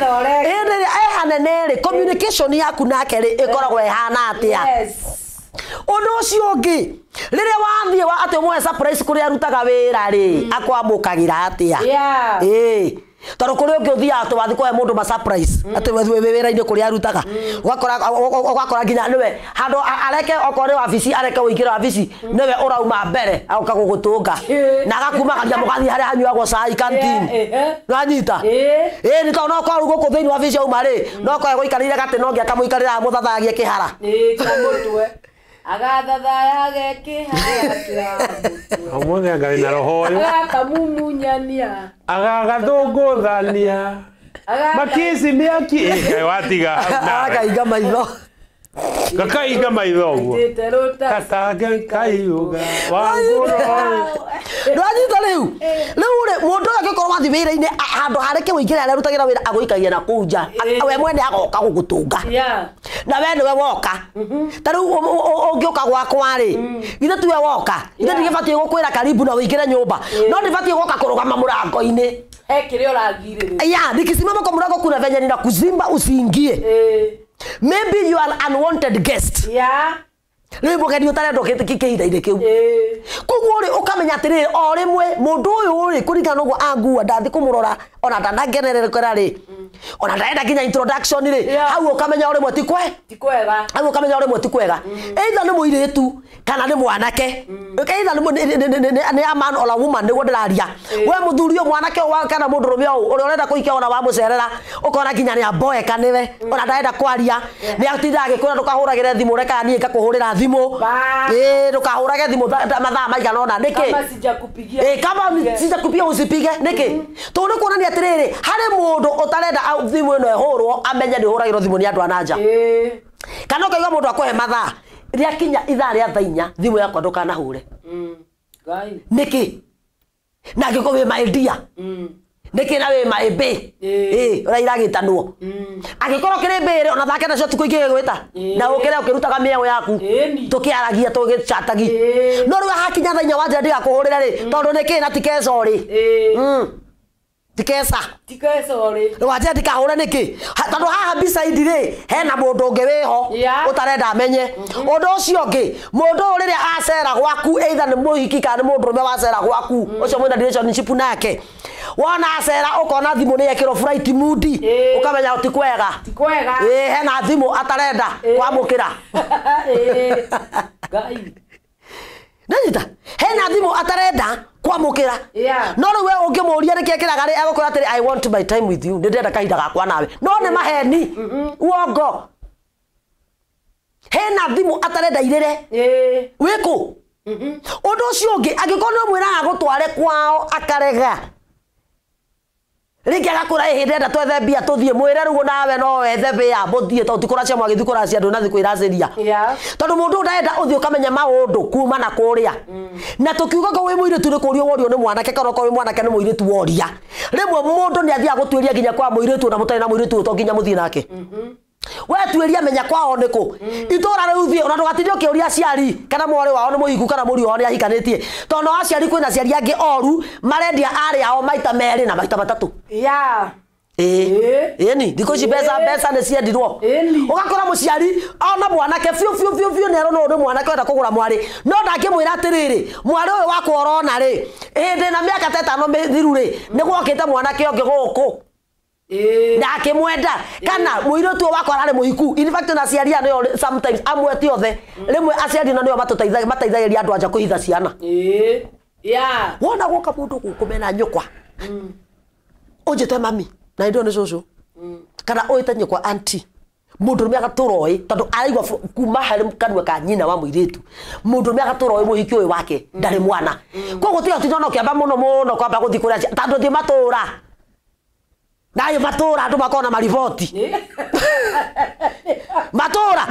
hĩndĩ ĩrĩa e hanene rĩ, communication yaku nake rĩ ĩkoragwo ĩhana atĩa? Ũndũ ũcio ũngĩ, rĩrĩa wathiĩ wa atĩ ũmũhe surprise kũrĩa arutaga wĩra rĩ, akwamũkagĩra atĩa? Ĩĩ, tondũ kũrĩ ũngĩ ũthiaga atĩ wathiĩ kũhe mũndũ ma surprise atĩ wĩ wĩra-inĩ kũrĩa arutaga, ũgakora nginya nĩwe handũ areke okorwo nĩ wabici, areke ũingĩre wabici, nĩwe ũrauma mbere agoka gũgũtũnga na agakumagaria mũgathiĩ harĩa hanyuagwo cai canteen. Nĩwanyita? Ĩĩ, nĩ tondũ no korwo rĩu gũkũ thĩinĩ wabici auma rĩ, no korwo egũikarĩire gatĩ no nginya akamũikarĩra amũthathagie kĩhara. Agathathayage kĩhara kĩa mũtwe. Ũmũthĩ anga wĩna roho ũyũ. Agakamumunyania. Agagathũngũthania. Makici mĩaki. Ngai watiga hau nawe. Agakainga maitho. Gakainga maitho ũguo. Katangĩkaiuga wangũro. Ndwanyita rĩu? Rĩu rĩ, mũndũ ũyũ angĩkorwo wathiĩ wĩra-inĩ handũ hareke ũingĩre harĩa arutagĩra wĩra, agũikagia na kũu nja. We mwene agoka gũgũtũnga. Na we nĩwe woka. Ta rĩu ũngĩũka gwakwa rĩ, githĩ tiwe woka? Githĩ ndigĩbatiĩ gũkwĩra karibu na ũingĩre nyũmba? No ndibatiĩ gũka kũrũgama mũrango-inĩ. He kĩrĩa ũragirĩrĩria. Ya, nikisimama kwa mlango kuna venye ninakuzimba usiingie. Maybe you are unwanted guest. Rĩu mũgeni ũtarendwo kĩhinda-inĩ kĩu. Koguo rĩ, ũkamenya atĩrĩrĩ, o rĩmwe mũndũ ũyũ rĩ, kũringana na ũguo angua, ndathiĩ kũmũrora ona ndanangenerera rĩ, ona ndarenda nginya introduction rĩ, hau ũkamenya o rĩmwe ti kwe. Ti kwega. Hau ũkamenya o rĩmwe ti kwega. Either nĩ mũirĩtu kana nĩ mwanake. Either nĩ a man or a woman nĩguo ndĩraria. We mũthuri ũyũ mwanake ũyũ kana mũndũrũme ũyũ ũrĩa ũrenda kũhikia ona wamũcerera, ũkona nginya nĩ amboeka nĩwe, ona ndarenda kwaria, nĩ atindaga agĩkwĩra ndũkahũragĩre thimũ, reka niĩ ngakũhũrĩra thimũ. Ĩĩ, ndũkahũrage thimũ mathaa maigana ũna. Nĩkĩ? Kama sijakupigia. Ĩĩ, kama sijakupigia usipige. Nĩkĩ? Tondũ nĩ kuonania atĩrĩrĩ, harĩ mũndũ ũtarenda thimũ ĩno ĩhũrwo amenye nĩ ũhũragĩrwo thimũ nĩ andũ a na nja. Kana ũkaigua mũndũ akũhe mathaa, rĩakinya ithaa rĩa thaa inya thimũ yakwa ndũkanahũre. Nĩkĩ? Na angĩkorwo wĩ my dear. Nĩkĩ na wĩ my bae? Ĩĩ, ũrĩa iragĩtanwo. Angĩkorwo kĩrĩ bae rĩ, ona thaa kenda cia ũtukũ ingĩgĩgwĩta. Na ũkĩre ũkĩrutaga mĩeũ yaku. Tũkĩaragia, tũgĩchatagi. No rĩu hakinya thaa inya wanjĩra ndigakũhũrĩre rĩ, tondũ nĩkĩ na ti keca rĩ? Ti keca. Ti keca rĩ. Wanjĩra ndikahũre nĩkĩ? Tondũ haha beside rĩ, hena mũndũ ũngĩ wĩho ũtarenda amenye. Ũndũ ũcio ũngĩ, mũndũ ũyũ rĩrĩa acera gwaku, either nĩ mũhiki kana nĩ mũndũrũme wacera gwaku, ũcio mwĩna relationship nake, wona acera ũkona thimũ nĩ yekĩrwo flight mode, ũkamenya ti kwega. Ti kwega. Ĩĩ, hena thimũ atarenda kwamũkĩra. Ngai. Nĩnyita? Hena thimũ atarenda kwamũkĩra. No rĩu we ũngĩmũria nĩkĩ ekĩraga rĩ, egũkwĩra atĩrĩ, I want my time with you, nĩ ndĩrenda kahinda gakwa nawe. No nĩ maheni, uongo. Hena thimũ atarenda irĩre. Wĩkũ? Ũndũ ũcio ũngĩ angĩkorwo nĩ ũmwĩraga gũtware kwao akarega rĩngĩ agakũra ĩhĩndĩ enda twethe mbia tũthiĩ mwĩre rĩu nawe no wethe mbia mũthiĩ tondũ ti kũracia mwagĩthiĩ kũracia ndũnathiĩ kwĩracĩria. Tondũ mũndũ ndarenda ũthiĩ ũkamenya maũndũ kuma na kũrĩa. Na tũkiuga ko wĩ mũirĩtu nĩ kũrio worio nĩ mwanake kana okorwo wĩ mwanake nĩ mũirĩtu woria. Rĩmwe mũndũ nĩ athiaga gũtuĩria nginya kwa mũirĩtu na mũtarĩ na mũirĩtu to nginya mũthiĩ nake. We tuĩria menya kwao nĩ kũ. Itũra rĩu thiĩ ona ndũgatinde ũkĩũria aciari kana mwarĩ wao nĩ mũhiku kana mũriũ wao nĩ ahikanĩtie. Tondũ no aciari kwĩna aciari angĩ oru marendia arĩ ao maita merĩ na maita matatũ. Ĩni thikũ ici mbeca nĩ ciendirwo. Ũgakora mũciari ona mwanake biũ biũ biũ biũ nĩ arona ũyũ nĩ mwanake wenda kũgũra mwarĩ no ndangĩmwĩra atĩrĩrĩ mwarĩ ũyũ wakwa ũrona rĩ hĩndĩ na mĩaka ta ĩtano mĩthiru rĩ nĩ gwokĩte mwanake ũngĩ gũkũ na akĩmwenda kana mũirĩtu ũyũ wakwa ararĩ mũhiku. In fact na aciari aya nĩo sometimes amwe ti othe rĩmwe aciari na nĩo mateithagĩrĩria andũ anja kũhitha ciana. Wona gwoka mũndũ gũkũ mena nyũkwa ũnjĩte mami na ndio nĩ cũcũ kana ũĩte nyũkwa auntie mũndũrũme agatũra oĩ tondũ araigua kuma harĩ kanua ka nyina wa mũirĩtu mũndũrũme agatũra oĩ mũhiki ũyũ wake ndarĩ mwana. Koguo tiga ũtinda ona ũkĩamba mũno mũno kwamba gũthiĩ kũrĩa tondũ thiĩ matũra nayo matũra andũ makorwo na mariboti matũra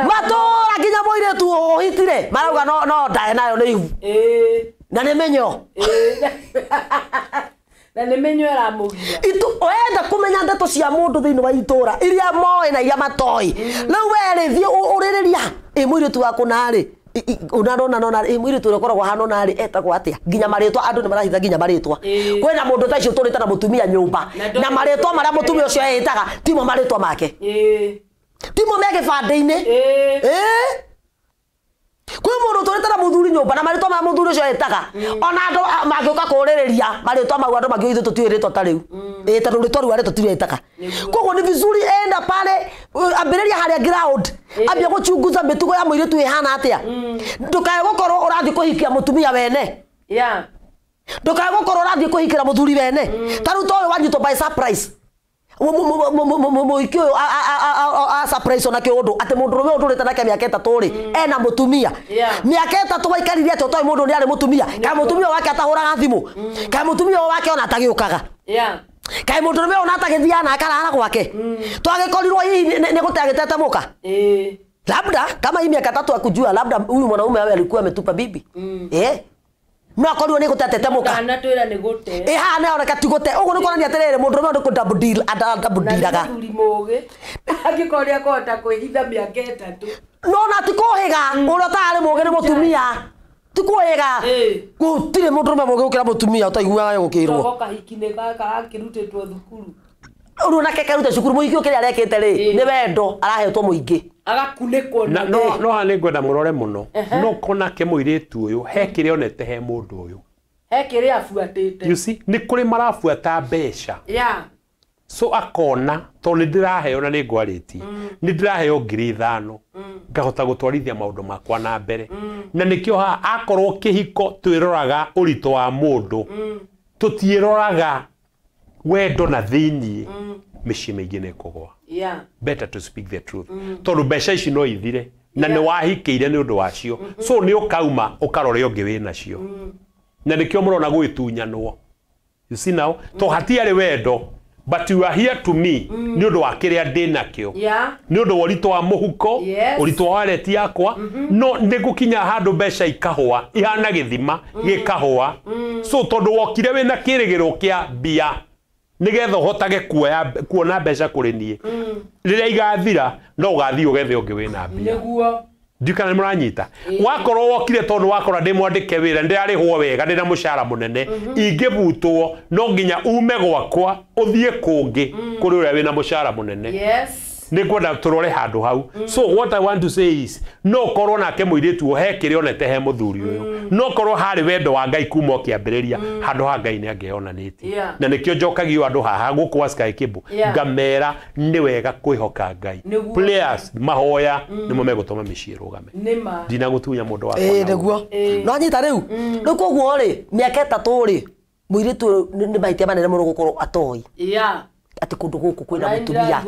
matũra nginya mũirĩtu ũhitire marauga no ndae nayo nĩ ihu na nĩ menyo na nĩ menyo ĩramũgia. Wenda kũmenya ndeto cia mũndũ thĩinĩ wa itũra iria moĩ na iria matoĩ rĩu we rĩ thiĩ ũrĩrĩria ĩ mũirĩtu waku narĩ unarona nona ĩ mũirĩtu ũrĩa ũkoragwo hana narĩ etagwo atĩa nginya marĩtwa andũ nĩ marahitha nginya marĩtwa. Kwĩna mũndũ ta icio ũtũrĩte na mũtumia nyũmba na marĩtwa marĩa mũtumia ũcio eĩtaga timo marĩtwa make timo me gĩbandĩ-inĩ. Kwĩ mũndũ ũtũrĩte na mũthuri nyũmba na marĩtwa ma mũthuri ũcio etaga ona andũ mangĩũka kũrĩrĩria marĩtwa mau andũ mangiuga ithuĩ tũtiũĩ rĩtwa ta rĩu tondũ rĩtwa rĩu arĩtwa tũtiũĩ etaga. Koguo nĩ vizuri enda pale ambĩrĩria harĩa ground ambia gũchunguza mĩtugo ya mũirĩtu ĩhana atĩa. Ndũkae gũkorwo ũrathiĩ kũhikia mũtumia wene. Ndũkae gũkorwo ũrathiĩ kũhikĩra mũthuri wene. Ta rĩu ta ũyũ wanyitwo by surprise mũhiki ũyũ a surprise ona kĩũndũ atĩ mũndũrũme ũyũ ũtũrĩte nake mĩaka ĩtatũ rĩ ena mũtumia mĩaka ĩtatũ waikarire atĩa ũtoĩ mũndũ nĩ arĩ mũtumia kaĩ mũtumia wake atahũraga thimũ kaĩ mũtumia ũyũ wake ona atagĩũkaga kaĩ mũndũrũme ũyũ ona atagĩthiaga na akarara gwake twagĩkorirwo hihi nĩ gũte agĩtete mũka. Labda kama hii miaka tatu akujua labda huyu mwanaume awe alikuwa ametupa bibi. No akorirwo nĩ gũtetete mũka. Kana twĩra nĩ gũte. Haha nĩ oneka ti gũte. Ũguo nĩ kuonania atĩrĩrĩ mũndũrũme ũyũ nĩ kũ double deal double dealaga. Na nĩ mũthuri mũũgĩ angĩkorwo nĩ akũhota kwĩhitha mĩaka ĩtatũ. No na ti kũhĩga ũrĩa ũtararĩ mũũgĩ nĩ mũtumia. Ti kũhĩga. Gũtirĩ mũndũrũme mũũgĩ gũkĩra mũtumia ũtaiguaga gũkĩrwo. Togo kahiki nĩ gaka gakĩrutĩtwo thukuru. Rĩu nake kerute cukuru mũhiki ũyũ kĩrĩa arekĩte rĩ nĩ wendo arahetwo mũingĩ. Agakunĩkwo na no haha nĩ ngwenda mũrore mũno no konake mũirĩtu ũyũ he kĩrĩa onete he mũndũ ũyũ he kĩrĩa abuatĩte. You see nĩ kũrĩ marabuata mbeca. So akona tondũ nĩ ndĩraheo na nĩ ngwarĩtie nĩ ndĩraheo 5,000 ngahota gũtwarithia maũndũ makwa na mbere. Na nĩkĩo haha akorwo kĩhiko twĩroraga ũritũ wa mũndũ tũtiĩroraga wendo na thĩiniĩ mĩciĩ mĩingĩ nĩ ĩkũgũa. Better to speak the truth. Tondũ mbeca ici no ithire na nĩ wahikĩire nĩ ũndũ wacio so nĩ ũkauma ũkarore ũngĩ wĩ nacio na nĩkĩo mũrona gwĩtunyanwo. You see now to hatiarĩ wendo but you are here to me nĩ ũndũ wa kĩrĩa ndĩ nakĩo nĩ ũndũ wa ũritũ wa mũhuko ũritũ wa wallet yakwa no nĩ gũkinya handũ mbeca ikahũa ihana gĩthima gĩkahũa. So tondũ wokire wĩna kĩrĩgĩrĩro kĩa mbia nĩgetha ũhotage kuona mbeca kũrĩ niĩ rĩrĩa igathira no ũgathiĩ ũgethe ũngĩ wĩna mbia. Ndiũ kana nĩ mũranyita. Wakorwo wokire tondũ wakora ndĩ mwandĩke wĩra ndĩrarĩhwo wega ndĩna mũcara mũnene ingĩbutwo no nginya ume gwakwa ũthiĩ kũngĩ kũrĩ ũrĩa wĩna mũcara mũnene. Nĩ ngwenda tũrore handũ hau. So what I want to say is no korwo nake mũirĩtu he kĩrĩa onete he mũthuri ũyũ no korwo harĩ wendo wa Ngai kuma ũkĩambĩrĩria handũ ha Ngai nĩ angĩonanĩtie. Na nĩkĩo njokagio andũ haha gũkũ wa Sky Cable ngamera nĩ wega kwĩhoka Ngai. Players mahoya nĩmo megũtũma mĩciĩ ĩrũgame. Ndinagũtunya mũndũ wakwa. Nĩguo no anyita rĩu rĩu koguo rĩ mĩaka ĩtatũ rĩ mũirĩtu nĩ mahĩtia manene mũno gũkorwo atoĩ atĩ kũndũ gũkũ kwĩna mũtumia.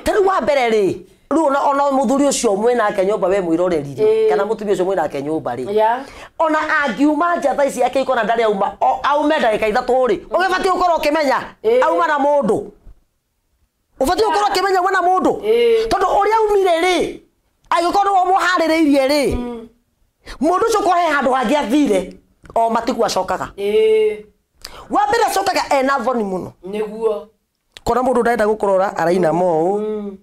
Ta rĩu wa mbere rĩ Rĩu ona mũthuri ũcio mwĩnake nyũmba we mwĩroreri rĩ, kana mũtumia ũcio mwĩnake nyũmba rĩ, ona angiuma nja thaa ici akĩikona ndarĩ auma, aume ndagĩka 3 rĩ, ũgĩbatiĩ gũkorwo ũkĩmenya auma na mũndũ. Ũbatiĩ gũkorwo ũkĩmenya auma na mũndũ, tondũ ũrĩa aumire rĩ, angĩkorwo nĩwe ũmũharĩrĩirie rĩ, mũndũ ũcio korwo he handũ hangĩ athire, o matiguo acokaga. Wa mbere acokaga ena thoni mũno. Nĩguo. Kona mũndũ ndarenda gũkũrora arainama ũũ,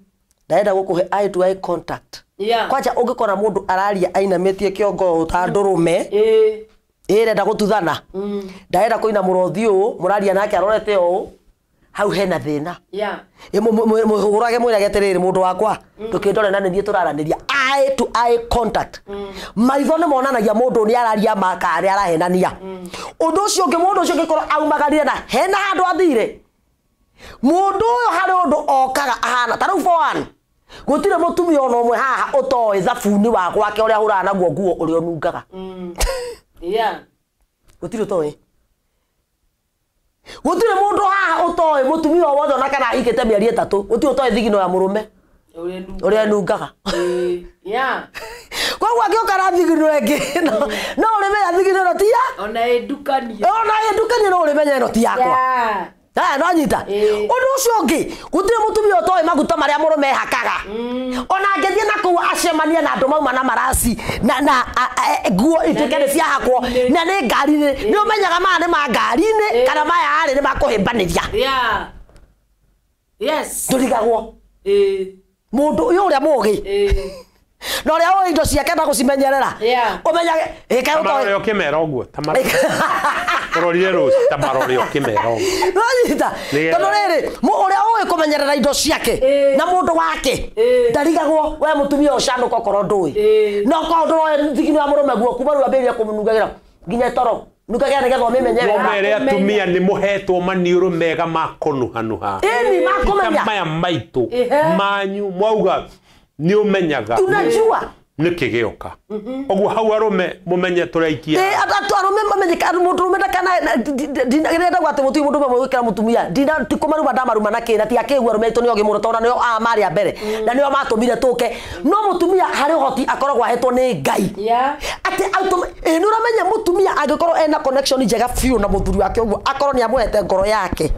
ndarenda gũkũhe eye to eye contact. Kwanja ũngĩkora mũndũ araria ainamĩtie kĩongo ũũ ta ndũrũme, ĩrenda gũtuthana, ndarenda kũinamũra ũthiũ ũũ, mũraria nake arorete ũũ, hau hena thĩna. Mũhũrage mwĩrage atĩrĩrĩ, mũndũ wakwa ndũkĩndore na nĩ niĩ tũraranĩria. Eye to eye contact. Maitho nĩ monanagia mũndũ nĩ araria ma kana nĩ arahenania. Ũndũ ũcio ũngĩ, mũndũ ũcio ũngĩkorwo aumagarire na hena handũ athire, mũndũ ũyũ harĩ ũndũ okaga ahana ta rĩu for one, gũtirĩ mũtumia ona ũmwe haha ũtoĩ thabuni wa gwake ũrĩa ahũraga naguo nguo ũrĩa ũnungaga. Gũtirĩ ũtoĩ. Gũtirĩ mũndũ haha ũtoĩ mũtumia o wothe ona kana ahikĩte mĩeri 3, gũtirĩ ũtoĩ thigino ya mũrũme ũrĩa ĩnungaga. Koguo angĩũka na thigino ĩngĩ, no ũrĩmenya thigino ĩno ti ya ona ĩndukanie, ona ĩndukanie, no ũrĩmenya ĩno ti yakwa. Haya, no nyita. Ũndũ ũcio ũngĩ, gũtirĩ mũtumia ũtoĩ maguta marĩa mũrũme ehakaga. Ona angĩthiĩ na kũu acemanie na andũ mauma na maraci na nguo ituĩke nĩ ciahakwo na nĩ ngari-inĩ, nĩ ũmenyaga maya nĩ ma ngari-inĩ kana maya rĩ nĩ makũhĩmbanĩria. Ndũrigagwo. Mũndũ ũyũ ũrĩa mũũgĩ na ũrĩa ũĩ indo ciake na gũcimenyerera, ũmenyage ĩka ũtoĩ. Ũkĩmera ũguo ta marorire rũci, ta marore ũkĩmera ũguo. Nonyita, tondũ rĩrĩ, ũrĩa ũĩ kũmenyerera indo ciake na mũndũ wake ndarigagwo. We mũtumia ũcanũka okorwo ndũĩ, na okorwo ndũroĩ thigino ya mũrũme guo kuma rĩu ambĩrĩria kũmũnungagĩra nginya toro nungagĩra nĩgetha ũmĩmenye wega. Mũmere atumia nĩ mũhetwo maniũrũ mega ma kũnuhanuha. Ĩni makũmenya maya maitũ manyu mwauga nĩ ũmenyaga, unajua nĩkĩ gĩoka. Ũguo hau arũme mũmenye tũraikia. Arũme mamenye mũndũ ũrũme ndakana ndĩrenda atĩ mũtumia mũndũ ũmwe gwĩkĩra mũtumia ti kũmaruma ndamaruma na kĩ na ti akĩgu arũme aitũ nĩ ogĩ mũno tondũ nĩo aya marĩ a mbere na nĩo matũmire tũke. No mũtumia harĩ ũhoti akoragwo ahetwo nĩ Ngai atĩ nĩ ũramenya mũtumia angĩkorwo ena connection njega biũ na mũthuri wake ũguo akorwo nĩ amũhete ngoro yake,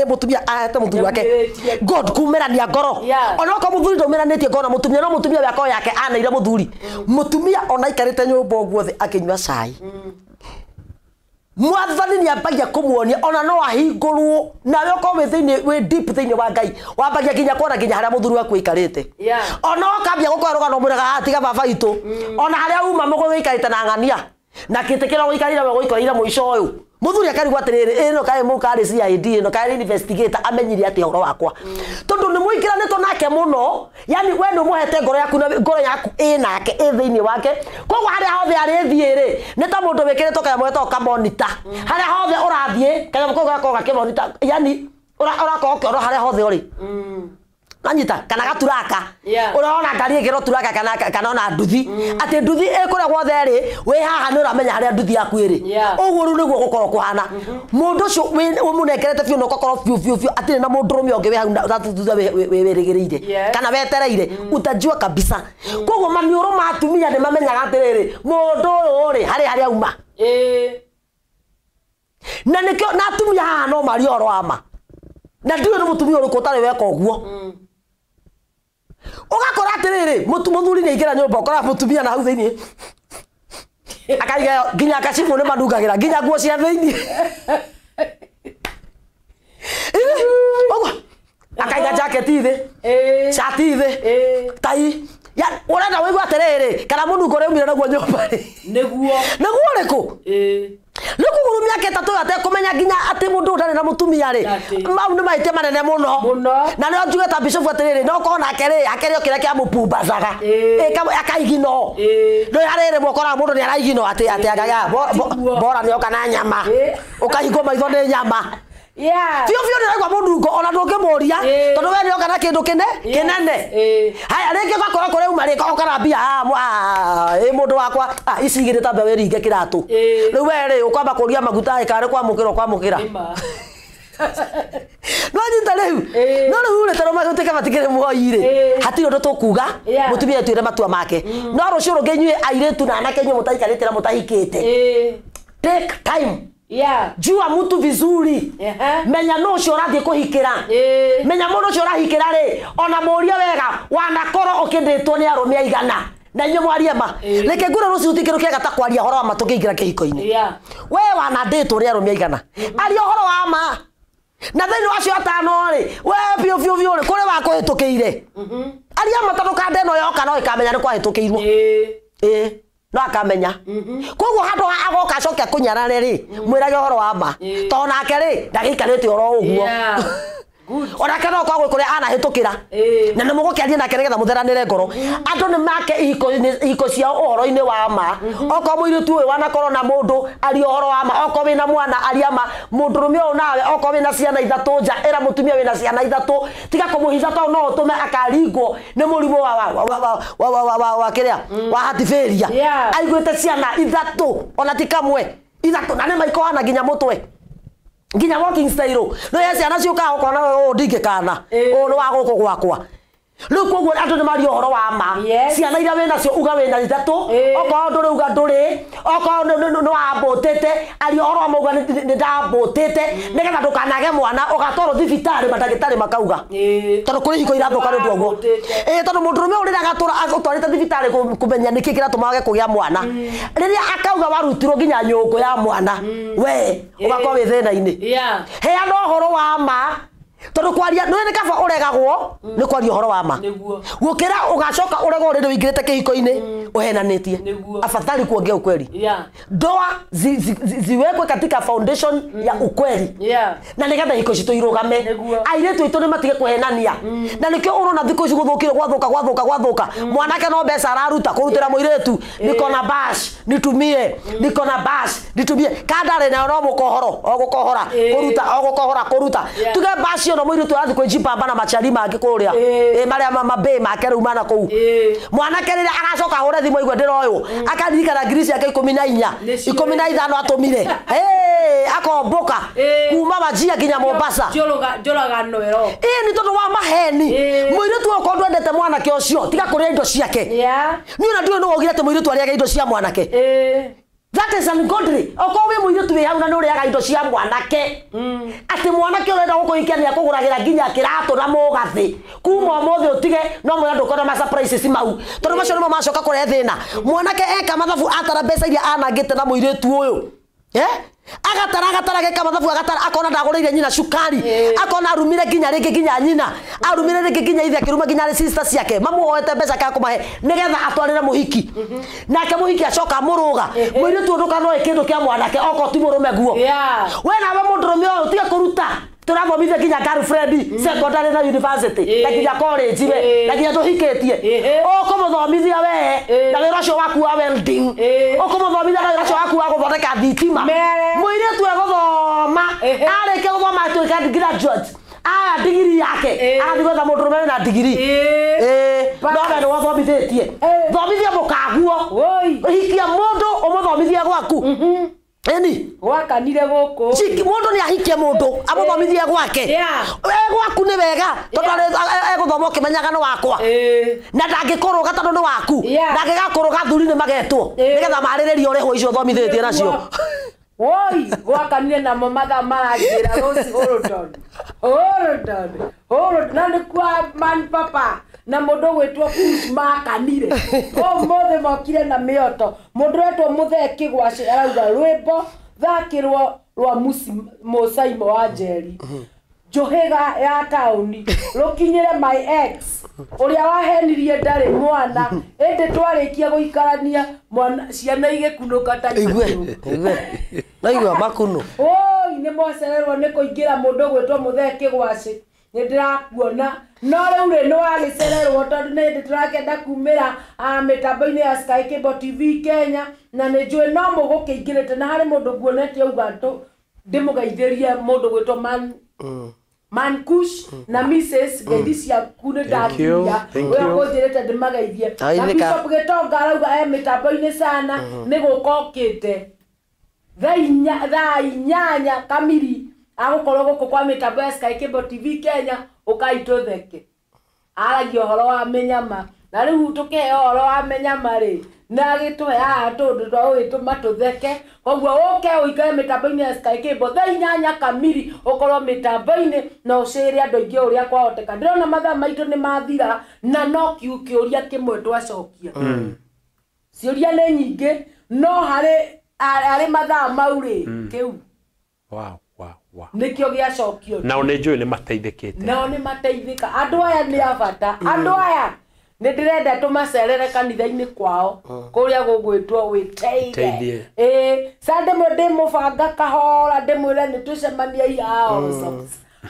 mũtumia ahete mũthuri wake God kumerania ngoro, ona okorwo mũthuri ndaumeranĩtie ngoro na mũtumia, no mũtumia we akorwo yake aneire mũthuri. Mũtumia ona aikarĩte nyũmba ũguo thĩ akĩnyua cai, mwathani nĩ ambagia kũmuonia ona no ahingũrwo nawe okorwo wĩ thĩinĩ, wĩ deep thĩinĩ wa Ngai, wambagia nginya kuona nginya harĩa mũthuri waku aikarĩte. Ona ũkambia gũkora rũgano mwĩraga tiga baba itũ, ona harĩa uma mũgũikarĩte na ng'ania na kĩtĩ kĩrĩa ũgũikarĩire we ũgũikarĩire mũico ũyũ. Mũthuri akarigwo atĩrĩrĩ, ĩno kaĩ mũkarĩ CID ĩno kaĩ investigator amenyire atĩa ũhoro wakwa, tondũ nĩ mũingĩranĩtwo nake mũno, yani we nĩ ũmũhete ngoro yaku na ngoro yaku ĩ nake ĩ thĩinĩ wake. Koguo harĩa hothe arĩthiĩ rĩ, nĩ ta mũndũ wĩkĩrĩtwo kanyamũ getagwo kamonita, harĩa hothe ũrathiĩ kanyamũ kau gakoragwo gakĩmonita, yani ũrakorwo ũkĩona harĩa hothe ũrĩ. Nanyita kana gaturaka, ũrona ngari ĩkĩrwo turaka kana ona nduthi, atĩ nduthi ĩ kũrĩa guothe ĩrĩ, wĩ haha nĩ ũramenya harĩa nduthi yaku ĩrĩ. Ũguo rĩu nĩguo gũkorwo kũhana. Mũndũ ũcio ũmũnengerete biũ na ũgakorwo biũ biũ biũ atirĩ na mũndũrũme ũngĩ wĩ hau na thutha wĩrĩgĩrĩire kana wetereire, utajua kabisa. Koguo maniũrũ ma atumia nĩ mamenyaga atĩrĩrĩ, mũndũ ũyũ rĩ harĩ harĩa auma. Na nĩkĩo na atumia haha no marie ũhoro wa ma, na ndiũĩ nĩ mũtumia ũrĩkũ ũtarĩ weka ũguo. Ũgakora atĩrĩrĩ, mũthuri nĩ aingĩra nyũmba ũkora mũtumia na hau thĩinĩ akaiga nginya kacibũ nĩ manungagĩra nginya nguo cia thĩinĩ, ũguo akaiga jaketi thĩ, cati thĩ, tai ya ũrenda wĩigua atĩrĩrĩ, kana mũnungo ũrĩa umire naguo nyũmba rĩ nĩguo ũrĩkũ? Nĩ kũgũrũ mĩaka 3 atekũmenya nginya atĩ mũndũ ũtarĩ na mũtumia rĩ, mau nĩ mahĩtia manene mũno. Na nĩo njuge ta bishop atĩrĩrĩ, no korwo nake rĩ akĩrĩ o kĩrĩa kĩamũpumbacaga akaigino. Nĩ harĩ rĩmwe ũkoraga mũndũ nĩ araigino atĩ atĩ bora nĩ oka na nyama, ũkahingwo maitho nĩ nyama. Biũ biũ nĩ ũraigua mũnungo ona ndũngĩmũria tondũ we nĩ oka na kĩndũ kĩnene. Haya rĩngĩ ũgakora kũrĩa uma rĩ ũkora mbia, ĩ mũndũ wakwa ici igĩrĩ ta mbeũ ĩringe kĩratũ. Rĩu we rĩ ũkwamba kũria maguta ĩ kana nĩ kwamũkĩra ũkwamũkĩra. No nyita rĩu no rĩu rĩ tondũ magĩtuĩka matikĩrĩ muoyi rĩ hatirĩ ũndũ tũkuga mũtumia atuĩre matua make no rũciũ rũngĩ inyuĩ airĩtu na anake inyuĩ mũtaikarĩte na mũtahikĩte take time. Jua mtu vizuri. Menya no ũcio ũrathiĩ kũhikĩra. Menya mũndũ ũcio ũrahikĩra rĩ ona mũrie wega wanakorwo ũkĩndĩtwo nĩ arũme aigana na inyuĩ mwarie ma reke ngwĩre rũciũ gũtikĩrĩ kĩega ta kwaria ũhoro wa ma tũkĩingĩra kĩhiko-inĩ. We wanandĩtwo nĩ arũme aigana aria ũhoro wa ma na thĩinĩ wa acio atano rĩ we biũ biũ biũ rĩ kũrĩ wakũhĩtũkĩire aria ma tondũ kanda ĩno yoka no ĩkamenya nĩ kwahĩtũkĩirwo ĩĩ no akamenya koguo handũ ha agoka acoke akũnyarare rĩ mwĩrage ũhoro wa ma tondũ nake rĩ ndagĩikarĩte oro ũguo onake no korwo gwĩ kũrĩa anahĩtũkĩra na nĩ mũgũkĩaria nake nĩgetha mũtheranĩre ngoro andũ nĩ make ihiko ciao ũhoro-inĩ wa ma okorwo mũirĩtu ũyũ wanakorwo na mũndũ aria ũhoro wa ma okorwo wĩna mwana aria ma mũndũrũme ũyũ nawe okorwo wĩna ciana ithatũ nja ĩra mũtumia wĩna ciana ithatũ tiga kũmũhitha tondũ no ũtũme akaringwo nĩ mũrimũ wa kĩrĩa wa heart failure aiguĩte ciana ithatũ ona ti kamwe ithatũ na nĩ maikohana nginya mũtwe nginya walking style no ya ciana ciũkaga ũkona ũũ ndingĩkana ũũ nĩ wa gũkũ gwakwa rĩu koguo andũ nĩ maria ũhoro wa ma ciana iria wĩnacio uga wĩna ithatũ okorwo ndũrĩ uga ndũrĩ okorwo nĩ wambũtĩte aria ũhoro wa ma uga nĩ ndambũtĩte nĩgetha ndũkanage mwana ũgatwarwo thibitarĩ mandagĩtarĩ makauga tondũ kũrĩ ihiko irathũka nĩ ũndũ wa ũguo tondũ mũndũrũme ũyũ rĩrĩa agatũra agũtwarĩte thibitarĩ kũmenya nĩkĩ kĩratũma wage kũgĩa mwana rĩrĩa akauga warutirwo nginya nyũngũ ya mwana we ũgakorwo wĩ thĩna-inĩ heana ũhoro wa ma tondũ kwaria nĩ kaba ũregagwo nĩ kwaria ũhoro wa ma gũkĩra ũgacoka ũregwo rĩrĩ ũingĩrĩte kĩhiko-inĩ ũhenanĩtie afadhali kuongea ukweli. Ndoa ziwekwe katika foundation ya ukweli na nĩgetha ihiko citũ irũgame airĩtu aitũ nĩ matige kũhenania na nĩkĩo ũrona thikũ ici gũthũkire gwathũka gwathũka gwathũka mwanake no mbeca araruta kũrutĩra mũirĩtu niko na bash nitumie niko na bash nitumie kandarĩ nayo no mũkohoro o gũkohora kũruta o gũkohora kũruta tuge bash no mũirĩtu arathiĩ kwĩjibamba na machari mangĩ kũrĩa marĩa mabĩ make rĩu mana kũu mwanake rĩrĩa agacoka ahũre thimũ aigue ndĩroywo akaririkana ngiri ciake 14 15 atũmire akombũka kuma Wajia nginya Mombasa njũragano ĩro nĩ tondũ wa maheni mũirĩtu okorwo ndwendete mwanake ũcio tiga kũrĩa indo ciake niĩ ona ndiũĩ nũ waugire atĩ mũirĩtu arĩage indo cia mwanake. That is ungodly. Okorwo wĩ mũirĩtu wĩ hau na nĩ ũrĩaga indo cia mwanake atĩ mwanake ũrenda gũkũhikia nĩ akũgũragĩra nginya kĩratũ na mũgathĩ kuma ũmũthĩ ũtige no mwĩra ndũkona ma surprises mau tondũ macio nĩmo macoka kũrehe thĩna mwanake eka mathabu atara mbeca iria anangĩte na mũirĩtu ũyũ agatara agatara geka mathabu agatara akona ndagũrĩire nyina cukari akona arumire nginya rĩngĩ nginya nyina arumire rĩngĩ nginya ithe akĩruma nginya sister ciake mamuoete mbeca ka kũmahe nĩgetha atwarĩre mũhiki nake mũhiki acoka amũrũga mũirĩtu ũyũ ndũkanoe kĩndũ kĩa mwanake okorwo ti mũrũme guo we nawe mũndũrũme ũyũ tiga kũruta tũrathomithia nginya girlfriend secondary na university na nginya college we na nginya tũhikĩtie ũkũmũthomithia we na wĩra ũcio waku wa welding ũkũmũthomithia na wĩra ũcio waku wa gũthondeka thitima mũirĩtu egũthoma arĩkia gũthoma atuĩka graduate aya ndigiri yake agathiĩ gwetha mũndũrũme wĩna ndigiri no we nĩ wathomithĩtie thomithia mũkaguo hikia mũndũ ũmũthomithie gwaku Eni gwakanire gũkũ mũndũ nĩ ahikie mũndũ amũthomithie gwake gwaku nĩ wega tondũ egũthoma ũkĩmenyaga nĩ wakwa na ndangĩkũrũga tondũ nĩ waku na angĩgakũrũga athuri nĩ magetwo nĩgetha marĩrĩrie ũrĩhwo icio ũthomithĩtie nacio woi gwakanire namo mathaa maranjĩra rũci hold on na nĩ kwa man papa na mũndũ ũgwĩtwo Kush makanire ũmũthĩ mokire na mĩoto mũndũ ũretwo Mũthee Kĩgwacĩ arauga rwĩmbo thakĩrwo rwa Mũcaimo wa Njeri Njũhĩga ya taũni rũkinyĩre my ex ũrĩa wahenirie ndarĩ mwana ĩndĩ twarĩkia gũikarania mwana ciana igĩkunũka ta igue naigua makunũ oi nĩ mwacererwo nĩ kũingĩra mũndũ ũgwĩtwo Mũthee Kĩgwacĩ nĩ ndĩrakuona no rĩu rĩ nĩ wagĩcererwo tondũ nĩ hĩndĩ tũrakĩenda kumĩra mĩtambo-inĩ ya Sky Cable TV Kenya na nĩ njũĩ no mũgũkĩingĩrĩte na harĩ mũndũ nguonete auga ndĩmũgeithĩrie mũndũ gwĩtwo Man Kush na Mrs. Ngeithi ciaku nĩ ndakinya ũrĩa kũnjĩrĩte ndĩmageithie na Bishop Gĩtonga arauga e mĩtambo-inĩ sana nĩ gũka okĩte thaa 8 kamiri Agũkorwo gũkũ kwa mĩtambo ya Sky Cable TV Kenya ũkaitũtheke. Aragia ũhoro wa mĩnyama. Na rĩu tũkĩheo ũhoro wa mĩnyama rĩ, na agĩtũhe tũndũ twa gũgĩtũma tũtheke. Koguo ũke ũikare mĩtambo-inĩ ya Sky Cable thaa 8 kamiri ũkorwo mĩtambo-inĩ na ũcĩre andũ aingĩ ũrĩa kwahoteka. Ndĩrona mathaa maitũ nĩ mathira na no kĩũria kĩmwe twacokia. Ciũria nĩ nyingĩ no harĩ mathaa mau rĩ kĩu. Wow, wow, wow. Nĩkĩo gĩacokio. Nao nĩ njũĩ nĩ mateithĩkĩte. Nao nĩ mateithĩka. Andũ aya nĩ a bata. Andũ aya nĩ ndĩrenda tũmacerere kanitha-inĩ kwao kũrĩa gũgwĩtwo wĩteithie. Sunday mwe ndĩmũbanga kahora ndĩmwĩre nĩ tũcemanie ao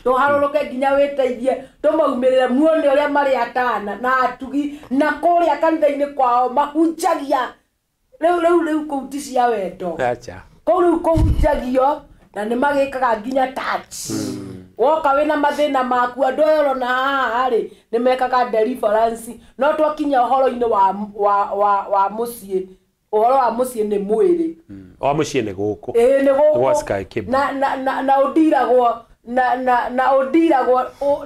tũharũrũke nginya wĩteithie tũmaumĩrĩre muone ũrĩa marĩ atana na atugi na kũrĩa kanitha-inĩ kwao mahunjagia rĩu kũu ti cia wendo. Kũu rĩu kũhunjagio na nĩ magĩkaga nginya touch. Woka wĩna mathĩna maku andũ aya ũrona haha rĩ nĩ mekaga deliverance no twakinya ũhoro-inĩ wa mũciĩ. Ũhoro wa mũciĩ nĩ mwĩrĩ. Wa mũciĩ nĩ gũkũ. Ĩĩ nĩ gũkũ. Gwa Sky Cable. Na ũndiragwo na ũndiragwo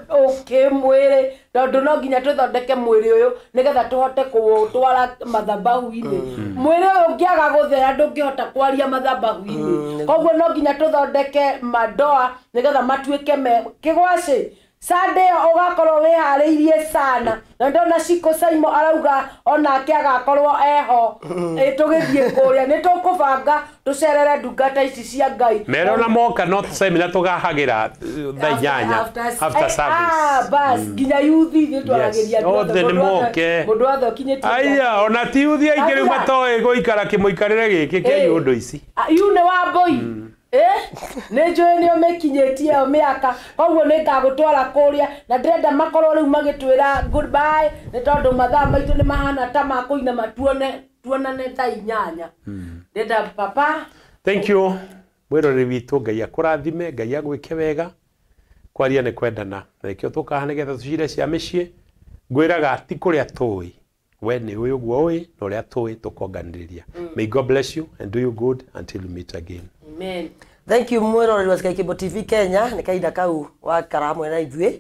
ũkĩmwĩrĩ tondũ no nginya tũthondeke mwĩrĩ ũyũ nĩgetha tũhote kũũtwara mathabahu-inĩ. Mwĩrĩ ũyũ ũngĩaga gũthera ndũngĩhota kwaria mathabahu-inĩ. Koguo no nginya tũthondeke madoa nĩgetha matuĩke me kĩgwacĩ. Sunday ũgakorwo wĩharĩirie sana na ndona Shiko Saimo arauga onake agakorwo eho. Tũgĩthiĩ kũrĩa nĩ tũkũbanga tũcerere ndungata ici cia Ngai. Merona moka not seminar tũgahagĩra thaa 8 after service. Bas nginya yuthi ithuĩ twaragĩria othe nĩ moke. Mũndũ wothe ũkinyĩtie. Aya ona ti yuthi aingĩ rĩu matoĩ gũikara kĩmũikarĩre gĩkĩ kĩa ũndũ ici. Yu nĩ wa mbũi. Nĩ njũĩ nĩ ũmĩkinyĩtie ĩyo mĩaka koguo nĩ ngagũtwara kũrĩa na ndĩrenda makorwo rĩu magĩtwĩra goodbye nĩ tondũ mathaa maitũ nĩ mahana ta makũinama tuonane thaa 8. Ndĩrenda papa. Thank you mwĩroreri witũ. Ngai akũrathime, Ngai agwĩke wega. Kwaria nĩ kwendana na nĩkĩo tũkaha nĩgetha tũcire cia mĩciĩ. Ngwĩraga ti kũrĩa tũĩ, we nĩ ũĩ ũguo ũĩ na ũrĩa tũĩ tũkonganĩrĩria. May God bless you and do you good until we meet again. Amen. Thank you mwĩroreri wa Sky Cable TV Kenya nĩ kahinda kau wakara hamwe na ithuĩ.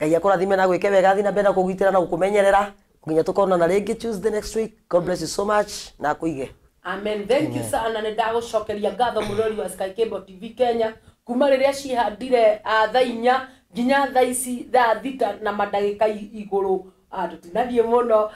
Ngai akũrathime na gwĩke wega, thiĩ na mbere na kũgitĩra na gũkũmenyerera nginya tũkonana rĩngĩ Tuesday next week. God bless you so much na akũige. Amen. Thank you sana nĩ ndagũcokeria ngatho mũrori wa Sky Cable TV Kenya kuma rĩrĩa cihandire thaa 4 nginya thaa ici thaa 6 na mandagĩka igũrũ. Tũtinathiĩ mũno.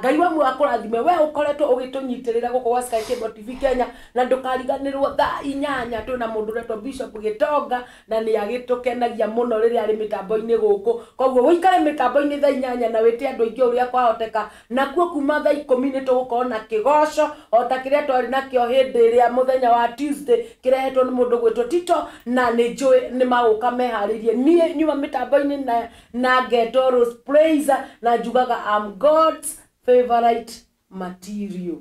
Ngai wa muoyo akũrathime we ũkoretwo ũgĩtũnyitĩrĩra gũkũ gwa Sky Cable TV Kenya na ndũkariganĩrwo thaa 8 twĩna mũndũ ũretwo Bishop Gĩtonga na nĩ agĩtũkenagia mũno rĩrĩa arĩ mĩtambo-inĩ gũkũ. Koguo ũikare mĩtambo-inĩ thaa 8 na wĩte andũ aingĩ ũrĩa kwahoteka. Nakuo kuma thaa 10 nĩ tũgũkorwo na kĩgoco o ta kĩrĩa twarĩ nakĩo hĩndĩ ĩrĩa mũthenya wa Tuesday kĩrehetwo nĩ mũndũ gwĩtwo Tito na nĩ njũĩ nĩ magũka meharĩirie. Niĩ nyuma mĩtambo-inĩ na ngetwo Rose Praiser na njugaga I'm God's favorite material.